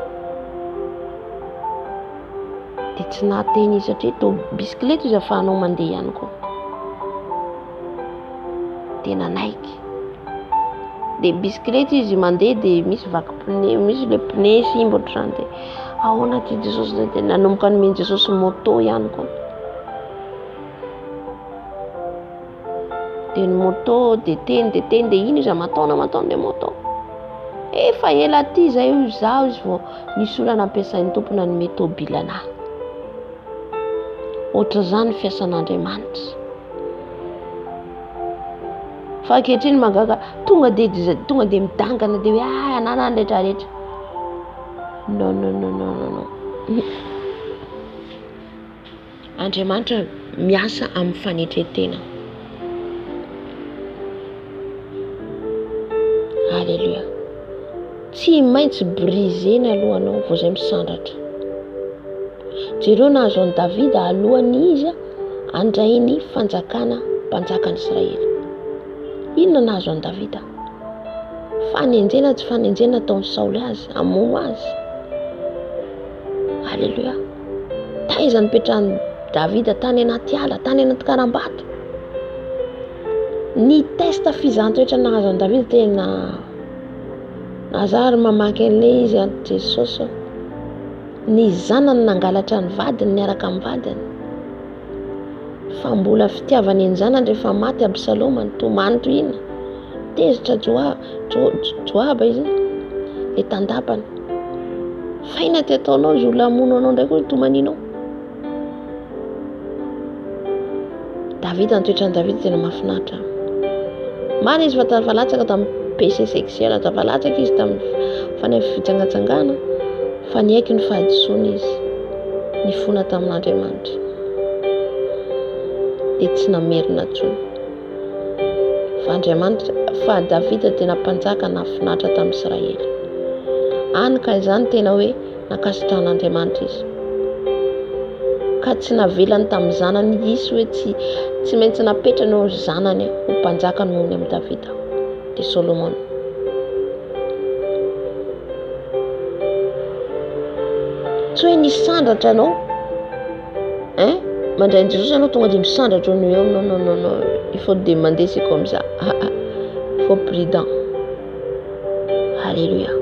Dia tsy nahateny izy satria tô bisikileta izy ahafahanao mandeha ihany koa. Dia nanaiky. Dia bisikileta izy mandeha dia misy vaky pneu, misy le pneu simba ohatr'izany dia ahoana ty Jesosy zay dia nanomboka nomen'i Jesosy moto ihany koa. Dia ny moto dia teny dia teny dia iny izy aman-taona aman-taona dia moto. Efa ela aty izay hoy izaho izy vao nisy olona nampiasain'ny Tompo nanome tôbila anah. Ohatr'izany ny fiasan'Andriamanitra. Fa ankehitriny mahagaga tonga dia tonga dia midangana dia hoe ah anana ny rehetra rehetra. Non non non non non non. Andriamanitra miasa amin'ny fanetren-tena. Alléluia. Tsy maintsy brisena aloha anao vao izay misandratra. Jereo nahazo an'i Davida alohan'ny izy handray ny fanjakana mpanjakan'i Israely. Inona nahazo an'i Davida? Fanenjena tsy fanenjena ataon'i Saoly azy, hamono azy. Alléluia. Taiza nipetrahan'i Davida? Tany anaty ala, tany anaty karambato. Ny test fizahan-toetra nahazo an'i Davida tena nazary mamaky an'ilay izy an'i Jesosy. Ny zanany nangalatra ny vadiny niaraka amin'ny vadiny. Fa mbola fitiavany ny zanany rehefa maty Absaloma, nitomany toy inona. Tezitra Joa, Jo, Joaba izy, le tandapany. Fa inona ty ataonao izy olona hamono anao indray koa itomaninao. Davida, ny toetran'i Davida tena mahafinaritra. Marina izy fa tafalatsaka tamin'ny péché sexuel, tafalatsaka izy tamin'ny fanahy fijangajangana, fa niaiky ny fahadisoany izy, nifona tamin'Andriamanitra. Dia tsy namerina intsony. Fa Andriamanitra, fa Davida tena mpanjaka nahafinaritra tamin'ny Israely. Any ka izany tena hoe Nankasitrahan'Andriamanitra izy, ka tsy navelany tamin'ny zanany hisy hoe tsy tsy maintsy napetrany eo zanany ho mpanjaka noho ny amin'i Davida, dia Solomona. Tsy hoe nisandratra anao, hein? Mandray an'i Jesosy ianao tonga dia misandratra eo no eo. Non, non, non, non. Il faut demander c'est comme ça. Il faut faut prudent. Alléluia.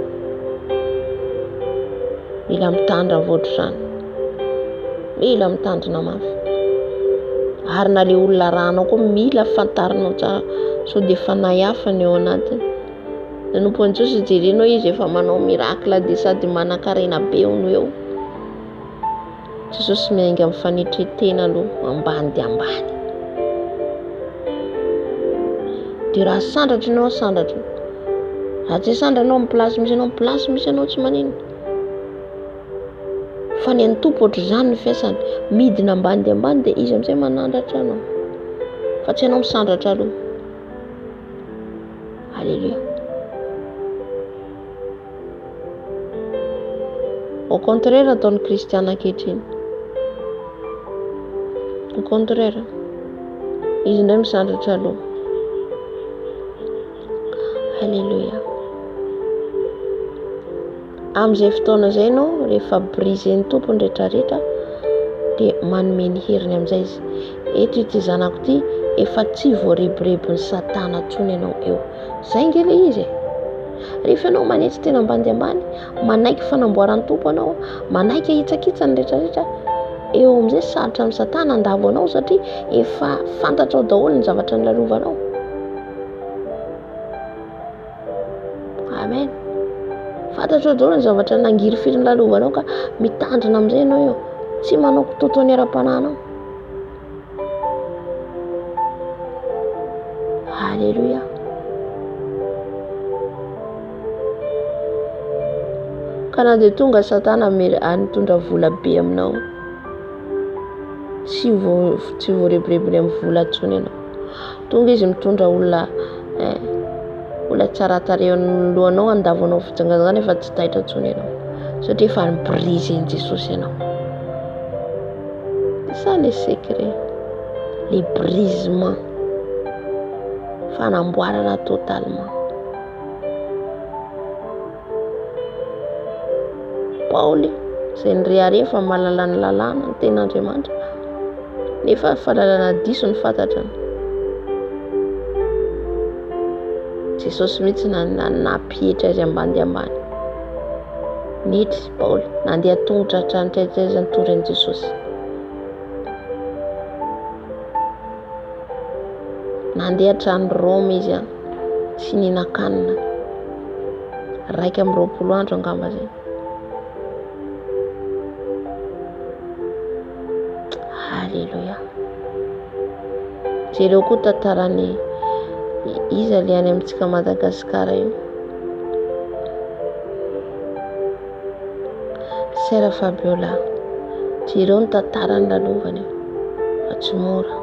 Mila mitandrina voatr'izany. Mila mitandrina mafy. Ary na le olona arahanao koa mila fantarinao tsara sao dia fanahy hafa ny ao anatiny. Nanompo an'i Jesosy jerenao izy efa manao miracle dia sady manankarena be hono eo. Jesosy miainga amin'ny fanetren-tena aloha, ambany dia ambany. Dia raha sandratra ianao, sandratra. Raha tsy sandratra ianao amin'ny place misy anao, amin'ny place misy anao tsy maninona. Fa ny an'ny Tompo ohatr'izany ny fiasany, midina ambany dia ambany dia izy amin'izay manandratra anao. Fa tsy ianao misandratra aloha. Alléluia. Au contraire ataon'ny kristiana ankehitriny. Au contraire. Izy indray misandratra aloha. Alléluia. Amin'izay fotoana izay ianao rehefa brisé-n'ny Tompo ny rehetrarehetra dia manome ny heriny amin'izay izy. Eto ity zanako ity efa tsy voarebirebin'i Satana intsony ianao eo. Izay ange ilay izy e. Rehefa ianao manetry tena ambany dia ambany, manaiky fanamboaran'ny Tompo anao, manaiky ahitsakitsany ny rehetrarehetra, eo amin'izay sarotra amin'i Satana handavo anao satria efa fantatrao daholo ny zavatra nolalovanao. Amen. Fantatrao daholo ny zavatra nangirifiry nolalovanao ka mitandrina amin'izay ianao eo. Tsy manao kitoto ny ara-panahinao. Alléluia. Ka na dia tonga Satana nitondra vola be aminao, tsy vo tsy voarebirebiny amin'ny vola intsony ianao. Tonga izy mitondra olona eh, olona tsara tarehy eo anoloanao handavo anao fijangajangana efa tsy taitra intsony ianao satria efa ni-briser-n'i Jesosy ianao. C'est ça le secret, le brisement, fanamboarana totalement. Paoly izay nirehareha fa mahalala ny lalàna, ny tenin'Andriamanitra, nefa fahalalana diso ny fantatrany. Jesosy mihitsy nampihitra azy ambany dia ambany. Niditra Paoly, nandeha tongotra hatrany taiza nitory an'i Jesosy. Nandeha hatrany Roma izy an, tsy nihinan-kanina. 21 andro angamba zay. Alléluia. Jereo koa tantaran'i iza le any amintsika Madagasikara io. Sera Fabiola. Jereo ny tantarany lalovany io fa tsy mora.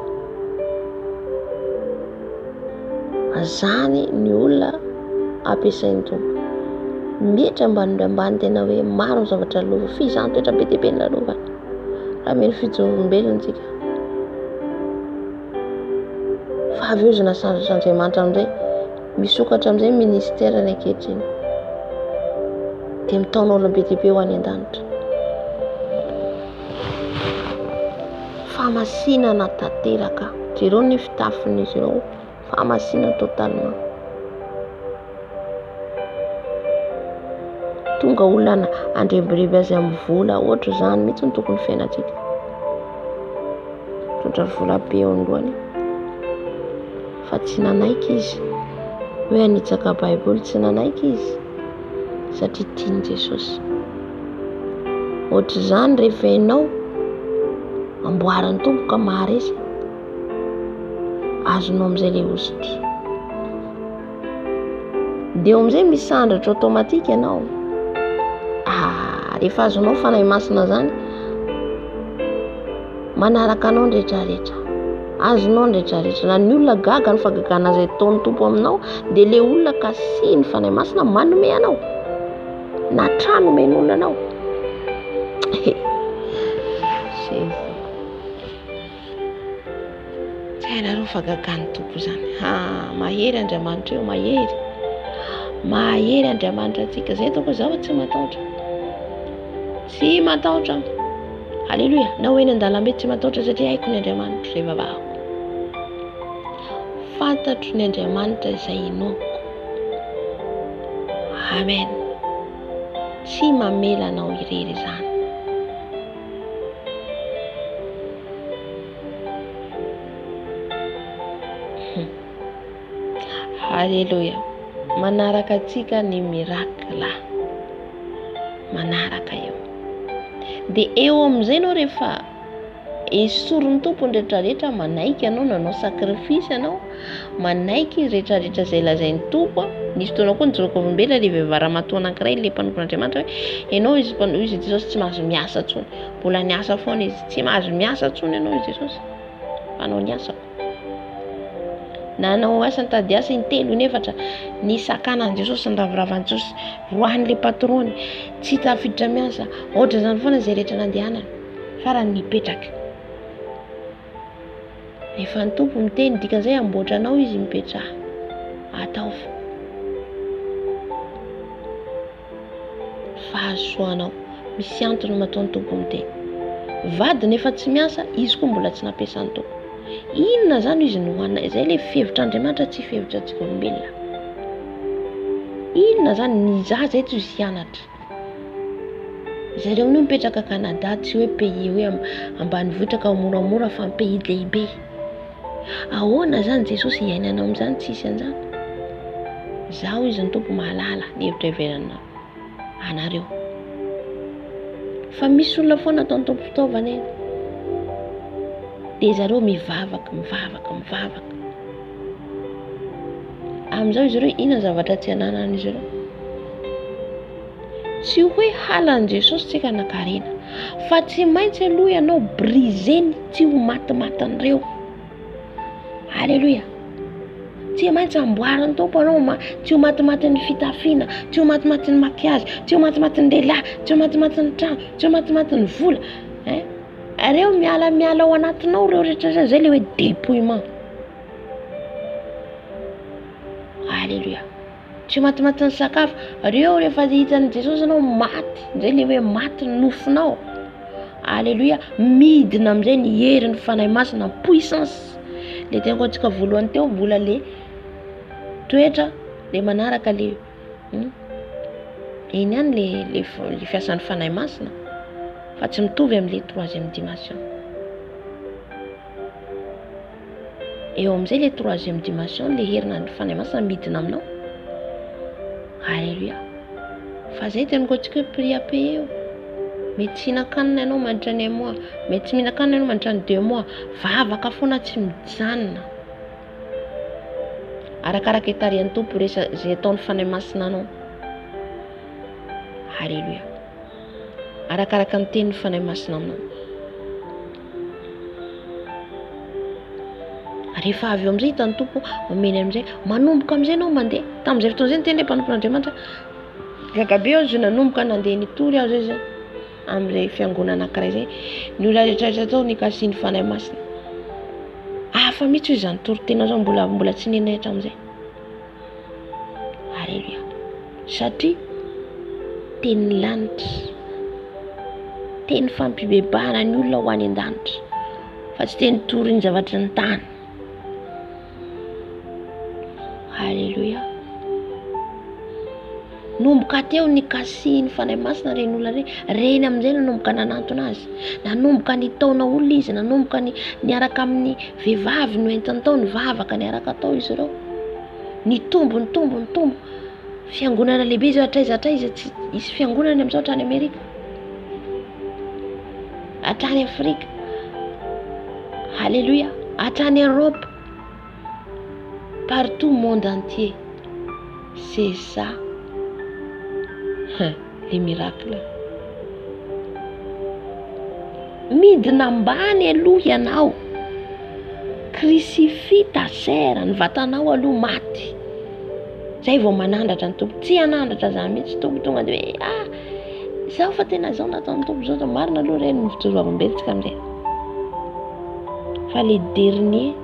Zany ny olona ampiasain'ny Tompo. Mietra ambany ambany tena hoe maro ny zavatra lalovana, fizahan-toetra be dia be ny lalovana. Raha mino fijorombelona tsika. Fa avy eo izy nasandratr'Andriamanitra amin'izay, misokatra amin'izay ny ministerany ankehitriny. Dia mitaona olona be dia be ho any an-danitra. Fahamasinana tanteraka. Jereo ny fitafin'izy ireo. Fahamasinana totalement. Tonga olona handrebireby azy amin'ny vola. Ohatra izany mihitsy no tokony fiainantsika. Mitondra vola be eo anoloany. Fa tsy nanaiky izy. Hoe hanitsaka Baiboly, tsy nanaiky izy. Satria tian'i Jesosy. Ohatr'izany rehefa ianao amboarin'ny Tompo ka maharesy, azonao amin'izay ilay hosotra. Dia eo amin'izay misandratra automatique ianao. Ah, rehefa azonao Fanahy Masina zany, manaraka anao ny rehetrarehetra. Azonao ny rehetrarehetra. Na ny olona gaga ny fagagana izay ataon'ny Tompo aminao, dia ilay olona kasihin'ny Fanahy Masina manome anao. Na trano omen'olona anao. Jésus. Tsy hainareo ny fagagan'ny Tompo izany. Ha, mahery Andriamanitra io, mahery. Mahery Andriamanitra antsika. Izay ataoko zaho tsy matahotra. Tsy matahotra. Alléluia. Na ho eny an-dalambe tsy matahotra satria haiko ny Andriamanitra izay vavahako. Fantatro ny Andriamanitra izay inoako. Amen. Tsy mamela anao irery izany. Haleloia. Manaraka antsika ny miracle. Manaraka eo. Dia eo amin'izay ianao rehefa esorin'ny Tompo ny rehetra rehetra, manaiky ianao, nanao sacrifice ianao, manaiky ny rehetra rehetra izay lazain'ny Tompo. Nisy fotoana koa nijoro vavolombelona ilay vehivavy ramatoa anankiray, ilay mpanompon'Andriamanitra hoe ianao izy izy Jesosy tsy mahazo miasa intsony. Mbola niasa foana izy, tsy mahazo miasa intsony ianao izy Jesosy. Manao ny asako. Nanao asa nitady asa intelo inefatra nisakana an'i Jesosy niravirava an'i Jesosy roahin'ilay patron-ny tsy tafiditra miasa ohatra izany foana izay rehetra nandehanany farany nipetraka rehefa ny Tompo miteny dikan'izay hamboatra anao izy mipetraha ataovy fahasoanao. Misy antony matoa ny Tompo miteny. Vadiny efa tsy miasa, izy koa mbola tsy nampiasan'ny Tompo. Inona izany izy no hanina? Izay ilay fihevitr'Andriamanitra tsy fihevitra antsika olombelona. Inona izany ny zaza eto izy hianatra. Zareo amin'io mipetraka Canada tsy hoe pays hoe ambanivohitra ka moramora fa pays lehibe. Ahoana izany Jesosy hiainanao amin'izany tsisy an'izany? Izaho izy ny Tompo mahalala ny hevitra heverina anareo. Fa misy olona foana ataon'ny Tompo fitaovana eny. Dia zareo mivavaka, mivavaka, mivavaka. Amin'izao izy ireo inona zavatra tsy ananan'izy ireo? Tsy hoe halan'i Jesosy tsika hanan-karena, fa tsy maintsy aloha ianao briseny tsy ho matimatin'ireo. Aleloia. Tsy maintsy amboarin'ny Tompo anao ma tsy ho matimatin'ny fitafiana, tsy ho matimatin'ny makiazy, tsy ho matimatin'ny lehilahy, tsy ho matimatin'ny trano, tsy ho matimatin'ny vola. Hein? Reo miala miala ao anatinao reo rehetra reo, zay le hoe dépouillement. Aleloia. Tsy matimatin'ny sakafo. Reo rehefa hitan'i Jesosy ianao maty, zay le hoe maty ny nofonao. Aleloia, midina amin'izay ny herin'ny Fanahy Masina, puissance. Le teniko antsika voalohany teo mbola le toetra le manaraka le hmm? eny ihany le le le fiasan'ny Fanahy Masina fa tsy mitovy amin'le troisième dimension. Eo amin'izay le troisième dimension le herin'ny Fanahy Masina midina aminao. Alléluia. Fa zay teniko antsika hoe prix à payer io. Mety tsy hihinan-kanina ianao mandritra ny un mois, mety tsy mihinan-kanina ianao mandritra ny deux mois. Vavaka foana tsy mijanona. Arakaraka itarihan'ny Tompo resa izay ataon'ny Fanahy Masina anao. Alléluia. Arakaraka ny tenin'ny Fanahy Masina aminao. Rehefa avy eo amin'izay hitan'ny Tompo omeny amin'izay, manomboka amin'izay ianao mandeha. Tamin'izay fotoana izay niteny ilay mpanompon'Andriamanitra, gaga be aho izy nanomboka nandeha nitory aho izay zay amin'ilay fiangonana anankiray izay. Ny olona rehetra rehetra tao nikasihin'ny Fanahy Masina. Hafa mihitsy hoy izany toriteny izany, mbola mbola tsy nenay hatramin'izay. Aleloia. Satria tenin'ny lanitra, teny fampibebahana ny olona ho any an-danitra, fa tsy teny torin'ny zavatry ny tany. Aleloia. Nomboka teo nikasihin'ny Fanahy Masina ireny olona ireny, ireny amin'izay nanomboka nanantona azy, nanomboka nitaona olona izy, nanomboka ny niaraka amin'ny vehivavy noentiny tao, nivavaka niaraka tao izy ireo. Nitombo, nitombo, nitombo. Fiangonana lehibe izao hatraiza hatraiza, tsy hisy fiangonana amin'izao hatrany Amerika, hatrany Afrika. Alléluia, hatrany Europe. Partout monde entier c'est ça les miracles. Midina ambany aloha ianao. Crucifie ta chair, ny vatanao aloha maty. Zay vao manandratra ny Tompo. Tsy hanandratra zany mihitsy Tompo tonga dia hoe ah zaho fa tena zao nataon'ny Tompo zao. Marina aloha ireny ny fijoro vavolombelontsika amin'izay. Fa le dernier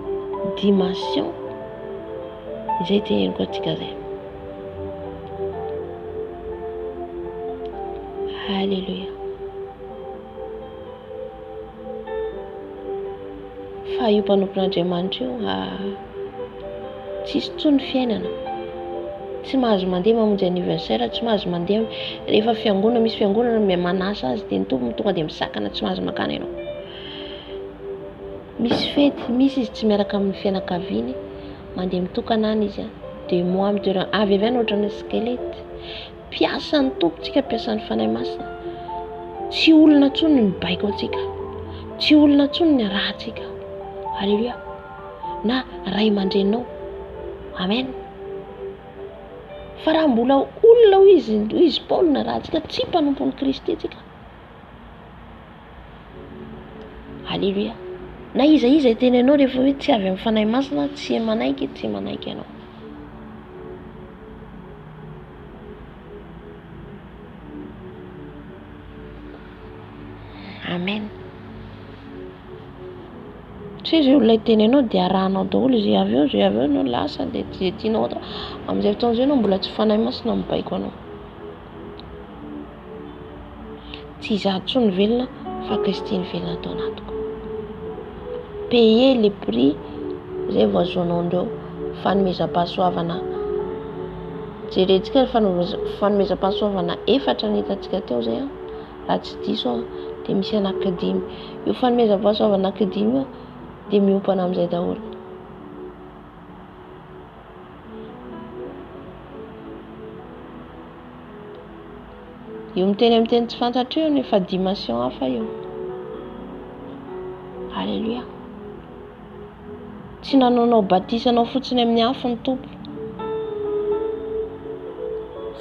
dimension izay teneniko antsika zay. Alléluia. Fa io mpanompon'Andriamanitra io ah, tsisy intsony fiainana. Tsy mahazo mandeha mamonjy anniversaire, tsy mahazo mandeha rehefa fiangonana, misy fiangonana manasa azy dia ny tompony tonga dia misakana tsy mahazo mankany ianao. Misy fety, misy izy tsy miaraka amin'ny fianakaviany, mandeha mitokana any izy an, deux mois amin'ny toerana, avy avy any ohatran'ny squelette. Mpiasan'ny Tompo tsika, mpiasan'ny Fanahy Masina. Tsy olona intsony ny mibaiko antsika. Tsy olona intsony ny arahantsika. Alléluia. Na ray aman-dreninao. Amen. Fa raha mbola olona hoy izy, hoy izy Paoly no arahantsika, tsy mpanompon'i Kristy tsika. Alléluia. Na iza iza hiteny anao rehefa hoe tsy avy amin'ny Fanahy Masina, tsy manaiky, tsy manaiky ianao. Amen. Tsy hoe izay olona hiteny anao dia arahanao daholo izay avy eo, izay avy eo ianao lasa dia izay tianao atao. Amin'izay fotoana izay ianao mbola tsy Fanahy Masina mibaiko anao. Tsy izaho intsony no velona fa Kristy no velona ato anatiko. Payer le prix izay vao ahazoanao an'ireo fanomezam-pahasoavana. Jerentsika ny fanomezam-pahasoavana efatra ny hitantsika teo izay an, raha tsy diso aho dia misy anankidimy. Io fanomezam-pahasoavana anankidimy io dia miompana amin'izay daholo. Io miteny amin'ny teny tsy fantatra io efa dimension hafa io. Alléluia. Tsy nanaonao batisa anao fotsiny amin'ny afo ny Tompo.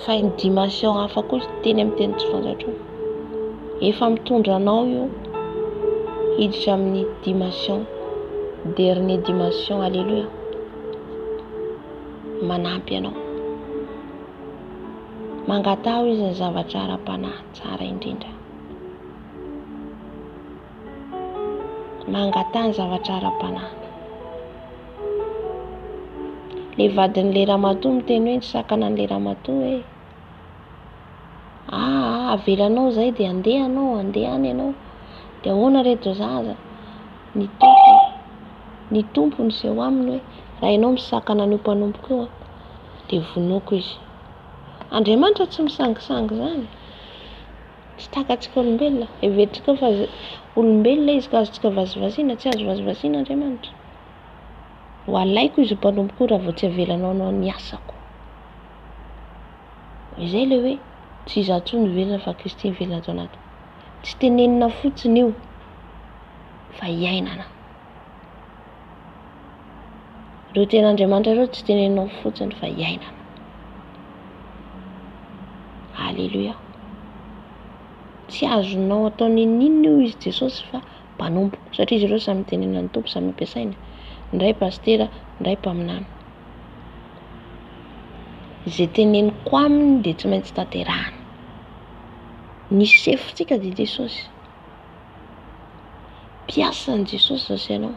Fa ny dimension hafa koa teny amin'ny teny tsy fantatra io. Efa mitondra anao io hiditra amin'ny dimension, dernier dimension, alléluia. Manampy anao. Mangataho izy ny zavatra ara-panahy tsara indrindra. Mangataha ny zavatra ara-panahy. Le vadin'le ramatoa miteny hoe nisakana an'le ramatoa hoe aa avelanao zay dia andeha anao, andeha any ianao. Dia ahoana reto zaza? Ny Tompo, ny Tompo niseho aminy hoe raha ianao misakana an'io mpanompoko io dia vonoiko izy. Andriamanitra tsy misangisangy izany. Tsy takatsika olombelona. Heverintsika fa olombelona izy ka azontsika vazivaziana. Tsy azo vazivaziana Andriamanitra. Ho alaiko izy mpanompoko raha vao tsy avelanao hanao ny asako. Izay ilay hoe tsy izaho intsony no velona fa Kristy no velona ato anatiko. Tsy tenenina fotsiny io fa iainana. Ireo tenin'Andriamanitra ireo tsy teneninao fotsiny fa iainana. Alléluia. Tsy azonao atao n'inon'inona io izy Jesosy fa mpanompoko satria izy ireo samy tenenan'ny Tompo samy ampiasaina. Ny iray pasitera, ny iray mpaminany. Izay teneniko aminy dia tsy maintsy tanterahana. Ny sefontsika dia Jesosy. Mpiasan'i Jesosy za sy ianao.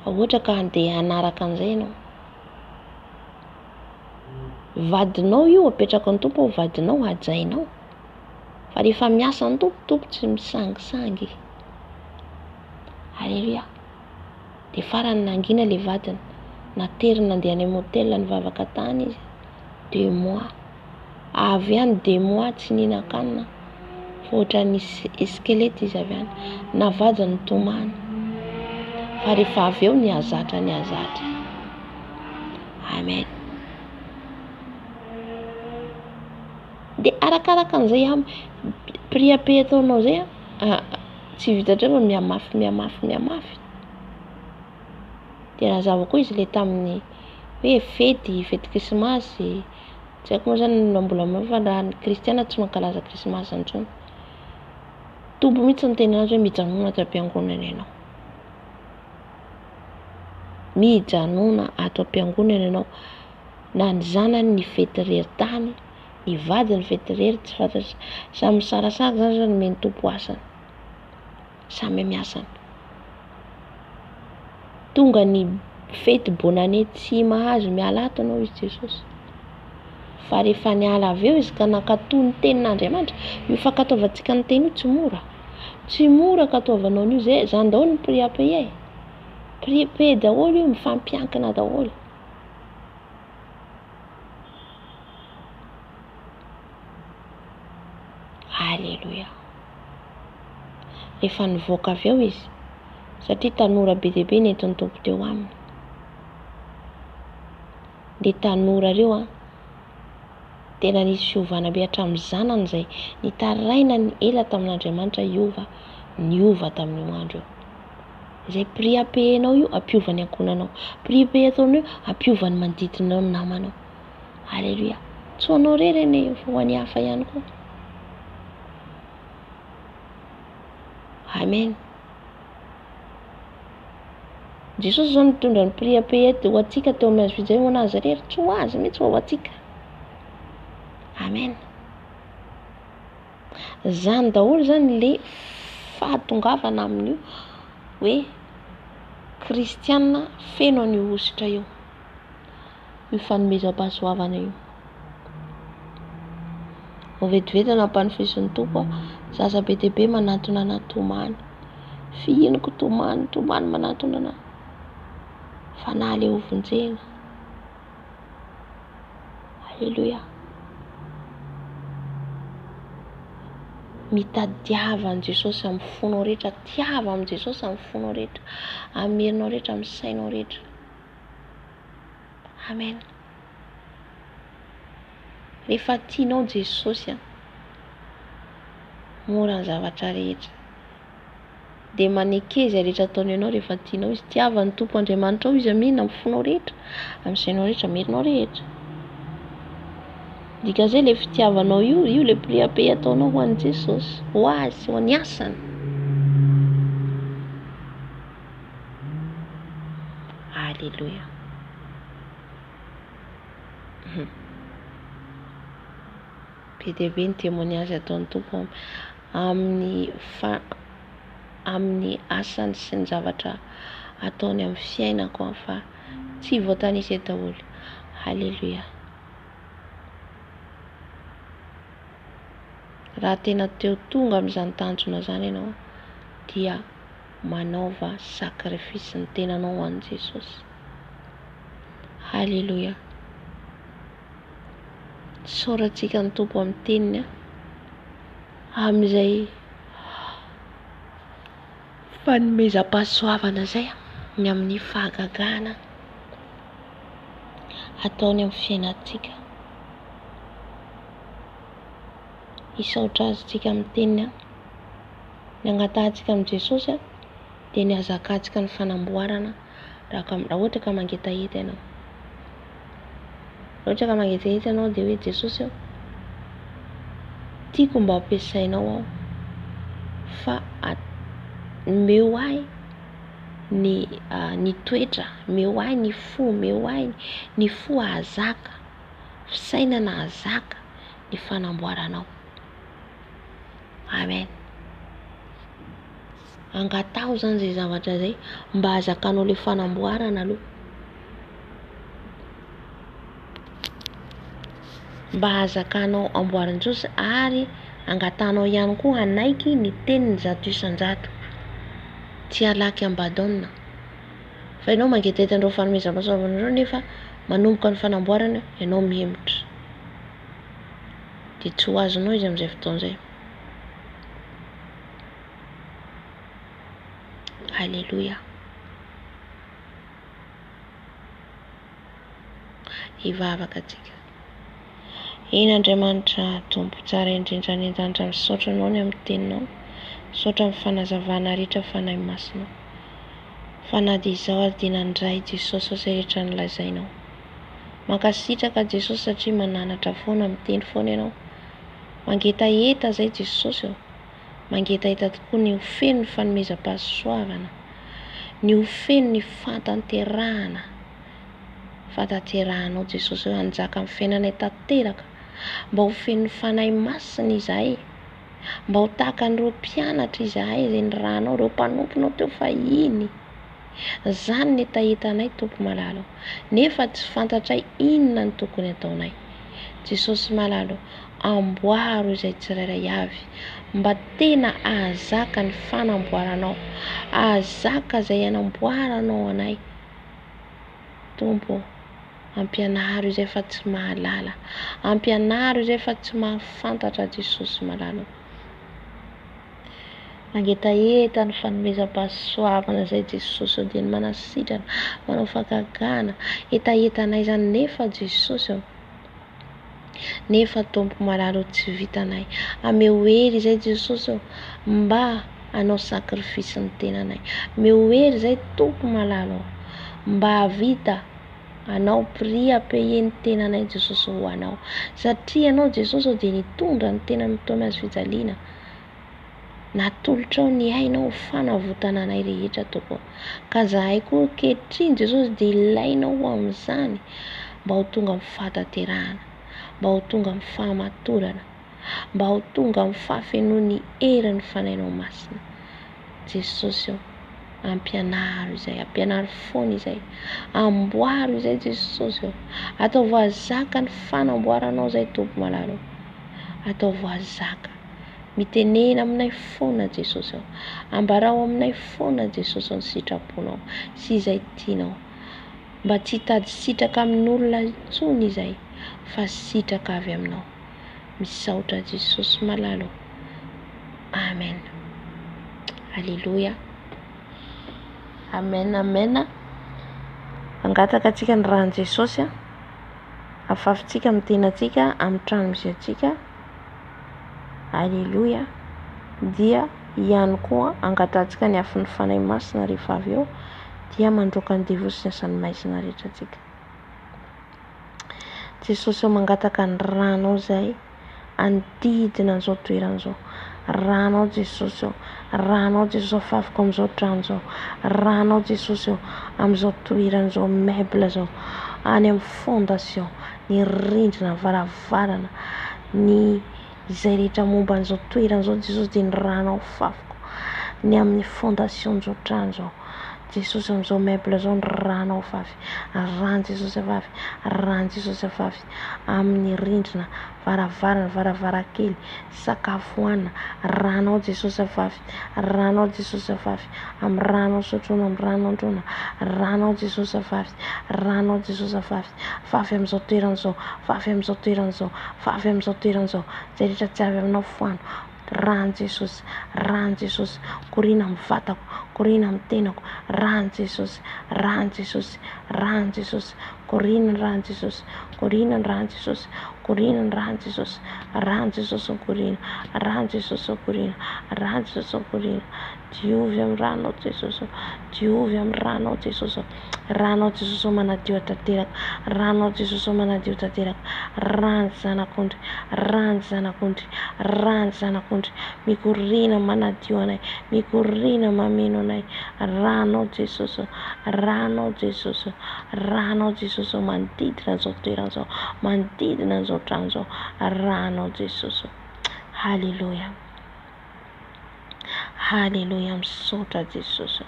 Raha ohatra ka handeha hanaraka an'izay ianao. Vadinao io, apetrako ny Tompo ao, vadinao hajainao. Fa rehefa miasa ny Tompo, Tompo tsy misangisangy. Aleloia. Dia farany nangina ilay vadiny. Nateriny nandeha any amin'ny hotel nivavaka tany izy. Deux mois. Avy any deux mois tsy nihinan-kanina fa ohatran'ny squelette izy avy any. Navadiny nitomany. Fa rehefa avy eo nihazatra nihazatra. Amen. Dia arakaraka an'izay am prix à payer ataonao izay an, tsy vita hatreo fa mihamafy mihamafy mihamafy. Dia nazava koa izy ilay tamin'ny hoe fety, fety krismasy, tsy haiko moa zany na mbola fa raha ny kristiana tsy mankalaza krismasy intsony. Tompo mihitsy niteny anazy hoe mijanona ato am-piangonana ianao. Mijanona ato am-piangonana ianao. Na ny zanany nifety irery tany, ny vadiny nifety irery tsy fantatra, samy misarasaraka zany zao nomen'ny Tompo asany. Samy amin'ny asany. Tonga ny fety bonne année tsy mahazo miala ato anao izy Jesosy. Fa rehefa niala avy eo izy ka nankatò ny tenin'Andriamanitra, io fankatoavantsika ny teny io tsy mora. Tsy mora ankatoavanao an'io zay, zany daholo ny prix à payer e. Prix à payer daholo io, mifampiankina daholo. Aleloia. Rehefa nivoaka avy ao izy, satria tanora be dia be nentin'ny Tompo teo aminy. Dia tanora ireo an, tena nisy fiovana be hatramin'ny zanany izay nitarainany ela tamin'Andriamanitra hiova, niova tamin'io andro io. Izay prix à payer-nao io, hampiova ny ankohonanao. Prix à payer ataonao io, hampiova ny manodidina anao, ny namanao. Aleloia. Tsy ho anao irery anie io fa ho an'ny hafa ihany koa. Amen. Jesosy izao nitondra ny prix à payer ho antsika teo amin'ny hazo fijaliana ho an'azy irery, tsy ho azy mihitsy fa ho antsika. Amen. Zany daholo zany le fahatongavana amin'io hoe kristiana feno an'io hosotra io. Io fanomezam-pahasoavana io. Vao vetivety nampanofisin'ny Tompo aho, zaza be dia be manantona anah tomany. Fihiniko tomany, tomany manantona anah. Fanahy le ho vonjena. Alléluia. Mitadiava an'i Jesosy amin'ny fonao rehetra, tiava amin'i Jesosy amin'ny fonao rehetra, amin'ny herinao rehetra, amin'ny sainao rehetra. Amen. Rehefa tianao Jesosy an, mora ny zavatra rehetra. Dia maneke izay rehetra ataony anao rehefa tianao izy. Tiava ny Tompo Andriamanitrao izy amina amin'ny fonao rehetra, amin'ny sainao rehetra, amin'ny herinao rehetra. Dikan'izay ilay fitiavanao io, io ilay prix à payer ataonao ho an'i Jesosy, ho azy, ho an'ny asany. Aleloia. Be dia be ny témoignage ataon'ny Tompo amin'ny fa amin'ny asany sy ny zavatra ataony amin'ny fiainako an fa tsy voatanisa eto daholo. Aleloia. Raha tena te ho tonga amin'izany tanjona izany ianao dia manaova sacrifice ny tenanao ho an'i Jesosy. Haleloia. Isaorantsika ny Tompo amin'ny teniny amin'izay fanomezam-pahasoavana izay ny amin'ny fahagagana ataony amin'ny fiainantsika. Hisaotra azy tsika amin'ny teniny. Ny angatahantsika amin'i Jesosy dia ny hazakantsika ny fanamboarana raha ka raha ohatra ka mangetaheta ianao. Raha ohatra ka mangetaheta ianao dia hoe Jesosy ô, tiako mba ampiasainao aho fa omeo ahy ny ny toetra, omeo ahy ny fo, omeo ahy ny fo hahazaka, fisainana hahazaka ny fanamboaranao. Amen. Angataho zany zay zavatra zay mba hahazakanao le fanamboarana aloha. Mba hahazakanao amboarin'i Jesosy ary angatahanao ihany koa hanaiky ny teniny 100%. Tsy halaky ambadona. Fa ianao mangetaheta an'ireo fanomezam-pahasoavana ireo nefa manomboka ny fanamboarana ianao mihemotra. Dia tsy ho azonao izy amin'izay fotoana izay. Aleloia. Hivavaka antsika. Eny Andriamanitra Tompo tsara indrindra any an-danitra misaotra anao ny amin'ny teninao. Misaotra amin'ny fanazavana rehetra Fanahy Masina. Fa na dia izao ary dia nandray Jesosy izay rehetra nolazainao. Mankasitraka Jesosy satria mananatra foana miteny foana ianao. Mangetaheta zay Jesosy ô. Mangetaheta tokoa ny ho feno ny fanomezam-pahasoavana, ny ho feno ny fahatanterahana, fahatanterahanao Jesosy ô, hanjaka amin'ny fiainanay tanteraka, mba ho feno ny Fanahy Masina izahay, mba ho tahaka an'ireo mpianatra izahay izay nirahanao, ireo mpanomponao teo fahiny. Zany ny hetahetanay Tompo malala ô, nefa tsy fantatray inona no tokony ataonay. Jesosy malala ô, amboaro izay tsirairay avy mba tena ahazaka ny fanamboaranao, ahazaka izay anamboaranao anay. Tompo ô, ampianaro izay fa tsy mahalala, ampianaro izay fa tsy mahafantatra Jesosy malala ô. Mangetaheta ny fanomezam-pahasoavana izay Jesosy ô dia ny manasitrana, manao fahagagana. Hetahetanay izany nefa Jesosy ô. Nefa Tompo malala ô tsy vitanay. Ameo hery izay Jesosy ô mba hanao sacrifice ny tenanay. Ameo hery izay Tompo malala ô mba hahavita hanao prix à payer ny tenanay Jesosy ho anao. Satria ianao Jesosy ô dia nitondra ny tenanao teo amin'ny hazo fijaliana. Natolotrao ny ainao ho fanavotana anay rehetra Tompo ô. Ka zahay koa ankehitriny Jesosy dia ilainao ho amin'izany mba ho tonga amin'ny fahatanterahana, mba ho tonga amin'ny fahamatorana, mba ho tonga amin'ny fahafenoan'ny herin'ny Fanahinao Masina. Jesosy ô, ampianaro izay, ampianaro foana izay, amboaro izay Jesosy ô. Ataovy hahazaka ny fanamboaranao izay Tompo malala ô. Ataovy hahazaka. Mitenena aminay foana Jesosy ô. Ambarao aminay foana Jesosy ô ny sitraponao sy izay tianao. Mba tsy hitady sitraka amin'olona intsony izay fa sitraka avy aminao. Misaotra Jesosy malala ô. Amen. Aleloia. Amen amen. Mangataka antsika ny ran'i Jesosy afafintsika amin'ny tenantsika amin'ny trano misy antsika. Aleloia. Dia ihany koa angatahantsika ny afon'ny Fanahy Masina rehefa avy eo dia mandroaka ny devoly sy ny asan'ny maizina rehetra antsika. Jesosy ô mangataka ny ranao izay hanodidina an'izao toerana izao. Ranao Jesosy ô, ranao Jesosy afafiko amin'izao trano izao. Ranao Jesosy ô amin'izao toerana izao, meuble izao, any amin'ny fondation, ny rindrina, ny varavarana, ny izay rehetra momba an'izao toerana izao Jesosy dia ny ranao afafiko. Ny amin'ny fondation izao trano izao. Jesosy amin'izao meuble izao ny ranao afafy. Ran'i Jesosy afafy, ran'i Jesosy afafy amin'ny rindrina, varavarana, varavarankely, sakafo hohanina, ranao Jesosy afafy, ranao Jesosy afafy, amin'ny ranao sotroina, amin'ny ranao androana, ranao Jesosy afafy, ranao Jesosy afafy, afafy amin'izao toerana izao, afafy amin'izao toerana izao, afafy amin'izao toerana izao, izay rehetra tsy avy aminao foano, Ran'i Jesosy, Ran'i Jesosy, koriana amin'ny vatako, koriana amin'ny tenako, Ran'i Jesosy, Ran'i Jesosy, Ran'i Jesosy, koriana ny Ran'i Jesosy, koriana ny Ran'i Jesosy, koriana ny Ran'i Jesosy, Ran'i Jesosy koriana, Ran'i Jesosy koriana, Ran'i Jesosy koriana, diovy amin'ny ranao Jesosy, diovy amin'ny ranao Jesosy. Ranao Jesosy ô manadio tanteraka, Ranao Jesosy ô manadio tanteraka, Ran'ny Zanak'ondry, Ran'ny Zanak'ondry, Ran'ny Zanak'ondry, mikoriana manadio anay, mikoriana mameno anay, Ranao Jesosy ô, Ranao Jesosy ô, Ranao Jesosy ô manodidina an'izao toerana izao, manodidina an'izao trano izao, Ranao Jesosy ô. Haleloia. Haleloia, misaotra Jesosy ô.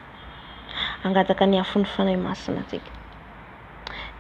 Hangataka ny afon'ny Fanahy Masina antsika.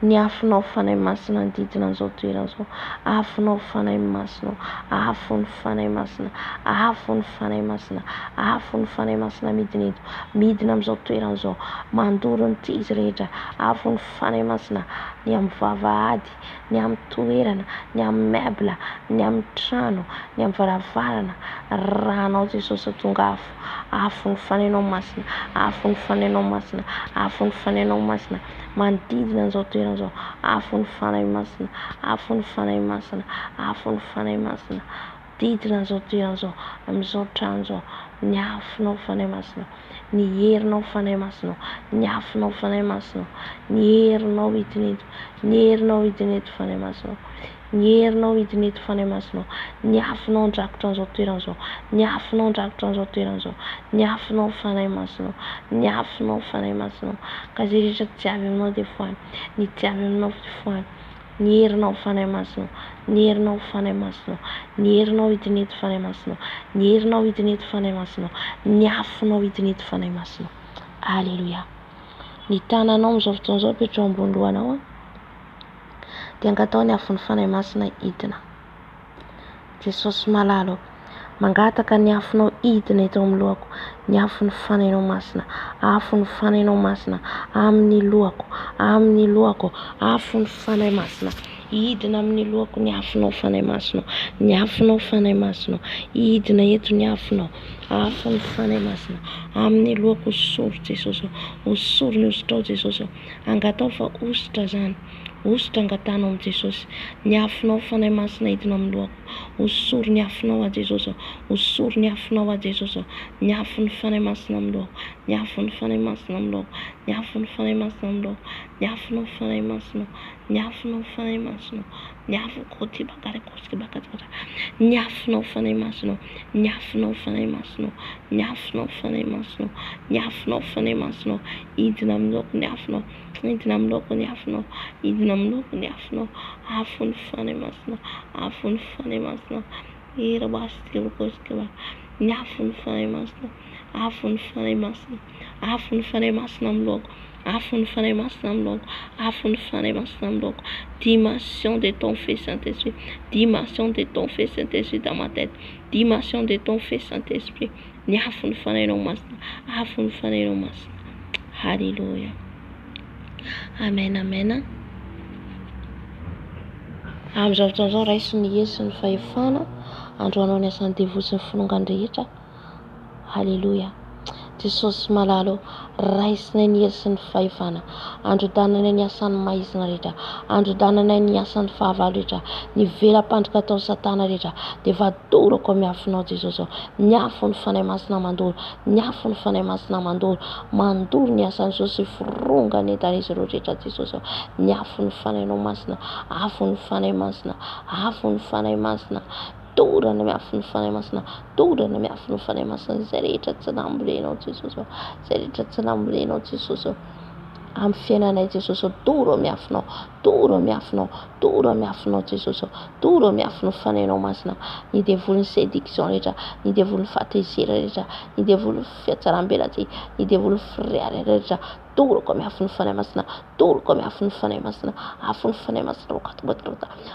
Ny afonao Fanahy Masina hanodidina an'izao toerana izao. Afonao Fanahy Masina ô. Afon'ny Fanahy Masina. Afon'ny Fanahy Masina. Afon'ny Fanahy Masina midina eto. Midina amin'izao toerana izao. Mandoro ny tia izy rehetra. Afon'ny Fanahy Masina. Ny amin'ny vavahady. Ny amin'ny toerana. Ny amin'ny meuble. Ny amin'ny trano. Ny amin'ny varavarana. Ranao Jesosy tonga afo. Afo ny Fanahinao Masina, afo ny Fanahinao Masina, afo ny Fanahinao Masina, manodidina an'izao toerana izao, afo ny Fanahy Masina, afo ny Fanahy Masina, afo ny Fanahy Masina, didina an'izao toerana izao, amin'izao trano izao, ny afonao Fanahy Masina, ny herinao Fanahy Masina, ny afonao Fanahy Masina, ny herinao hidina eto, ny herinao hidina eto Fanahy Masina. Ny herinao hidina eto Fanahy Masina ô, ny afonao handrakotra an'izao toerana izao, ny afonao handrakotra an'izao toerana izao, ny afonao Fanahy Masina ô, ny afonao Fanahy Masina ô, ka izay rehetra tsy avy aminao dia foano, ny tsy avy aminao dia foano, ny herinao Fanahy Masina ô, ny herinao Fanahy Masina ô, ny herinao hidina eto Fanahy Masina ô, ny herinao hidina eto Fanahy Masina ô, ny afonao hidina eto Fanahy Masina ô. Aleloia. Ny tananao amin'izao fotoana izao apetraho ambony lohanao an. Dia angataho ny afon'ny Fanahy Masina hidina. Jesosy malala ô, mangataka ny afonao hidina eto amin'ny lohako, ny afon'ny Fanahinao Masina, afon'ny Fanahinao Masina amin'ny lohako, amin'ny lohako, afon'ny Fanahy Masina. Hidina amin'ny lohako ny afonao Fanahy Masina ô. Ny afonao Fanahy Masina ô. Hidina eto ny afonao. Afon'ny Fanahy Masina. Amin'ny lohako hosory Jesosy ô. Hosory ny hosotrao Jesosy ô. Angataho fa hosotra zany. Hosotra angatahanao amin'i Jesosy. Ny afonao Fanahy Masina hidina amin'ny lohako. Hosory ny afonao aho Jesosy ô. Hosory ny afonao aho Jesosy ô. Ny afon'ny Fanahy Masina amin'ny lohako. Ny afon'ny Fanahy Masina amin'ny lohako. Ny afon'ny Fanahy Masina amin'ny lohako. Ny afonao Fanahy Masina ô. Ny afonao Fanahy Masina ô. Ny afo kôty bakare kôsky bakataka. Ny afonao Fanahy Masina ô. Ny afonao Fanahy Masina ô. Ny afonao Fanahy Masina ô. Ny afonao Fanahy Masina ô. Hidina amin'ny lohako ny afonao. Hidina amin'ny lohako ny afonao. Hidina amin'ny lohako ny afonao. Afon'ny Fanahy Masina. Afon'ny Fanahy Masina. Hira basky kôsky ba. Ny afon'ny Fanahy Masina. Afon'ny Fanahy Masina. Afon'ny Fanahy Masina amin'ny lohako. Afon'ny Fanahy Masina amin'ny lohako. Afon'ny Fanahy Masina amin'ny lohako. Dimension de ton feu Saint-Esprit. Dimension de ton feu Saint-Esprit dans ma tête. Dimension de ton feu Saint-Esprit. Ny afon'ny Fanahinao Masina. Afon'ny Fanahinao Masina. Haleloia. Amen, amen. Amin'izao fotoana izao, raiso ny hery sy ny fahefana androanao ny asan'ny devoly sy ny filongany rehetra. Haleloia. Jesosy malala ô, raisinay ny hery sy ny fahefana. Androdananay ny asan'ny maizina rehetra. Androdananay ny asan'ny fahavalo rehetra. Ny vela-pandrika ataon'i Satana rehetra. Dia efa dorako amin'ny afonao Jesosy ô. Ny afon'ny Fanahy Masina mandoro. Ny afon'ny Fanahy Masina mandoro. Mandoro ny asan'izao sy firongan'ny entan'izy ireo rehetra Jesosy ô. Ny afon'ny Fanahinao Masina. Afon'ny Fanahy Masina. Afon'ny Fanahy Masina. Dorana miafon'ny Fanahy Masina, dorana miafon'ny Fanahy Masina, izay rehetra tsy nambolenao Jesosy ô, izay rehetra tsy nambolenao Jesosy ô, amin'ny fiainanay Jesosy ô, doro miafonao, doro miafonao, doro miafonao Jesosy ô, doro miafon'ny Fanahinao Masina, ny devolin'ny séduction rehetra, ny devolin'ny fahatezerana rehetra, ny devolin'ny fihatsaram-belatsihy, ny devolin'ny fireharehana rehetra, Toroko amin'ny afon'ny Fanahy Masina, toroko amin'ny afon'ny Fanahy Masina, afon'ny Fanahy Masina,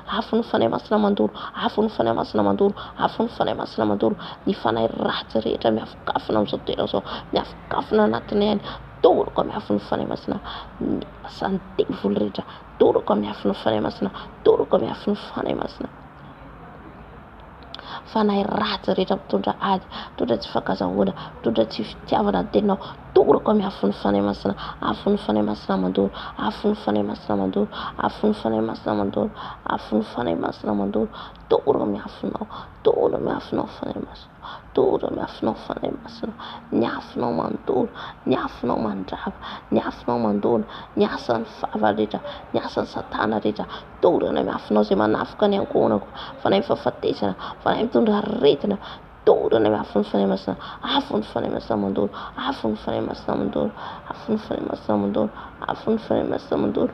afon'ny Fanahy Masina mandoro, afon'ny Fanahy Masina mandoro, afon'ny Fanahy Masina mandoro, ny fanahy ratsy rehetra miafokafona amin'izao toerana izao, miafokafona anatinay any, toroko amin'ny afon'ny Fanahy Masina, ny asan'ny devoly rehetra, toroko amin'ny afon'ny Fanahy Masina, toroko amin'ny afon'ny Fanahy Masina. Fanahy ratsy rehetra mitondra ady, mitondra tsy fankazahoana, mitondra tsy fitiavana ny teninao, torako amin'ny afon'ny Fanahy Masina, afon'ny Fanahy Masina mandoro, afon'ny Fanahy Masina mandoro, afon'ny Fanahy Masina mandoro, afon'ny Fanahy Masina mandoro, toro amin'ny afonao, toro amin'ny afonao Fanahy Masina, toro amin'ny afonao Fanahy Masina, ny afonao mandoro, ny afonao mandrava, ny afonao mandoro, ny asan'ny fahavalo rehetra, ny asan'ny satana rehetra, Dorana ny afonao izay manafoka ny ankohonako, fanahy fahafatesana, fanahy mitondra aretina, dorana ny afon'ny Fanahy Masina, afon'ny Fanahy Masina mandoro, afon'ny Fanahy Masina mandoro, afon'ny Fanahy Masina mandoro, afon'ny Fanahy Masina mandoro,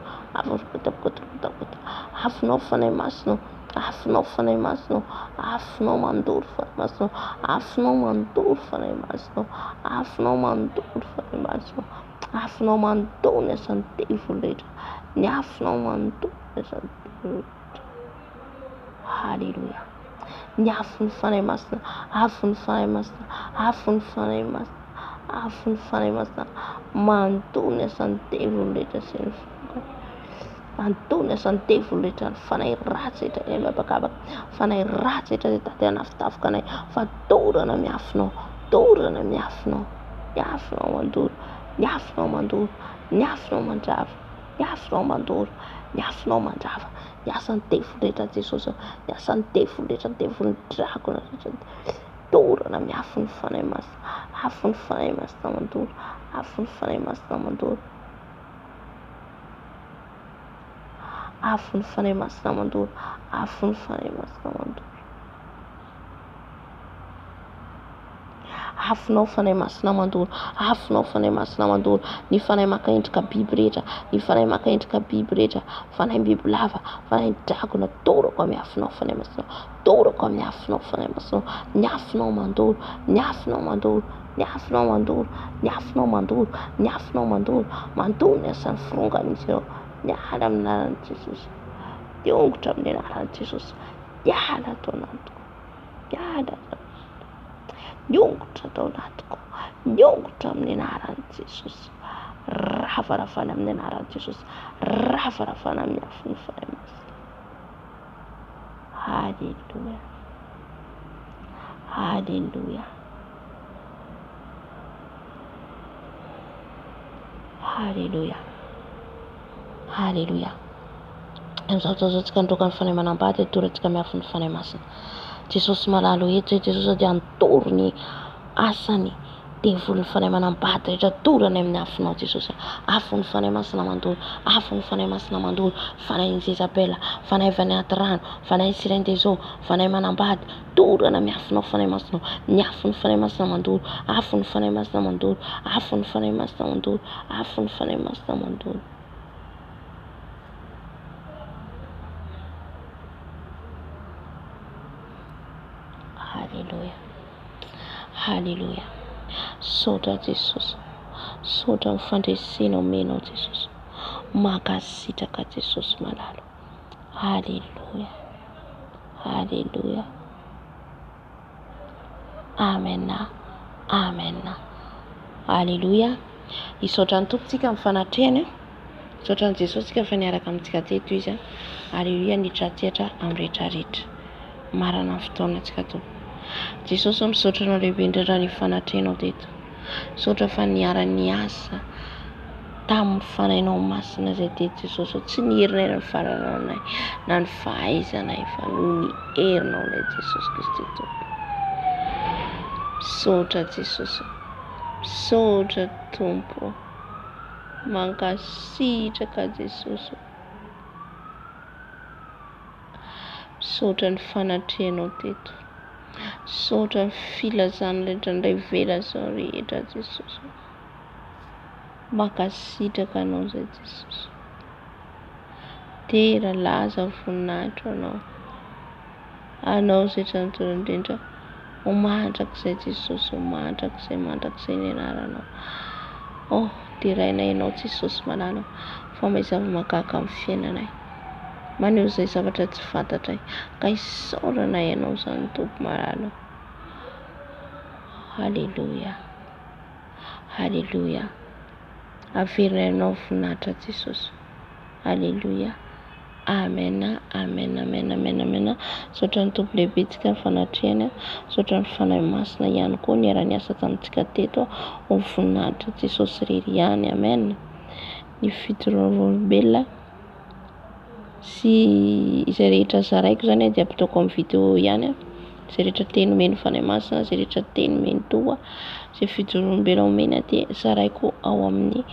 afonao Fanahy Masina, afonao Fanahy Masina, afonao mandoro Fanahy Masina, afonao mandoro Fanahy Masina, afonao mandoro Fanahy Masina. Afonao manontolo ny asan'ny devoly rehetra. Ny afonao manontolo ny asan'ny devoly rehetra. Haleloia. Ny afon'ny Fanahy Masina, afon'ny Fanahy Masina, afon'ny Fanahy Masina, afon'ny Fanahy Masina manontolo ny asan'ny devoly rehetra sy ny fokany. Manontolo ny asan'ny devoly rehetra, ny fanahy ratsy rehetra eny amin'ny fanahy ratsy rehetra izay tady hanafitafoka anay, fa dorana miafinao, dorana miafinao. Ny afonao mandoro, ny afonao mandoro, ny afonao mandrava, ny afonao mandoro, ny afonao mandrava, ny asan'ny devoly rehetra Jesosy ô, ny asan'ny devoly rehetra, ny devolin'ny dragona rehetra, dorana amin'ny afon'ny Fanahy Masina, afon'ny Fanahy Masina mandoro, afon'ny Fanahy Masina mandoro, afon'ny Fanahy Masina mandoro, afon'ny Fanahy Masina mandoro. Afonao Fanahy Masina mandoro, afonao Fanahy Masina mandoro, ny fanahy maka endrika biby rehetra, ny fanahy maka endrika biby rehetra, fanahy bibilava, fanahy dragona, dorako amin'ny afonao Fanahy Masina, dorako amin'ny afonao Fanahy Masina, ny afonao mandoro, ny afonao mandoro, ny afonao mandoro, ny afonao mandoro, ny afonao mandoro, mandoro ny asan'ny firongan'izy ireo, miala amin'ny anaran'i Jesosy, tongotra amin'ny anaran'i Jesosy, miala ato anatiko, miala ato anatiko, miongotra ato anatiko, miongotra amin'ny anaran'i Jesosy, ravaravana amin'ny anaran'i Jesosy, ravaravana amin'ny afon'ny Fanahy Masina. Haleloia. Haleloia. Haleloia. Haleloia. Amin'izao fotoana izao tsika handroaka ny Fanahy manambady dia torantsika miafy ny Fanahy Masina. Jesosy malala eto Jesosy dia handoro ny asany devoly ny Fanahy manambady rehetra dorany amin'ny afonao Jesosy. Afon'ny Fanahy Masina mandoro, afon'ny Fanahy Masina mandoro, fanahin'i Jezabela, fanahy avy any anaty rano, fanahin'i Sirène des eaux, fanahy manambady, dorana amin'ny afonao Fanahy Masina. Ny afon'ny Fanahy Masina mandoro, afon'ny Fanahy Masina mandoro, afon'ny Fanahy Masina mandoro, afon'ny Fanahy Masina mandoro. Haleloia. Haleloia. Misaotra Jesosy. Misaotra amin'ny fandresena omenao Jesosy. Mankasitraka Jesosy malala. Haleloia. Haleloia. Amen. Amen. Haleloia. Hisaotra ny Tompo tsika amin'ny fanatrehany. Misaotra an'i Jesosy tsika fa niaraka amintsika teto Izy. Haleloia. Nitratsehatra amin'ny rehetra rehetra. Marina ny fotoanantsika Tompo. Jesosy ô misaotra anao lehibe indrindra ny fanatrehanao teto. Misaotra fa niara-niasa tamin'ny fanahinao masina izay teto Jesosy ô. Tsy ny herinay na ny fahalalanay na ny fahaizanay fa noho ny herinao ilay Jesosy Kristy Tompo. Misaotra Jesosy ô. Misaotra Tompo. Mankasitraka Jesosy ô. Misaotra ny fanatrehanao teto. Misaotra ny filazana rehetra ny révélation rehetra Jesosy. Mankasitraka anao izay Jesosy. Dera, laza, voninahitra ho anao. Anao izay tranontolo indrindra. Ho mandrakizay Jesosy, ho mandrakizay, mandrakizay ny anaranao. Oh, deraina ianao Jesosy malala fa mahay zava-mahagaga amin'ny fiainanay. Maneho izay zavatra tsy fantatray. Ka isaorana ianao izany Tompo malala. Haleloia. Haleloia. Averina ianao voninahitra Jesosy. Haleloia. Amen amen amen amen amen Misaotra ny Tompo lehibe tsika ny fanatrehany Misaotra ny Fanahy Masina ihany koa niara-niasa tamintsika teto ho voninahitra Jesosy irery ihany amen Ny fijoroana vavolombelona sy izay rehetra zaraiko izany dia ampitaoko amin'ny vidéo ihany izay rehetra teny omen'ny Fanahy Masina izay rehetra teny omen'ny Tompo izay fijoroam-belona omeny dia zaraiko ao amin'ny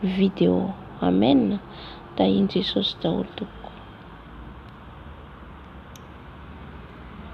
vidéo amen Tahin'i Jesosy daholo tompoko.